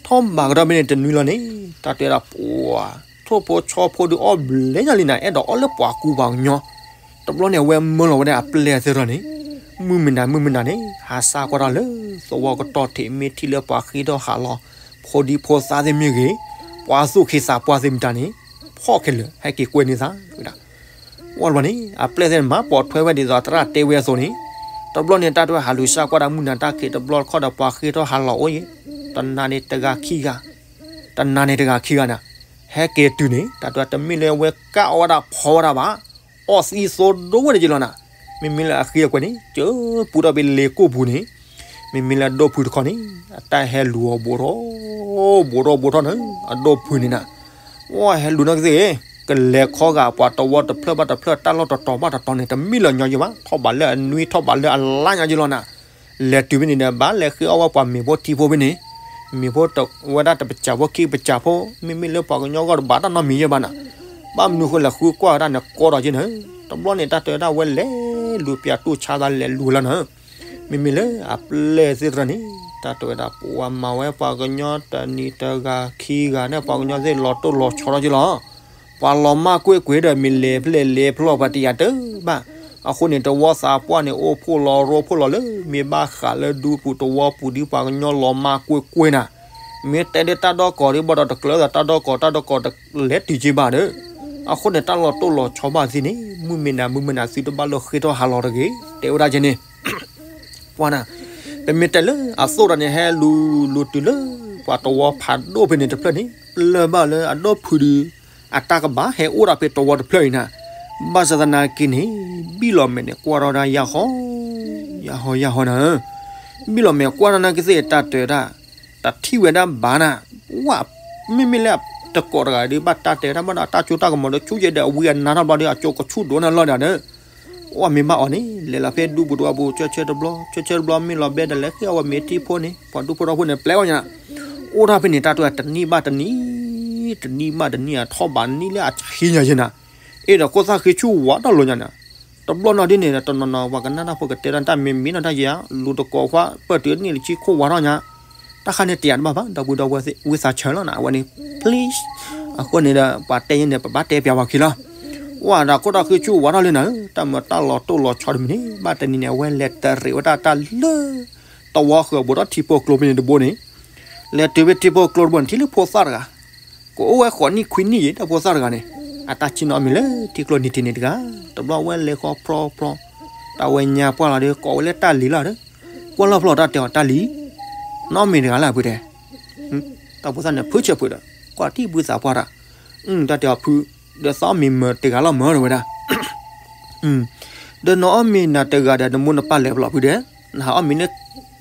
ထီၣ်ဘးကဒီးဖဲန့ၣ်တနွံလီၤန့ၣ် တၢ်တဲဝဲဒၣ်ပှၤ ထိၣ်ဖိဆီဖိဒုးအီၣ်ဘျဲညါလံနၤ အဲၣ်ဒိးအီၣ်လၢပှၤကူပှၤကညီ, တဘျီန့ၣ် အဝဲမၢလီၤဝဲဒၣ်အပျဲၢ်သ့ၣ်တဖၣ်န့ၣ်, မုၢ်မနၤမုၢ်မနၤန့ၣ် ဟးစၢ်ကွၢ်တၢ်လၢသဝီကတီၢ်ထံး မ့ၢ်ထံၣ်လၢပှၤဃ့ထီၣ်ဟးလီၤ ဖိဒံဖိသၣ်သ့ၣ်မ့ၢ်ဂ့ၤ, ပှၤသူၣ်က့သးပှၢ်သ့ၣ်မတၤန့ၣ် ဖီၣ်ခဲလၢာ် ဟဲက့ၤကွဲန့ၢ်သးဝဲဒၣ် ဝံၤလီၤန့ၣ် အပျဲၢ်သ့ၣ်န့ၣ် မၤပိာ်ထွဲဝဲဒ်သိးသရၣ်တဲဝဲအသိးန့ၣ်, တဘျီန့ၣ် တၢ်တဲဝဲဟးလူၤစၢ်ကွၢ်တၢ်မုၢ်နၤတၢ်ခံးတဘျီတခီၣ်ဒီး ပှၤဃ့ထီၣ်ဟးလီၤအိၣ်ယံၤ, တနၤန့ၣ်တဂၤခံဂၤ, တနၤန့ၣ်တဂၤခံဂၤနၤ, ဟဲက့ၤတုၤန့ၣ် တၢ်တဲဝဲတမ့ၢ်လၢဝဲကၢ်အီၣ်ဝဲဒၣ်ဖီဝဲဒၣ်ဘၣ်, အီၣ်သံသိဒိၣ်ဝဲဒၣ်ယံၤလီၤနၤ, မ့မ့ၢ်လၢအဃ့အကွဲးန့ၣ် ကၢပူၤထီၣ်ဖဲလ့ကိၢ်ပူၤန့ၣ်, မ့မ့ၢ်လၢအဒိၣ်ဖုတခီန့ၣ် အတၢ်ဟဲလူၤအီၤဘူးထီၣ်, ဘူးထီၣ်ဘူးထီၣ်န့ၣ် အဒိၣ်ဖုန့ၣ်နၤ, ဝဲဟဲလူၤနာ်က့သ့ၣ်ဂ့ၤ, ကလဲၤခီဂာ်ပှၤတဝီတဖျၢၣ်ဘၣ်တဖျၢၣ် တၢ်လီၢ်တတီၤဘၣ်တတီၤန့ၣ် တမ့ၢ်လၢညီယံၤဘၣ်, ထီၣ်ဘးလၢအနွံထီၣ်ဘးလၢအလါညါယံၤလီၤနၤ, လဲၤတုၤဖဲန့ၣ်ဒီး ဘၣ်လဲၤဃ့အီၣ်ဝဲပှၤမ့ၤဖိထံဖိဖဲန့ၣ်, မ့ၤဖိတဝဲဒၣ်တပစၢၤဖိခံပစၢၤဖိ, မ့မ့ၢ်လၢပှၤကညီဂီၢ်တဘၣ်တၢ်နီတမံၤယံၤဘၣ်နၤ, ဘၣ်မနုၤဃိလဲၤဃုကွၢ်ဝဲဒၣ်န့ၣ် ကီဒီးယံၤန့ၣ်, တဘျီန့ၣ် တၢ်တဲဝဲဒၣ်ဝဲလဲၤလူၤပၠးတူၢ်ဆါသးလဲၤလူၤလီၤနၤ မ့မ့ၢ်လၢအပျဲၢ်သ့ၣ်တဖၣ်န့ၣ် တၢ်တဲဝဲဒၣ်ပှၤမၤဝဲပှၤကညီတနံၤတဂၤခံဂၤန့ၣ် ပှၤကညီသ့ၣ်လီၤတိၢ်လီၤဆီထီၣ်က့လီၤ, ပှၤလီၤမၢ်ကွ့ၢ်ကွ့ၢ်ဒီး မ့ၢ်လဲၤဖဲလဲၣ်လဲၤဖဲလဲၣ်ပှၤတယာ်တဘၣ်, အဃိန့ၣ် တဝီသးပှၢ်န့ၣ် အိၣ်ဖှိၣ်လီၤရိဖှိၣ်လီၤလၢ မ့ၢ်ဘၣ်ဃးလၢဒူပူၤတဝီပူၤဒ် ပှၤကညီလီၤမၢ်ကွ့ၢ်ကွ့ၢ်နၤ, မ့ၢ်တဲဒ်တၢ်ဒီကီၢ်ဒ်ဘၣ်ဒီး တကျၢၤသးတၢ်ဒီကီၢ် တၢ်ဒီကီၢ်တလဲၤတုၤက့ဘၣ်ဒီး, အဃိန့ၣ် တၢ်လီၤတိၢ်လီၤဆီဘၣ်သ့ၣ်န့ၣ် မုၢ်မ့ၢ်နၤမုၢ်မ့ၢ်နၤ သုတဘၣ်လိာ်ဃ့ထီၣ်ဟးလီၤတဂ့ၤ တဲဝဲဒၣ်က့န့ၣ် ပှၤနၤ, ပမ့ၢ်တဲလၢအသိၣ်ဒီးန့ၣ် ဟဲလူၤလူၤတုၤလၢ ပှၤတဝီဖးဒိၣ်ဖဲန့ၣ်တဖျၢၣ်န့ၣ် ပလၢၢ်ဘၣ်လၢအဒိၣ်ဖုဒုး အတၢ်ကဘၣ်ဟဲအိၣ်ဒၣ်ဖဲတဝီတဖျၢၣ်အံၤနၤ, ဘၣ်ဆၣ်သနာ်က့န့ၣ် ဘံၣ်လီၤမဲာ်န့ၣ် ကွၢ်ထီၣ်ဒၣ်ယၢ်ဟီ, ယၢ်ဟီယၢ်ဟီနၤ, ဘံၣ်လီၤမဲာ်ကွၢ်ထီၣ်နာ်က့သ့ၣ် တၢ်တဲဝဲဒၣ် တထံၣ်ဝဲဒၣ်ဘၣ်နၤ, ဝဲ မ့မ့ၢ်လၢတကိးတဂၤဒီး ဘၣ်တၢ်တဲတၢ်ဘၣ်ဒီး တၢ်ကၠိတၢ်ကမီၤဒီး ဆူယဲဒီးအဝံအနါထီၣ်ဘျီဒီး အကၠိကဆူၣ်ဒိၣ်နၤလီၤဒီး အိၣ်မ့ၢ်ဘၣ်အီၤန့ၣ် လဲၤလီၤဖဲဒူပူၤတဝီပူၤ ဆၢဆၢတဘျီ ဆၢဆၢတဘျီ မ့ၢ်လီၤဘဲဒီး လဲၤဃ့အီၣ်ဝဲမ့ၤထံဖိန့ၣ် ပှၤဒူဖိထီဖိန့ၣ် ပျဲအီၤညါ, အိၣ်ထီၣ်ဖဲန့ၣ် တၢ်တဲတနံၣ်ဘၣ်တနံၣ်, တနံၣ်ဘၣ်တနံၣ် အထီၣ်ဘးနံၣ်လၢအဆံညါယဲနၤ, အ့ၣ်ဒီးခိၣ်သၣ်ဃ့ဆူၣ်ဝးထီၣ်လိာ်ညါနၤ, တဘျီနီၤဒ်န့ၣ်ဒီး တနီၤနီၤ ပှၤကနၣ်တၢ်ဖိကတဲတၢ် တၢ်မ့ၢ်မ့ၢ်နီၤတၢ်ယဲ လူၤတကိးခွါ ပၢၢ်တုၤနံၣ်တဆံခိၣ်ဝးထီၣ်ညါ, တၢ်ခါန့ၣ်တယာ်တဘၣ်ဘၣ် ဒီပုၢ်ဒီဝဲၢ်သ့ၣ် ဝံသးစူၤလီၤနၤ အဝဲန့ၣ် please, အဃိန့ၣ်ဒီး ပှၤတဲယဲန့ၣ် ပဘၣ်တဲပျးဝဲခံလီၤ, ဝဲဒီးခိၣ်သၣ်ဃ့ဆူၣ်ဝးထီၣ်လံနၤဧၢ, တၢ်မၤတၢ်လီၤတိၢ်လီၤဆီတမံၤန့ၣ် ဘၣ်တနံၤန့ၣ် အဝဲလဲၤတရံးဝဲဒၣ်တၢ်လၢ တဝီဃၢၤဘူးဒီးထံဖိကျိဖဲန့ၣ်တဘိန့ၣ်, လဲၤတုၤဖဲထံဖိကျိတဘိန့ၣ် ထံၣ်လၢဖိသၣ်တဂၤ, ကအိၣ်ဝဲဃိးနံၣ်ခွံနံၣ်ယဲ တၢ်ဖိသၣ်တဂၤန့ၣ်, အတၢ်ဆ့ၣ်နီၤအီၣ်မ့ၤလၢထံကျိနံၤထံးန့ၣ်တဂၤ, တဘျီဝဲလဲၤဃီဖျီဖျီ, တၢ်ဝဲညါပှၢ်လီၤဒီး ကိးဝဲလၢတၢ်လံၤလီၤဒီး, ကွၢ်လီၤဖျီတၢ်တဲအီၤ တၢ်လံၤ, နအီၣ်မ့ၤတဂၤလၢအဖုတဲ, တၢ်ဖိသၣ်န့ၣ် ဖုဆဲးဖုဒီး ကွၢ်ထံၣ်ဘုသးပှၢ်တၢ်, တၢ်တဲအီၤဖု, ဒီးသးအီၣ်မ့ၤမ့ၢ်တဂၤလီၤမၢတဝဲဒၣ် ဒီးနအီၣ်မ့ၤနၤတဂၤဒီး နမိၢ်နပၢ်လဲၤပလီၢ်ဖုဒဲး, နဟးအီၣ်မ့ၤလၢ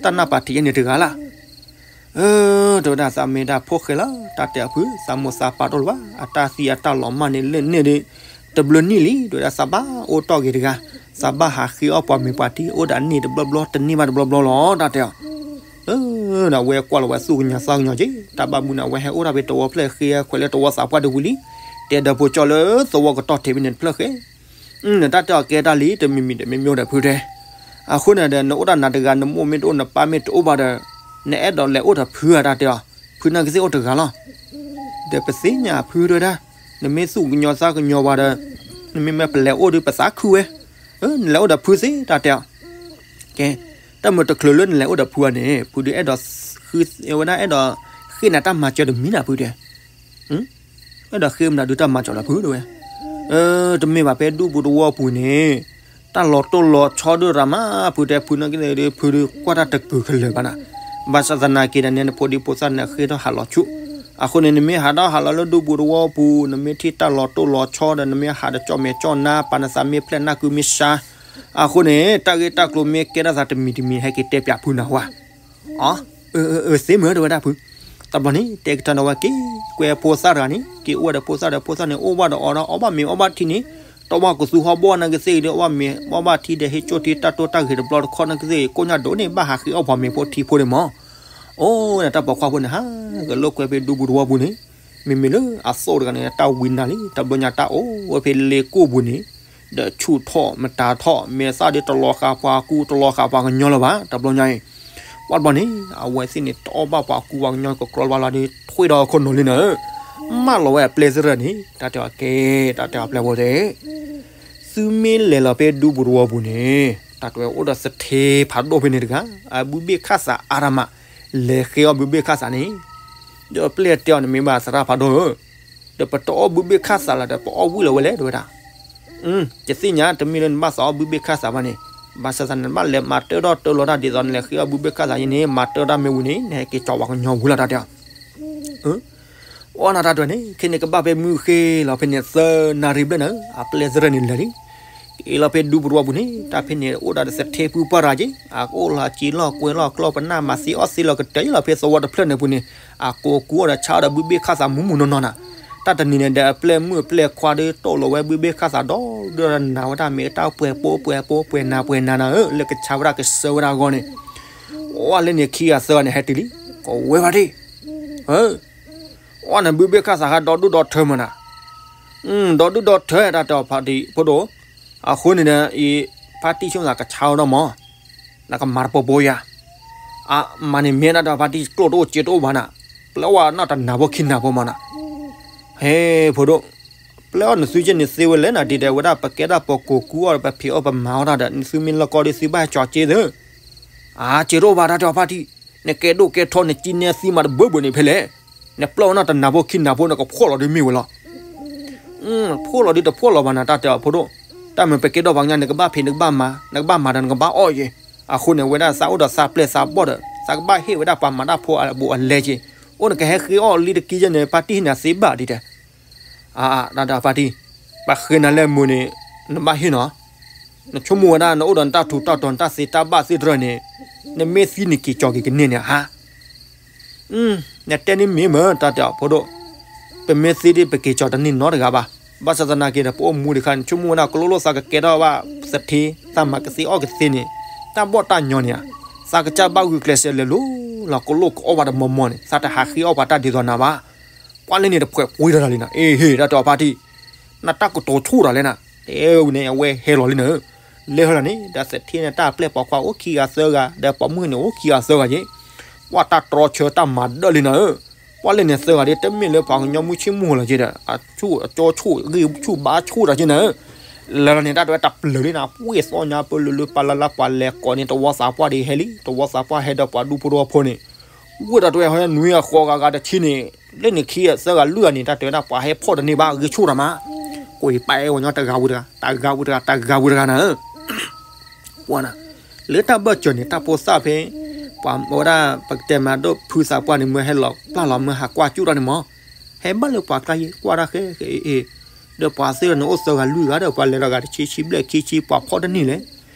တၢ်နၢ်ပၢၢ်ထံးယဲန့ၣ်တဂၤလၢ်, အၢ တဝဲဒၣ်သးမ့ၢ်ဒၣ်ဖိၣ်ဃဲလီၤ, တၢ်တဲအဖု သးမိၢ်သးပၢ်တအိၣ်လၢၤဘၣ်, အတၢ်သံအတၢ်လီၤမၢ်န့ၣ်လၢန့ၣ်ဒီး တဘျုးနံၣ်လံ, တဝဲဒၣ်သးဘၣ်အိၣ်တီၢ်ဂ့ၤတဂၤ, သးဘၣ်ဟးဃ့အီၣ်ပှၤမ့ၤပှၤထံ အိၣ်ဒီးအနံၣ်တဘျီဘျီ တနံၣ်ဘၣ်တဘျီဘျီလီၤ တၢ်တဲအီၤ ဒီးဝဲကွၢ်လီၤဝဲသူၣ်ကညီၤသးကညီၤက့ၤ, တၢ်ဘၣ်မနုၤန့ၣ် အဝဲဟဲအိၣ်ဒၣ်ဖဲတဝီဖျၢၣ်ဃ့ခွဲးလၢတဝီသးပှၢ်တဝံၤလံ, တဲဒီးဖိကၠီလၢသဝီကတီၢ်ထံးဖဲန့ၣ်တဖျၢၣ်ဃဲ, နတၢ်တဲအီၤကဲတၢ်လံတမံၤမံၤတမံၤမံၤဒီးဖုတဲ, အဃိန့ၣ်ဒီး နအိၣ်ဒၣ်နၤတဂၤ နမိၢ်မ့ၢ်တအိၣ်နပၢ်မ့ၢ်တအိၣ်ဘၣ်ဒီး, နအဲၣ်ဒိးလဲၤအိၣ်ဒီးဖုဧါ တၢ်တဲအီၤ, ဖုနာ်က့သ့ၣ်အိၣ်တဂၤလီၤ ဒီးပသ့ၣ်ညါဖုတဝဲဒၣ်, နမ့ၢ်သူၣ်ကညီၤသးကညီၤဝဲဒီး, နမ့ၢ်မ့ၢ်ပလဲၤအိၣ်ဒီးပသးခုဝဲ, နလဲၤအိၣ်ဒီးဖုသ့ တၢ်တဲအီၤ, ကဲ, တၢ်မ့ၢ်တချုးလၢနလဲၤအိၣ်ဒီးဖုဘၣ်န့ၣ် ဖုဒုးအဲၣ်ဒိး, ဝဲဒၣ်အဲၣ်ဒိး, ဃ့နၤတၢ်မၤစၢၤတမံၤနၤဖုတဲ အဲၣ်ဒိးဃ့မနုၤဒုးတၢ်မၤစၢၤလီၤဖုတဝဲ, တမ့ၢ်ဘၣ်ဖဲဒူပူၤတဝီပူၤန့ၣ်, တၢ်လီၤတိၢ်လီၤဆီဒိၣ်ရၤမး ဖုတဲဖုနာ်က့သ့ၣ်ဒီး ဖုဒုးကွၢ်တၢ်တကုာ်ကလၢာ်ဘၣ်နၤ, ဘၣ်ဆၣ်သနာ်က့ဒီးန့ၣ် နဖိဒံဖိသၣ်န့ၣ်ဃ့ထီၣ်ဟးလီၤဆူ, အဃိန့ၣ် နမ့ၢ်ဟးထီၣ်ဟးလီၤလၢဒူပူၤတဝီပူၤ နမ့ၢ်ထံၣ်တၢ်လီၤတိၢ်လီၤဆီဒီး နမ့ၢ်ဟးတကၠီၣ်မဲာ်ကၠီၣ်နါ ပာ်နသးမ့ၢ်ဖျဲးနၢ်ကုမ့ၢ်ဆါ, အဃိန့ၣ် တၢ်ဂ့ၢ်တၢ်ကျိၤမ့ၢ်ကဲထီၣ်သးတမံၤတမံၤ ဟဲက့ၤတဲပၠးဖုနၤဝဲ အၢ သ့မ့ၢ်တဝဲဒၣ်ဖု, တဘျီန့ၣ် တဲကထီၣ်န့ၣ်ဝဲက့ၤကွဲဖိသၣ်တဂၤန့ၣ် က့ၤအိၣ်ဝဲဒီးဖိသၣ်ဒီးဖိသၣ်န့ၣ် အိၣ်ဘၣ်ဒီးအီၤဒီးအီၣ်ဘၣ်မ့ၤအီဘၣ်ထံန့ၣ်, တဝီကသူဟီၣ်ဘီၣ်နာ်က့သ့ၣ်ဒီး အီၣ်ဘၣ်မ့ၤအီဘၣ်ထံဒီး ဟ့ၣ်ကၠိၣ်ထံတၢ်တိၢ်တၢ်ဂ့ၤတဘျီတခီၣ်နာ်က့သ့ၣ် ကိၣ်ညါဒိၣ်န့ၣ် ဘၣ်ဟးဃ့အီၣ်ပှၤမ့ၤဖိထံဖိန့ၣ်မး, အိၣ်ဒၣ်တၢ်ပိာ်ခွါဖိန့ၣ် ဟးကလိာ်ကွဲဖဲဒူပူၤတဝီပူၤန့ၣ်, မ့မ့ၢ်လၢအသိၣ်တဂၤန့ၣ် တၢ်ဝံနၤလံ တဘျီညါတၢ်အိၣ်ဝဲဖဲလ့ကိၣ်ပူၤန့ၣ်, ဒီးဆူၣ်ထီၣ်မတၤထီၣ် မဲာ်သၣ်ဒီးတလီၤဃာ်ပှၤကူ တလီၤဃာ်ပှၤကညီလၢၤဘၣ် တဘျီညါအံၤ. ဘၣ်တဘျီန့ၣ် အဝဲသ့ၣ်န့ၣ် တအီၣ်ဘၣ်ပှၤကူပှၤကညီကကြီဘၣ်လီၤဒီး ထွံၣ်ဒီးခိၣ်နီၤလံနၤဧၢ, မၢလီၤဝဲအပျဲၢ်သရၣ်န့ၣ် တၢ်တဲအီၤကဲ, တၢ်တဲအပျဲၢ်ဖိတဲ သုမ့ၢ်လဲၤလီၤဖဲဒူပူၤတဝီပူၤန့ၣ် တၢ်တဲဝဲအိၣ်ဒီးသထ့ဖးဒိၣ်ဖဲန့ၣ်တဂၤ, အဘုဘ့ၣ်ခၣ်သးအါတမး, လဲၤဃ့အီၣ်ဘုဘ့ၣ်ခၣ်သးန့ၣ်, ဒီးပျဲၢ်တဲအီၤန့ၣ်မ့ၢ်ဘၣ်သရၣ်ဖးဒိၣ်ဧၢ, ဒီးပတအီၣ်ဘုဘ့ၣ်ခၣ်သးလၢၤဒီး ပအီၣ်ဝံၣ်လီၤဝဲလဲၣ် တဲဝဲဒၣ်. ယသ့ၣ်ညါတမ့ၢ်လၢနဘၣ်သးအီၣ်ဘုဘ့ၣ်ခၣ်သးဘၣ်န့ၣ်, ဘၣ်ဆၣ်သးန့ၣ် နဘၣ်လဲၤမၤတၢထီၣ်တၢလီၤတၢ်ဒ်သိးနလဲၤဃ့အီၣ်ဘုဘ့ၣ်ခၣ်သးယဲန့ၣ် မၤတၢထီၣ်တၢ်မ့ၢ်ဝံၤန့ၣ် နဟဲက့ၤကၠီၤပှၤကညီဝံၤလီၤ တၢ်တဲအီၤ အီၣ်နၤတၢ်တဲန့ၣ် ခဲန့ၣ်ကဘၣ်ဖဲမုၢ်ဃ့လီၤဖဲန့ၣ် သၢနၣ်ရံၣ်ဘျဲၣ်န့ၣ် အပျဲၢ်သရၣ်န့ၣ်လဲၤလံ. က့ၤလီၤဖဲဒူပူၤတဝီပူၤန့ၣ် တၢ်ဖဲန့ၣ်အိၣ်ဒီးသထ့ဖုပှၢ်တဂၤက့, အကအိၣ်လီၤစ့လီၤကွဲလီၤကျီၢ်ပနၢ် မၤသ့အီၣ်သ့လီၤကတၢၢ်လီၤဖဲသဝီတဖျၢၣ်န့ၣ်ပူၤန့ၣ်, အကိးကူအီၣ်ဒီးဆါအီၣ်ဒီးဘုဘ့ၣ်ခၣ်သးမူးမူးနီၢ်နီၢ်နၤ. တၢ်တနံၤန့ၣ်ဒီးအပျဲၢ်မုၣ်အပျဲၢ်ခွါဒီး တိၢ်လီၤဝဲဘုဘ့ၣ်ခၣ်သးဒီး ဒုးဒီးနၤဝဲဒၣ်မ့ၢ်တၢ်ပှဲၤပိပှဲၤပိပှဲၤနၤပှဲၤနၤနၤဧၢ လၢကဆါဝဲဒၣ်ကစၢၢ်ဝဲဒၣ်အဂီၢ်န့ၣ် အီၣ်လၢန့ၣ်ခံဂၤသၢဂၤန့ၣ် ဟဲတုၤလံ, ကဝဲဖါတံၢ်, အီၣ်နဘုဘ့ၣ်ခၣ်သးဟးဒီဒူၣ်ဒီထၢမးနၤ, ဒီဒူၣ်ဒီထၢတၢ်တဲအီၤဖါတံၢ်ဖိဒိၣ်, အဃိန့ၣ်ဒီး အံၤဖါတံၢ်ဆိကမိၣ်သးကဆါဝဲဒၣ်မး, နကမၤတပီၤပိယၤ, အမၤန့ၣ်မ့ၢ်ဒၣ်တၢ်ဖါတံၢ်ကျိၣ်တအိၣ်စ့တအိၣ်ဘၣ်နၤ, ပျဲအီၣ်နီၢ်တနၤဖိခံနၤဖိမးနၤ, ဟဲဖိဒိၣ်, ပျဲအီၣ်နသုက့န့ၣ်သ့ဝဲလဲၣ်နၤ ဒ်တဲဝဲဒၣ်ပကဲဒၣ်ပကိးကူအီၣ်ဒီးပဖံးအီၣ်ပမၤအီၣ်တၢ်ဒီး နသုမ့ၢ်လီၢ်ကီဒ်သုဘၣ်ကၠီၤက့သ့ အစ့တအိၣ်ဘၣ်တၢ်တဲအီၤဖါတံၢ်, နကဲဒိၣ်ကဲထီနကံနဲသံမးတဘၢဘၢန့ၣ်ဖဲလဲၣ်, နပျဲအီၣ်နီၢ်တနၤဖိခံနၤဖိ နကဖှီၣ်လီၤဒုးမ့ၢ်ဝဲလီၤ. ဖှီၣ်လီၤဒုးတဖှီၣ်လီၤဘၣ်နၤ တၢ်တဲအီၤဖိဒိၣ်, တၢ်မ့ၢ်ပကဲဒိၣ်ပှၤကညီ နကဘၣ်ဖံးနကဘၣ်မၤ နကဘၣ်မၤဒီးနကဘၣ်အီၣ်ယဲ, အဃိန့ၣ် ဝဲဒၣ်သးအိၣ်ဒီးသးပျဲၢ်သးဘီၣ်ဒီး သးကဘၣ်ဟ့ၣ်ဝဲဒၣ်ပှၤမၤတၢ်ဖိအဘူးအလဲက့, အိၣ်နကဟဲဃ့အီၣ်လံတကံယဲန့ၣ် ဖါတံၢ်ဟ့ၣ်နၤသ့ဘၣ်ဒ်တဲ အါ တၢ်တဲအီၤဖါတံၢ်, ပှၤဃ့နၤလၢမုာ်န့ၣ် နဘၣ်ဟ့ၣ်နီၤ, နဆိကမိၣ်ဝဲဒၣ်နအိၣ်ဒီးနတၢ်ထူးတၢ်တီၤနတၢ်သ့တၢ်ဘၣ်သ့ၣ်တဖၣ်န့ၣ်, နမ့ၢ်သံနက့ၤကၠီၤက့ၤကန့ၢ်န့ၣ်ဧါ. နတဲန့ၣ်မ့ၢ်မ့ၢ် တၢ်တဲအီၤဖိဒိၣ်, ပမ့ၢ်သံဒ်ပက့ၤကၠီၤတန့ၢ်နီတဂၤဘၣ်, ဘၣ်ဆၣ်သနာ်က့ဒီး ပအိၣ်မူတခါန့ၣ် ဆိကမိၣ်ဝဲဒၣ်ကျိၣ်လိၣ်သးကကဲထီၣ်ဘၣ်သထ့, သးမၤကသ့အီၣ်ကသ့န့ၣ်, တၢ်ဘီၣ်တၢ်ညီန့ၣ်ဧါ, သးကစၢ်ဘၣ်ဂုာ်ကျဲးစၢးလဲၤလိၤလီၤ ကျိၣ်လိၣ်ကအီၣ်ဘၣ်တမီၤမီၤန့ၣ် သးတဟးဃ့အီၣ်ပှၤတၢ်ဒ်သိးနၤဘၣ်. ပှၤလၢန့ၣ်တဖှဲးပှ့ၤထီၣ်တၢ်လံနၤ, အ့ဟ့ၣ် တၢ်တဲအီၤဖါတံၢ်, နတၢ်ကတိၤဆိၣ်တၢ်လဲၣ်နၤ, တဲဝဲန့ၣ် အဝဲဟဲလီၤလံနၤဧၢ, လဲၤဟဲလီၤန့ၣ် ဒီးသထ့န့ၣ် တၢ်ပျဲၢ်ပိာ်ခွါအိၣ်ခံဂၤသၢဂၤ ဒီးပိာ်မုၣ်န့ၣ်အိၣ်ခံဂၤသၢဂၤက့, ပှၤတၢ်တြီဆၢတၢ်မၤဒၢၣ်လံနၤဧၢ, ပှၤလၢန့ၣ်သၢဂၤဒ်တမ့ၢ်လၢပှၤကညီမုၢ်ဆ့ၣ်မုၢ်ဂီၤလီၤက့ဒီး အကၠိဆိၣ်ဂ့ၢ်ဆူၣ်ဘါဆိၣ်တၢ်က့နၤဧၢ, လၢလီၤန့ၣ် တၢ်တဲဝဲတၢ်ပျၢၤလံနၤ, ပှ့ၢ်သီညါပလၢလၢပလၢလၢပှၤလဲၤကိးန့ၣ် တဝီသးပှၢ်ဒ်ဟဲလံ, တဝီသးပှၢ်ဟဲဒီးပှၤဒူဖိတဝီဖိန့ၣ် ဝ့ၢ်ဒီးတဲဝဲ နွံအဃိးဂၤဂၤတဆံန့ၣ်, လၢန့ၣ်ခံဂၤသၢဂၤလွံၢ်ဂၤန့ၣ် တၢ်တဲဝဲဒၣ်ပှၤဟဲဖီၣ်တန့ၢ်ဘၣ် ဂ့ၢ်ဆိၣ်တၢ်မး, ကွံာ်ပာ်အဲၣ်ဝဲညီတဂၤဝံၤတဂၤ တဂၤဝံၤတဂၤ တဂၤဝံၤတဂၤနၤဧၢ, ပှၤနၤ, လၢတၢ်ဘၢၣ်စၢၤန့ၣ် တၢ်ဖိသၣ်ဖဲ ပှၤဝဲဒၣ် ပကတဲမးဒိၣ်ဖုသးပှၢ်န့ၣ် မ့ၢ်ဟဲလီၤပျၢ်လီၤမ့ၢ်ဟးကွၢ်ကၠူၣ်တၢ်န့ၣ်မး, ဟဲဘၣ်လၢပှၤကျါယ့ၤ ကွၢ်တၢ်ဃဲဃဲအ့ၣ်အ့ၣ်, ဒီးပှၤသ့ၣ်န့ၣ်အိၣ်သၢဂၤလွံၢ်ဂၤဒီး ပှၤလဲၤတဂၤတဆံဆံဘျဲၣ်ခံဆံ ပှၤဖီၣ်တန့ၢ်လဲၣ်,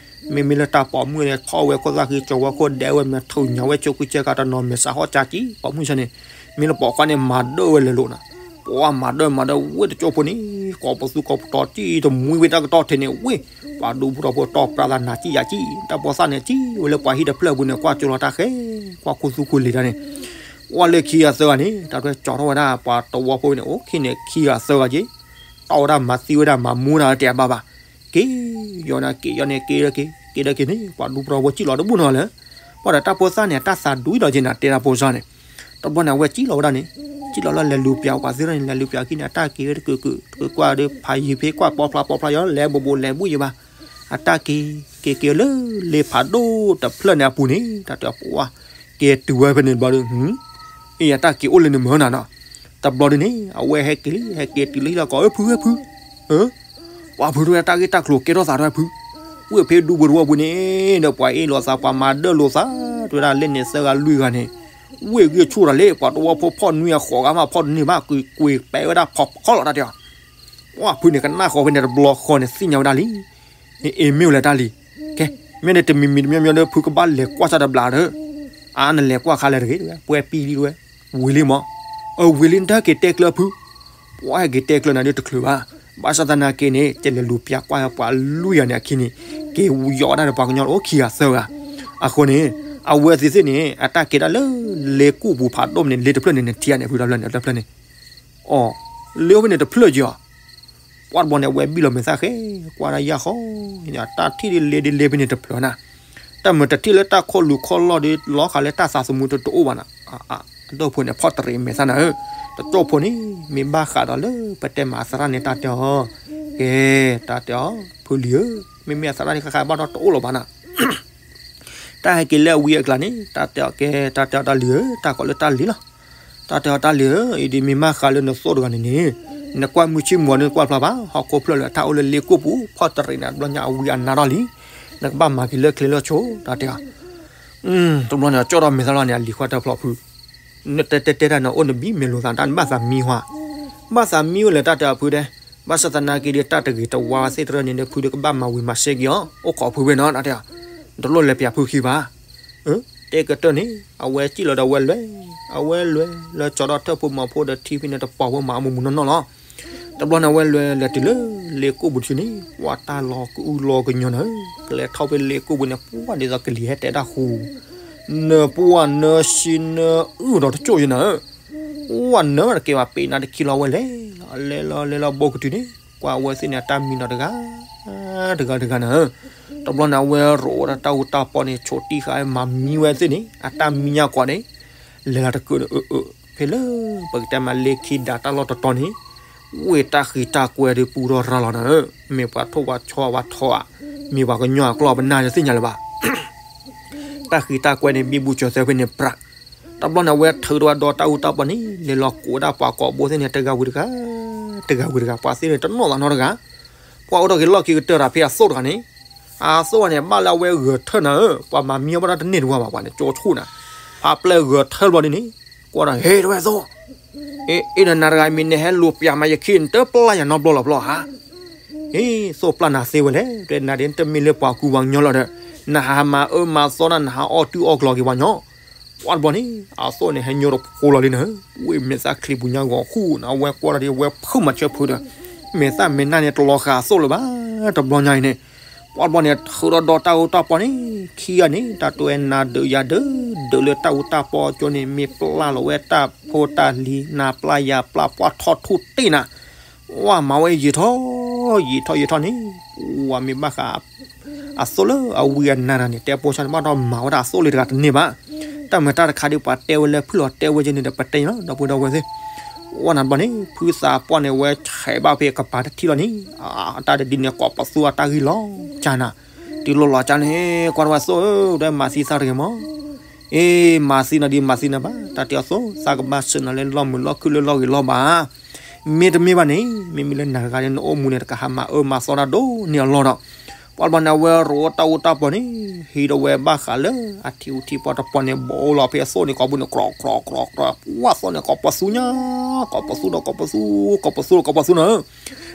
မ့မ့ၢ်လၢတၢ်ပိာ်မုၣ်န့ၣ် ထီၣ်ဝဲခိၣ်သၣ်ဃံ ကၠီၤဝဲခိၣ်ဒဲဝဲ မ့ၢ်ထုးညါဝဲ ကၠိကူကၠဲကၤတနီၤ မ့ၢ်စးဟီၣ်ကၠါကံ ပိာ်မုၣ်ဆၢန့ၣ်, မ့ၢ်လၢပိာ်ခွါန့ၣ် မၤဒၢၣ်ဝဲလဲၤလိာ်နၤ, ပှၤမၤဒၢၣ်မၤဒၢၣ်ဝ့ၢ်တကၠိဖိန့ၣ် ကိးပသူကိးပတီၤကံ တမှံဝဲတၢ်ကတီၢ်ထဲန့ၣ်ဝ့ၢ်, ပှၤဒူဖိထီဖိတီၢ်ပြးသးနၤကံယၤကံ, တၢ်ဖိသၣ်န့ၣ်ကံဝဲလၢပှၤဟံၣ်တဖျၢၣ်ပူၤန့ၣ် ကွၢ်ကၠိလီၤတၢ်ဃဲ, ကွၢ်ခူသူၣ်ခူလံၤတၢ်န့ၣ်, ပှၤလၢခံဂၤသၢဂၤန့ၣ် တၢ်ထွဲကၠီၤထီၣ်ဝဲဒၣ် ပှၤတဝီဖိန့ၣ် အိၣ်ခံန့ၣ်ခံဂၤသၢဂၤက့, တီၢ်ဝဲဒၣ်မၤသံဝဲဒၣ်မၤမူဒၣ်တဲအဘၣ်ဘၣ်, က့ၤယီၤန့ၣ်က့ၤယီၤန့ၣ်က့ၤဒီးက့ၤ က့ၤဒီးက့ၤန့ၣ် ပှၤဒူဖိထီဖိကံၣ်လီၤတဘူၣ်နီၤလၢ ပှၤဒီးတၢ်ဖိသၣ်န့ၣ် အတၢ်သးဒူအံၤလီၤက့နၤ တဲတၢ်ဖိသၣ်န့ၣ်, တဘျီန့ၣ် အဝဲကံၣ်လီၤဝဲဒၣ်န့ၣ်, ကံၣ်လီၤလၢလဲၤလူၤပျးပှၤသ့ၣ်တဖၣ်န့ၣ် လဲၤလူၤပျးခံန့ၣ် အတၢ်က့ၤဝဲတကုာ်ကုာ် တကုာ်ကွၢ်ဒီးဖးယံၤဖဲကွၢ်ပီဖျါပီဖျါယီၤ လဲၤဘိးဘိးလဲၤဘူၣ်ယံၤဘၣ်, အတၢ်က့ၤ က့ၤက့ၤလၢလ့ဖးဒိၣ်တဖျၢၣ်န့ၣ်အပူၤန့ၣ် တၢ်တဲပှၤ က့ၤတုၤဝဲဖဲန့ၣ်တဘျီဒီး အ့ၣ် အတၢ်က့ၤအိၣ်လၢန့ၣ်မၢနၤနီၤ, တဘျီဒ်န့ၣ် အဝဲဟဲက့ၤလံ ဟဲက့ၤတုၤလံလီၤကီး အၢ ဖု ဖု ပှၤဖုတဝဲတၢ်ဂ့ၢ်တၢ်ကျိၤကဲထီၣ်သးတဝဲဖု, ဝ့ၢ်ဖဲဒူပူၤတဝီပူၤန့ၣ် ဒီးပှၤအ့ၣ်လိာ်သး ပှၤမၤဒၢၣ်လိာ်သး တဝဲဒၣ်လၢန့ၣ်သၢဂၤလွံၢ်ဂၤန့ၣ်, ဝ့ၢ်ဂံၢ်ဆူၣ်တၢ်လၢ ပှၤတဝီဖိဖီၣ်နွံဂၤဃိးဂၤမး ဖီၣ်တန့ၢ်ဘၣ် ကွံာ်ကွံာ်ပဲဝဲဒၣ်ဖီဖီလီၤတၢ်တဲအီၤ, ဝဲဖုန့ၣ်ကနၣ်ဃီဖဲန့ၣ်တဘျီဃီန့ၣ် သ့ၣ်ညါဝဲဒၣ်လံ, န့ၣ်အ့ၣ်မ့ၢ်ဝဲလဲၣ်တၢ်လံ, ကဲ မ့ၢ်န့ၣ်တမံၤမံၤတမံၤမံၤဒီး ဖုကဘၣ်လဲၤကွၢ်စၢ်တဘျးဒီး, အါ နလဲၤကွၢ်ခါလဲၣ်တဂ့ၤ တဝဲ ပှဲၤပံလံတဝဲ, ဝံၤလံမး, အဝံၤလံ နတဟဲက့ၤတဲကျၢၤဖု, ပှၤဟဲက့ၤတဲကျၢၤနၤဒ်တချုးဘၣ်, ဘၣ်ဆၣ်သနာ်က့န့ၣ် ကလဲၤလူၤပျးကွၢ်ပှၤလွံၢ်ဂၤန့ၣ်အခံန့ၣ်, က့ၤယီၤဝဲဒၣ်ဒီးပှၤကညီအိၣ်ခံဂၤသၢဂၤ, အဃိန့ၣ်, အဝဲသ့ၣ်သ့ၣ်န့ၣ် အတၢ်က့ၤဒၣ်လၢ လ့ကူၣ်ပူၤဖးဒိၣ်န့ၣ် လ့တဖျၢၣ်န့ၣ် နထံၣ်ဧါန့ၣ် ဖုတဖျၢၣ်န့ၣ် တဖျၢၣ်န့ၣ်, အ အီၤ လ့အိၣ်ဖဲန့ၣ်တဖျၢၣ်က့ၤအီၤ ပှၢ်တဘျီန့ၣ် အဝဲဘံၣ်လီၤမဲာ်သၣ်ဃဲ ကွၢ်ဒၣ်ယၢ်ဃီ တၢ်ထံၣ်ဒ်လဲၤဒ်လဲၤဖဲန့ၣ်တဖျၢၣ်နၤ, တၢ်မုာ်တထံၣ်လၢတၢ်ခိၣ်လူၤခိၣ်လီၢ်ဒီး လီၤဃာ်လၢတၢ်သးသမူတအိၣ်ဘၣ်နၤ, အဒိၣ်ဖိန့ၣ် ဖီၣ်တရံးမဲာ်သၣ်နၤဧၢ, တကၠိၢ်ဖိန့ၣ် မ့ၢ်ဘၣ်ဃးဒီးလၢပတဲမၤအသရၣ်န့ၣ် တၢ်တဲအီၤ, ကဲ တၢ်တဲအီၤ ဖုလံၤဧၢ, မ့မ့ၢ်အသရၣ်န့ၣ် ဃၣ်ဃၣ်ဘၣ်ဒီးတအိၣ်လၢၤဘၣ်နၤ တၢ်ဟဲက့ၤလၢအဝံအကျါန့ၣ် တၢ်တဲအီၤကဲ တၢ်တဲအီၤတၢ်လံၤဧၢ, တၢ်ကိးလၢတၢ်လံၤလီၤ. တၢ်တဲအီၤတၢ်လံၤဧၢ, အံၤဒ်မ့ၢ်မၤဃးလၢနသိၣ်တဂၤန့ၣ်န့ၣ်, နကွၢ်မုၢ်ဆ့ၣ်မုၢ်ဂီၤန့ၣ်ကွၢ်ဖျါဘၣ်, ဟီၣ်ခိၣ်ဖျၢၣ်လၢအတၢ်အိၣ်လၢလ့ကိၢ်ပူၤ ဖီၣ်တရံးနၤတဘျီညါအဝံအနါထီၣ်လံ, နကဘၣ်မၤက့ၤလၢချ့လၢဆိ တၢ်တဲအီၤ တဘျီန့ၣ် ကၠီၣ်ထီၣ်မဲာ်သၣ်လီၤန့ၣ် အလံၤခွါတဲဖျီဖု နတဲတဲတဲတၢ်န့ၣ် အိၣ်နဘံၣ်မဲာ်လိာ်သး တၢ်နဘၣ်သးမံဝဲ, ဘၣ်သးမံဝဲလဲၣ် တၢ်တဲအီၤဖုတဲ, ဘၣ်ဆၣ်သနာ်က့ဒီး တၢ်တဂ့ၤတဝါသ့ၣ်တဖၣ်န့ၣ် ဖုဒီးကဘၣ်မၤဝံၤမၤစဲက့ၤအီၤ အိၣ်ခိးဖုဝဲနီၤ တၢ်တဲအီၤ, တလိၣ်လဲၤပျးဖုခံဘၣ်, တဲကတၢၢ်န့ၣ် အဝဲစံၣ်လီၤဒီးအဝဲလဲၤ, အဝဲလဲၤ လၢကၠီထီၣ်ထၢၣ်ဖိမီၤဖိဒီးထံဖဲန့ၣ်တပီၤဖိမၤအမူးမူးနီၢ်နီၢ်လီၤ. တဘျီန့ၣ် အဝဲလဲၤလဲၤတုၤလၢလ့ကိၢ်ပူၤတစုန့ၣ် ပှၢ်တၢ်လီၤကအုလီၤကညီနၤဧၢ, ကလဲၤထီၣ်ဖဲလ့ကိၢ်ပူၤန့ၣ် ပှၢ်ဒ်သိးကလံၤဟဲတဲတၢ်ဃူ, နၢပှၢ်နၢဆံနၢအုၣ်ဒီးတကၠိၢ်ယနၤဧၢ, ပှၢ်နၢတကဲဘၣ် ပ့ၤနၤတခံလီၤဝဲလဲၤ, လဲၤလီၤလဲၤလီၤဘိကတုၤန့ၣ် ကွၢ်အဝဲသ့ၣ်န့ၣ် အတၢ်မံနီၤတဂၤ တဂၤတဂၤနၤဧၢ, တဘျီန့ၣ် အဝဲရိးဝဲဒၣ်တၢ်အူတၢ်ပီန့ၣ် ဆိးတံၢ်ဃာ်မၤမံဝဲသ့ၣ်န့ၣ် အတၢ်မံညါကွၢ်န့ၣ် လဲၤလီၤတကုးန့ၣ် အၢ အၢ ဖဲလၢပကတဲမးလ့ခံဒးတၢ်လီၢ်တတီၤန့ၣ် ဝ့ၢ်တၢ်ဃံးတၢ်ကွဲဒီးပူထီၣ်ရၤလီၤနၤဧၢ, မ့ၢ်ပှၤထိၣ်ပှၤဆီပှၤထီဧါ, မ့ၢ်ပှၤကညီအကျီၢ်ပနၢ်တသ့ၣ်ညါလၢၤဘၣ်. တၢ်ဃံးတၢ်ကွဲန့ၣ် ဘံဘူစၢၤသၢဖဲန့ၣ်ပြး, တဘျီန့ၣ် အဝဲထုးထီၣ်ဝဲဒီးတၢ်အူတၢ်ပီန့ၣ် လဲၤလီၤကိးဒၣ်ပှၤကိးဘိသ့ၣ်န့ၣ် တဂၤဝံၤတဂၤ, တဂၤဝံၤတဂၤ ပှၤသ့ၣ်န့ၣ်တနီၣ်သးနီတဂၤ, ပှၤအိၣ်ထီၣ်က့ၤလီၢ်ခံကတၢၢ်တၢ်ဖဲအသိၣ်တဂၤန့ၣ်, အသိၣ်န့ၣ် ဘၣ်လၢအဝဲဂဲၤထၢၣ်နၤဧၢ, ပှၤမၤမံအီၤဘၣ်တၢ်တန့ၢ်တဝါဘၣ် ပှၤန့ၣ် ကၠိဆိၣ်နၤ, ဖးပျဲၢ်ဂဲၤထၢၣ်ဘျီဒ်န့ၣ်, ကွၢ်ဒီး ဟ့ၣ်တဝဲအသိၣ် အ့ၣ်ဒီးနၤတဂၤမ့ၢ်နဟဲလိာ်ပျးမးယခံ နတပျၢ်ယၤနီတဘျီလီၤဘျီဧါ, အ့ၣ် သိၣ်ပျၢ်နၤသ့ဝဲလဲၣ်, တဲနၤဒ်နတမ့ၢ်လၢပှၤကူပှၤကညီလီၤဒီး နဟးမၤအၢမၤသီတၢ် နဟးအီၣ်တုၤအီၣ်ကျီၤက့ၤပှၤညီ, ပှၢ်တဘျီန့ၣ် အသိၣ်န့ၣ် ဟဲညိတဖိလီၤလံနၤဧၢ, ဝ့ၢ်မဲာ်သၣ်ချံပူၤညါဂီၤဃူနၤ အဝဲကွၢ်ဒီးဒ်အဝဲဖုၣ်မၤဆၢဖုဒီး မဲာ်သၣ်မဲာ်နၢ်န့ၣ်တလီၤဃာ်အသိၣ်လၢၤဘၣ်, တဘျီညါအံၤန့ၣ် ပှၢ်တဘျီန့ၣ် ထုးထီၣ်ဒီးတၢ်အူတၢ်ပီန့ၣ် ခံဂၤန့ၣ် တၢ်တဲဝဲနၤဒုးယၤဒုး ဒုးလၢတၢ်အူတၢ်ပီအကၠိန့ၣ် မ့ၢ်ပျၢ်လီၤဝဲတၢ်ဖိတၢ်လံၤ နၤပျၢ်ယၤပျၢ် ပှၢ်ထီၣ်ထူတ့ၢ်နၤ, ဝဲမၤဝဲယံာ်ထီၣ် ယံာ်ထီၣ်ယံာ်ထီၣ်န့ၣ် ဝဲမ့ၢ်ဘၣ်ဃး အသိၣ်လၢအဝံအနါတဂၤန့ၣ် တဲပိာ်ဆါန့ၣ် ဘၣ်ဒီးမၤဝဲဒၣ်အသိၣ်လံတဂၤတန့ၢ်ဘၣ်, တၢ်မုာ်တၢ်တခါဒီးပှၤတဲဝဲလၢဖုၣ်လီၤတဲဝဲက့ၤန့ၣ်ဒီး ပတဲညါလီၤ ဒီပုၢ်ဒီဝဲၢ်သ့ၣ်, ဝဲနၤတဘျီန့ၣ် ဖုသးပှၢ်န့ၣ် ဝဲဆဲးဘၣ်ဖဲကပၤတထံၣ်လီၤန့ၣ်, တၢ်တဒ်န့ၣ် ကိးပသူအတၢ်ဂံၢ်လီၤကၢ်နၤ, တုၤလီၤလီၤကၢ်န့ၣ် ကွၢ်တဝဲသိၣ်ဧၢ ဒီးမၤသံသးတဂ့ၤမး အ့ မၤသံနၤဒ်မၤသံနၤဘၣ်, တၢ်တဲအီၤသိၣ် သးကဘၣ်စၢၤနၤလၢလီၢ်ဂ့ၤလီၢ်ဘၣ်, မ့တမ့ၢ်ဘၣ်န့ၣ် မ့မ့ၢ်လၢနၤတဂၤန့ၣ် နအိၣ်မူန့ၣ် တကဟးမၤအၢမၤသီတၢ်ဒိၣ်န့ၢ်အလီၢ်ဒီး, ပှၢ်တဘျီန့ၣ် အဝဲရိးတၢ်အူတၢ်ပီန့ၣ် ဟံးဒီးဝဲဘၣ်ဃးလၢအထံအူထံပီတပီန့ၣ် ဘိးလီၤဖဲအသိၣ်န့ၣ် ကိးပူၤန့ၣ် ကြီကြီကြီကြီ ပှၢ်သိၣ်န့ၣ် ကိးပသူညါ, ကိးပသူဒီးကိးပသူ, ကိးပသူဒီးကိးပသူနၤဧ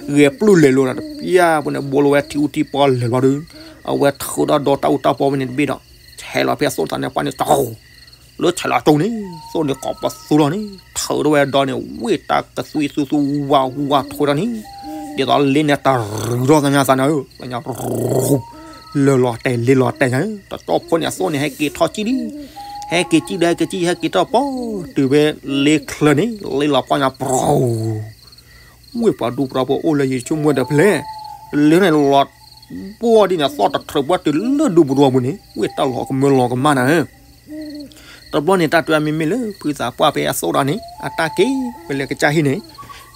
ၢ, ဂဲၤပျုၢ်လဲၤလိာ်နၤတပျၢ်ပူၤန့ၣ် ဘိးလီၤဝဲထံအူထံပီလဲၤလီၤဒီး, အဝဲထုးထီၣ်ဒီးတၢ်အူတၢ်ပီဖဲန့ၣ်တဘ့ၣ်ဒီး, ဆဲးလီၤဖဲအသိၣ်တသးန့ၣ် ပှၢ်န့ၣ် တ လၢဆဲးလီၤကၠိန့ၣ် သိၣ်န့ၣ်ကိးပသူလီၤန့ၣ် ထုးထီၣ်ဝဲဒီးန့ၣ် ဝ့ၢ်တၢ်ကသွံသူသူဝါဝါထွဲဒီးန့ၣ်, ဒ်သိးလ့န့ၣ်တရူးထီၣ်သးညါသးနၤဧၢ, လၢလီၤတဲာ်လ့လီၤတဲာ်ညါဧၢ, တကၠီဖိန့ၣ် အသိၣ်န့ၣ် ဟဲက့ၤထီၣ်ကံၣ်လံ, ဟဲက့ၤကံၣ်ဒီး ဟဲက့ၤကံၣ် ဟဲက့ၤထီၣ်ပီ, တုၤဖဲလ့ချၢန့ၣ် လ့လီၤပှၢ်ညါပြီ ဝ့ၢ်ပှၤဒူပရၢဖိအိၣ်လၢယဆိကမိၣ်ဒီးဖဲလဲၣ်, လၢန့ၣ်လီၤ, ဘီဒ်န့ၣ် အသီၣ်တထြၢးပှၢ်တုၤလၢဒူပရၢပူၤန့ၣ် ဝ့ၢ်တၢ်လီၤကမၢလီၤကမၣ်နၤဧၢ, တဘျီန့ၣ် တၢ်တဲမ့မ့ၢ်လၢ ဖုသးပှၢ်ဖဲအသိၣ်ဒီးန့ၣ် အတၢ်က့ၤဝဲလၢကစၢ်ဟံၣ်န့ၣ်,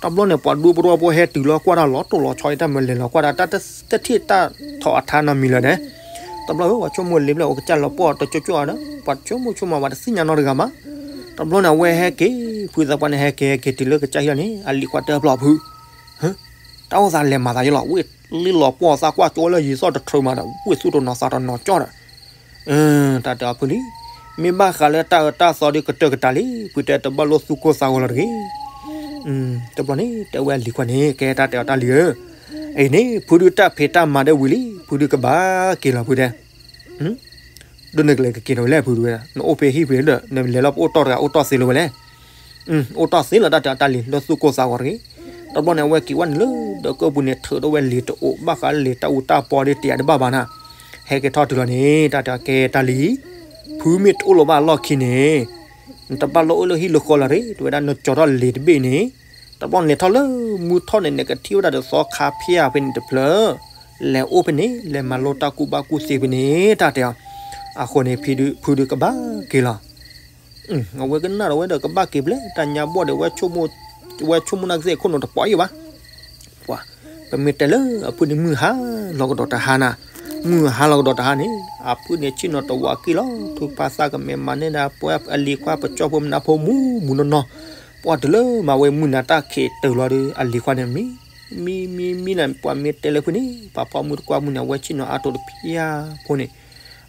တဘျီန့ၣ် ပှၤဒူပရၢဖိဟဲတုၤလီၤကွၢ်တၢ်လီၤတိၢ်လီၤဆီ တၢ်မၢလဲၤလီၤကွၢ်တၢ် တၢ်တထံၣ်တၢ်ထီၣ်အထါနီတမံၤလၢၤဒီး, တဘျီဧၢ ပှၤဆိကမိၣ်လံဘျဲၣ်အိၣ်ကစၢ်လီၤပှီၢ်တကၠိကၠိဒီး ပှၤဆိကမိၣ်ဆိကမိၣ်ဘၣ်တသ့ၣ်ညါနီတဂၤဘၣ်, တဘျီန့ၣ် အဝဲဟဲက့ၤ ဖုသးပှၢ်န့ၣ် ဟဲက့ၤဟဲက့ၤတုၤလၢကစၢ်ဟံၣ်န့ၣ် အလံၤခွါတဲဖျီဖု တၢ်အိၣ်သးလဲၤမၤသးယလီၤ ဝ့ၢ်လ့လီၤပှီၢ်သးကွၢ်ကၠိလၢယံၤသီၣ်တထြၢးမးဒီး ဝ့ၢ်သူၣ်တနီၤသးတနီၤကၠီဒီး, တၢ်တဲအီၤဖုလံ, မ့ၢ်ဘၣ်ဃးလၢတၢ်အၢတၢ်သီဒီးကတၢၢ်ကတၢၢ်လံ, ဖုတဲတဘၣ်လိၣ်သူၣ်ကိၢ်သးဂီၤလီၤတဂ့ၤ, တဘျီန့ၣ် တဲဝဲအလံၤခွါန့ၣ် ကဲတၢ်တဲအီၤတၢ်လံၤဧၢ, အံၤန့ၣ် ဖုဒုးတၢ်ဖံးတၢ်မၤဒၣ်ဝံၤလံ ဖုဒုးကဘၣ်က့ၤလီၤဖုတဲ ဒ်နကလဲၤကက့ၤဒီးဝဲလဲၣ်ဖုဒုးဝဲ နအိၣ်ဖဲဟံၣ်ဖဲဒီး နလဲၤလီၤပအိၣ်တီၢ်တဂၤအိၣ်တီၢ်သ့လၢၤဝဲလဲၣ်, အိၣ်တီၢ်သ့လီၤတၢ်တဲအီၤတၢ်လံၤ လၢသူၣ်ကိၢ်သးဂီၤတဂ့ၤ, တဘျီန့ၣ် အဝဲက့ၤဝဲန့ၣ်လၢဒၢးကၢၢ်ပူၤန့ၣ် ထုးထီၣ်ဝဲလံာ်တအိၣ် ဘၣ်ဃးလၢတၢ်အူတၢ်ပီဒီးတယၤတဘၣ်ဘၣ်နၤ, ဟဲက့ၤထီၣ်တုၤလီၤန့ၣ် တၢ်တဲအီၤကဲတၢ်လံၤ, ဖုမ့ၢ်တအိၣ်လၢၤဘၣ်အလီၢ်ခံန့ၣ်, နတဘၣ်လိၣ်အိၣ်လၢဟံၣ်လၢဃီလီၤတဂ့ၤ တဲဝဲဒၣ် နကၠီၤထီၣ်လံာ်တဘ့ၣ်န့ၣ်, တဘျီန့ၣ်ထီၣ်လၢမုၢ်ထီၣ်န့ၣ် နကထံၣ်ဝဲဒၣ်ဒီးသီခါဖၠါဖဲန့ၣ်တဖျၢၣ်, လဲၤအိၣ်ဖဲန့ၣ် လဲၤမၤလိတၢ်ကူၣ်ဘၣ်ကူၣ်သ့ဖဲန့ၣ် တၢ်တဲအီၤ. အဃိန့ၣ် ဖုဒုးကဘၣ်က့ၤလီၤ. အဝဲကနၣ်ဒီးဝဲဒီးကဘၣ်က့ၤဘျဲၣ် တၢ်ညါဘီၣ်ဒီး ဝဲဆိကမိၣ်နကစ့ၢ်ခိၣ်နူာ်တပီၤအံၤဘၣ်. ပှၤ ပမ့ၢ်တဲလၢအဖုန့ၣ် မုၢ်ဟါလီၤကဒီးတဟါနၤ, မုၢ်ဟါလီၤကဒီးတဟါန့ၣ် အဖုန့ၣ်ဆ့ၣ်နီၤတဝးက့ၤလီၤ. ဖုဖါသၣ်ကမဲာ်မၤန့ၢ်ဒၣ်ပှၤအလံၤခွါ ပကၠီဖိမနုၤဖိမူမူနီၢ်နီၢ်, ပှၤတုၤလၢမၤဝဲမုၢ်နၤတၢ်ခံးတုၤလီၤဒီး အလံၤခွါန့ၣ်မံ မံမံမံန့ၣ် ပှၤမ့ၢ်တဲလၢဖုန့ၣ် ပှၤဖီမုၢ်တကွၢ်မုၢ်န့ၣ် အဝဲဆ့ၣ်နီၤအါတိၤတဖၠါဖိန့ၣ်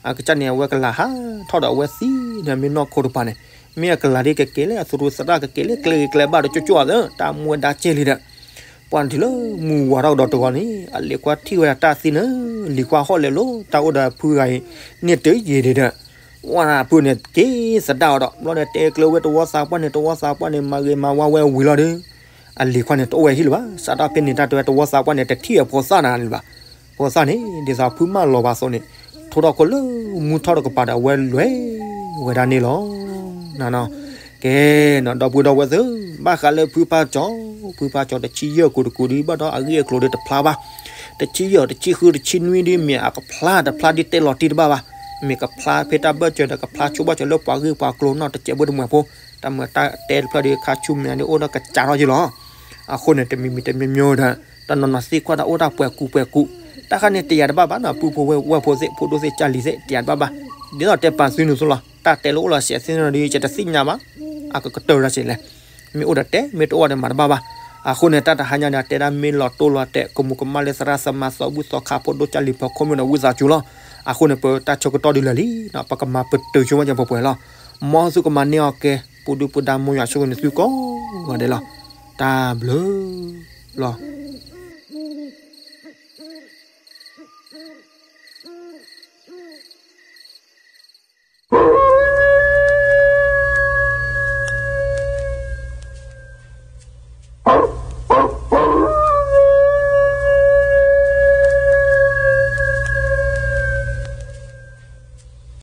အကစၢ်န့ၣ် အဝဲကလၤဟးထီၣ်ဒီးအဝဲသံန့ၣ် မ့ၢ်နီၢ်ခိတပၤန့ၣ်, မ့ၢ်အကလၤဒ်ကက့ၤလၢအသူၣ်ရူသရၣ် ကက့ၤလၢကျဲဂ့ၤကျဲဘၣ်ဒီး ကၠိကၠိအသး တၢ်မူဝဲဒါကဲလံဒီး ပှၤတုၤလၢမုၢ်ဝါထီၣ်ကဒီးတဂီၤန့ၣ် အလံၤခွါထံၣ်ဝဲဒၣ်တၢ်သံန့ၣ် လံၤခွါဟီၣ်လဲၤလိာ်တၢ်အိၣ်ဒီးဖုဂၤအံၤ န့ၢ်တယံာ်ဒံးဒီး ဝဲဒၣ်ဖုန့ၣ်က့ၤသဒၣ်အီၤဒီး ဘျီန့ၣ်တဲကျၢၤဝဲတဝီသးပှၢ်န့ၣ် တဝီသးပှၢ်န့ၣ် မၤဂ့ၤမၤဝါဝဲဝံၤလီၤဒီး အလံၤခွါန့ၣ်တအိၣ်ဝဲဟံၣ်လၢၤဘၣ်. စးထီၣ်ဖဲန့ၣ် တၢ်တဲဝဲတဝီသးပှၢ်န့ၣ် တထံၣ်အဖိသၣ်နၤလၢၤဘၣ်. ဖိသၣ်န့ၣ် ဒ်သိးဖုမၢလီၤဘၣ်အသိးန့ၣ် ထိထီၣ်ခိၣ်လၢမုၢ်ထီၣ်တကပၤဒီး အဝဲလဲၤဝဲဒၣ်န့ၣ်လီၤ. နနီၤ ကဲနီၤ ဒီပုၢ်ဒီဝဲၢ်သ့ၣ်, ဘၣ်ဃးလၢဖုဖါကၠီ, ဖုဖါကၠီတဆံယဲၢ်ကိးတကိးဒံး ဘၣ်ဒီးအဂ့ၢ်အကျိၤဒီးတဖျါဘၣ်. တဆံယဲၢ် တဆံဃု တဆံနွံဒ်မ့ၢ်အကဖျါတဖျါဒ်တဲလီၤတံၢ်တဘၣ်ဘၣ်. မ့ၢ်ကဖျါဖဲတၢ်ဘၢၣ်စၢၤဒီး ကဖျါဆိဘၣ်စၢၤလၢပှၤဂ့ၢ်ပှၤကျိၤနီၤ တစဲးဖိတမှဲၤဖိ, တၢ်မၤတၢ်တဲတဖျၢၣ်ဒီး ခါဆူမဲာ်ညါဒ်အိၣ်ဒီးကစးထီၣ်က့ၤလီၤ. အဃိန့ၣ် တမံၤမံၤတမံၤမံၤဒီး တၢ်နီၢ်နီၢ်သ့ၣ်ခွါဒီး အိၣ်တၢ်ပှဲၤကူပှဲၤကူ, တၢ်ခါန့ၣ် တယာ်တဘၣ်ဘၣ်နီၤ, ပုၢ်ဖိဝဲၢ်ဖိသ့ၣ် ဖိဒိၣ်သ့ၣ် ကၢ်လံၤသ့ၣ် တယာ်တဘၣ်ဘၣ်. ဒ်သိးတဲပာ်သုနုာ်သိးလီၤ, တၢ်တဲလၢအိၣ်လီၤစဲးသ့ၣ်နီၤဒီး ယတသ့ၣ်ညါဘၣ်, အကကတၢၢ်ဒၣ်စ့လဲၣ်, မ့ၢ်အိၣ်ဒီးတဲ မ့ၢ်တအိၣ်ဒီးမၤတဘၣ်ဘၣ်. အဃိန့ၣ် တၢ်တဟါညါဒီး တဲဒၣ်မ့ၢ်လီၤတိၢ်လီၤတဲာ် ကမူးကမၣ်လၢသရၣ်သမါ သီဘူၣ်သီခါ ဖိဒိၣ် ကၢ်လံၤ ဖီခိၣ်မုၢ်ဒီး ဝံသးစူၤလီၤ. အဃိန့ၣ် ပတၢ်ဆၢကတီၢ်ဒ်လဲၣ်လံ, ပကမၤပတုာ်ဆိဝဲညါပှဲၤပှဲၤလီၤ. မ်သုကမၤန့ၢ်အီၤကဲ, ပူၤဒုၣ်ပူၤဒါ မ်ယွၤဆိၣ်ဂ့ၤန့ၢ်သုကိးဂၤဒဲးလီၤ. တၢ်ဘျုးလီၤ.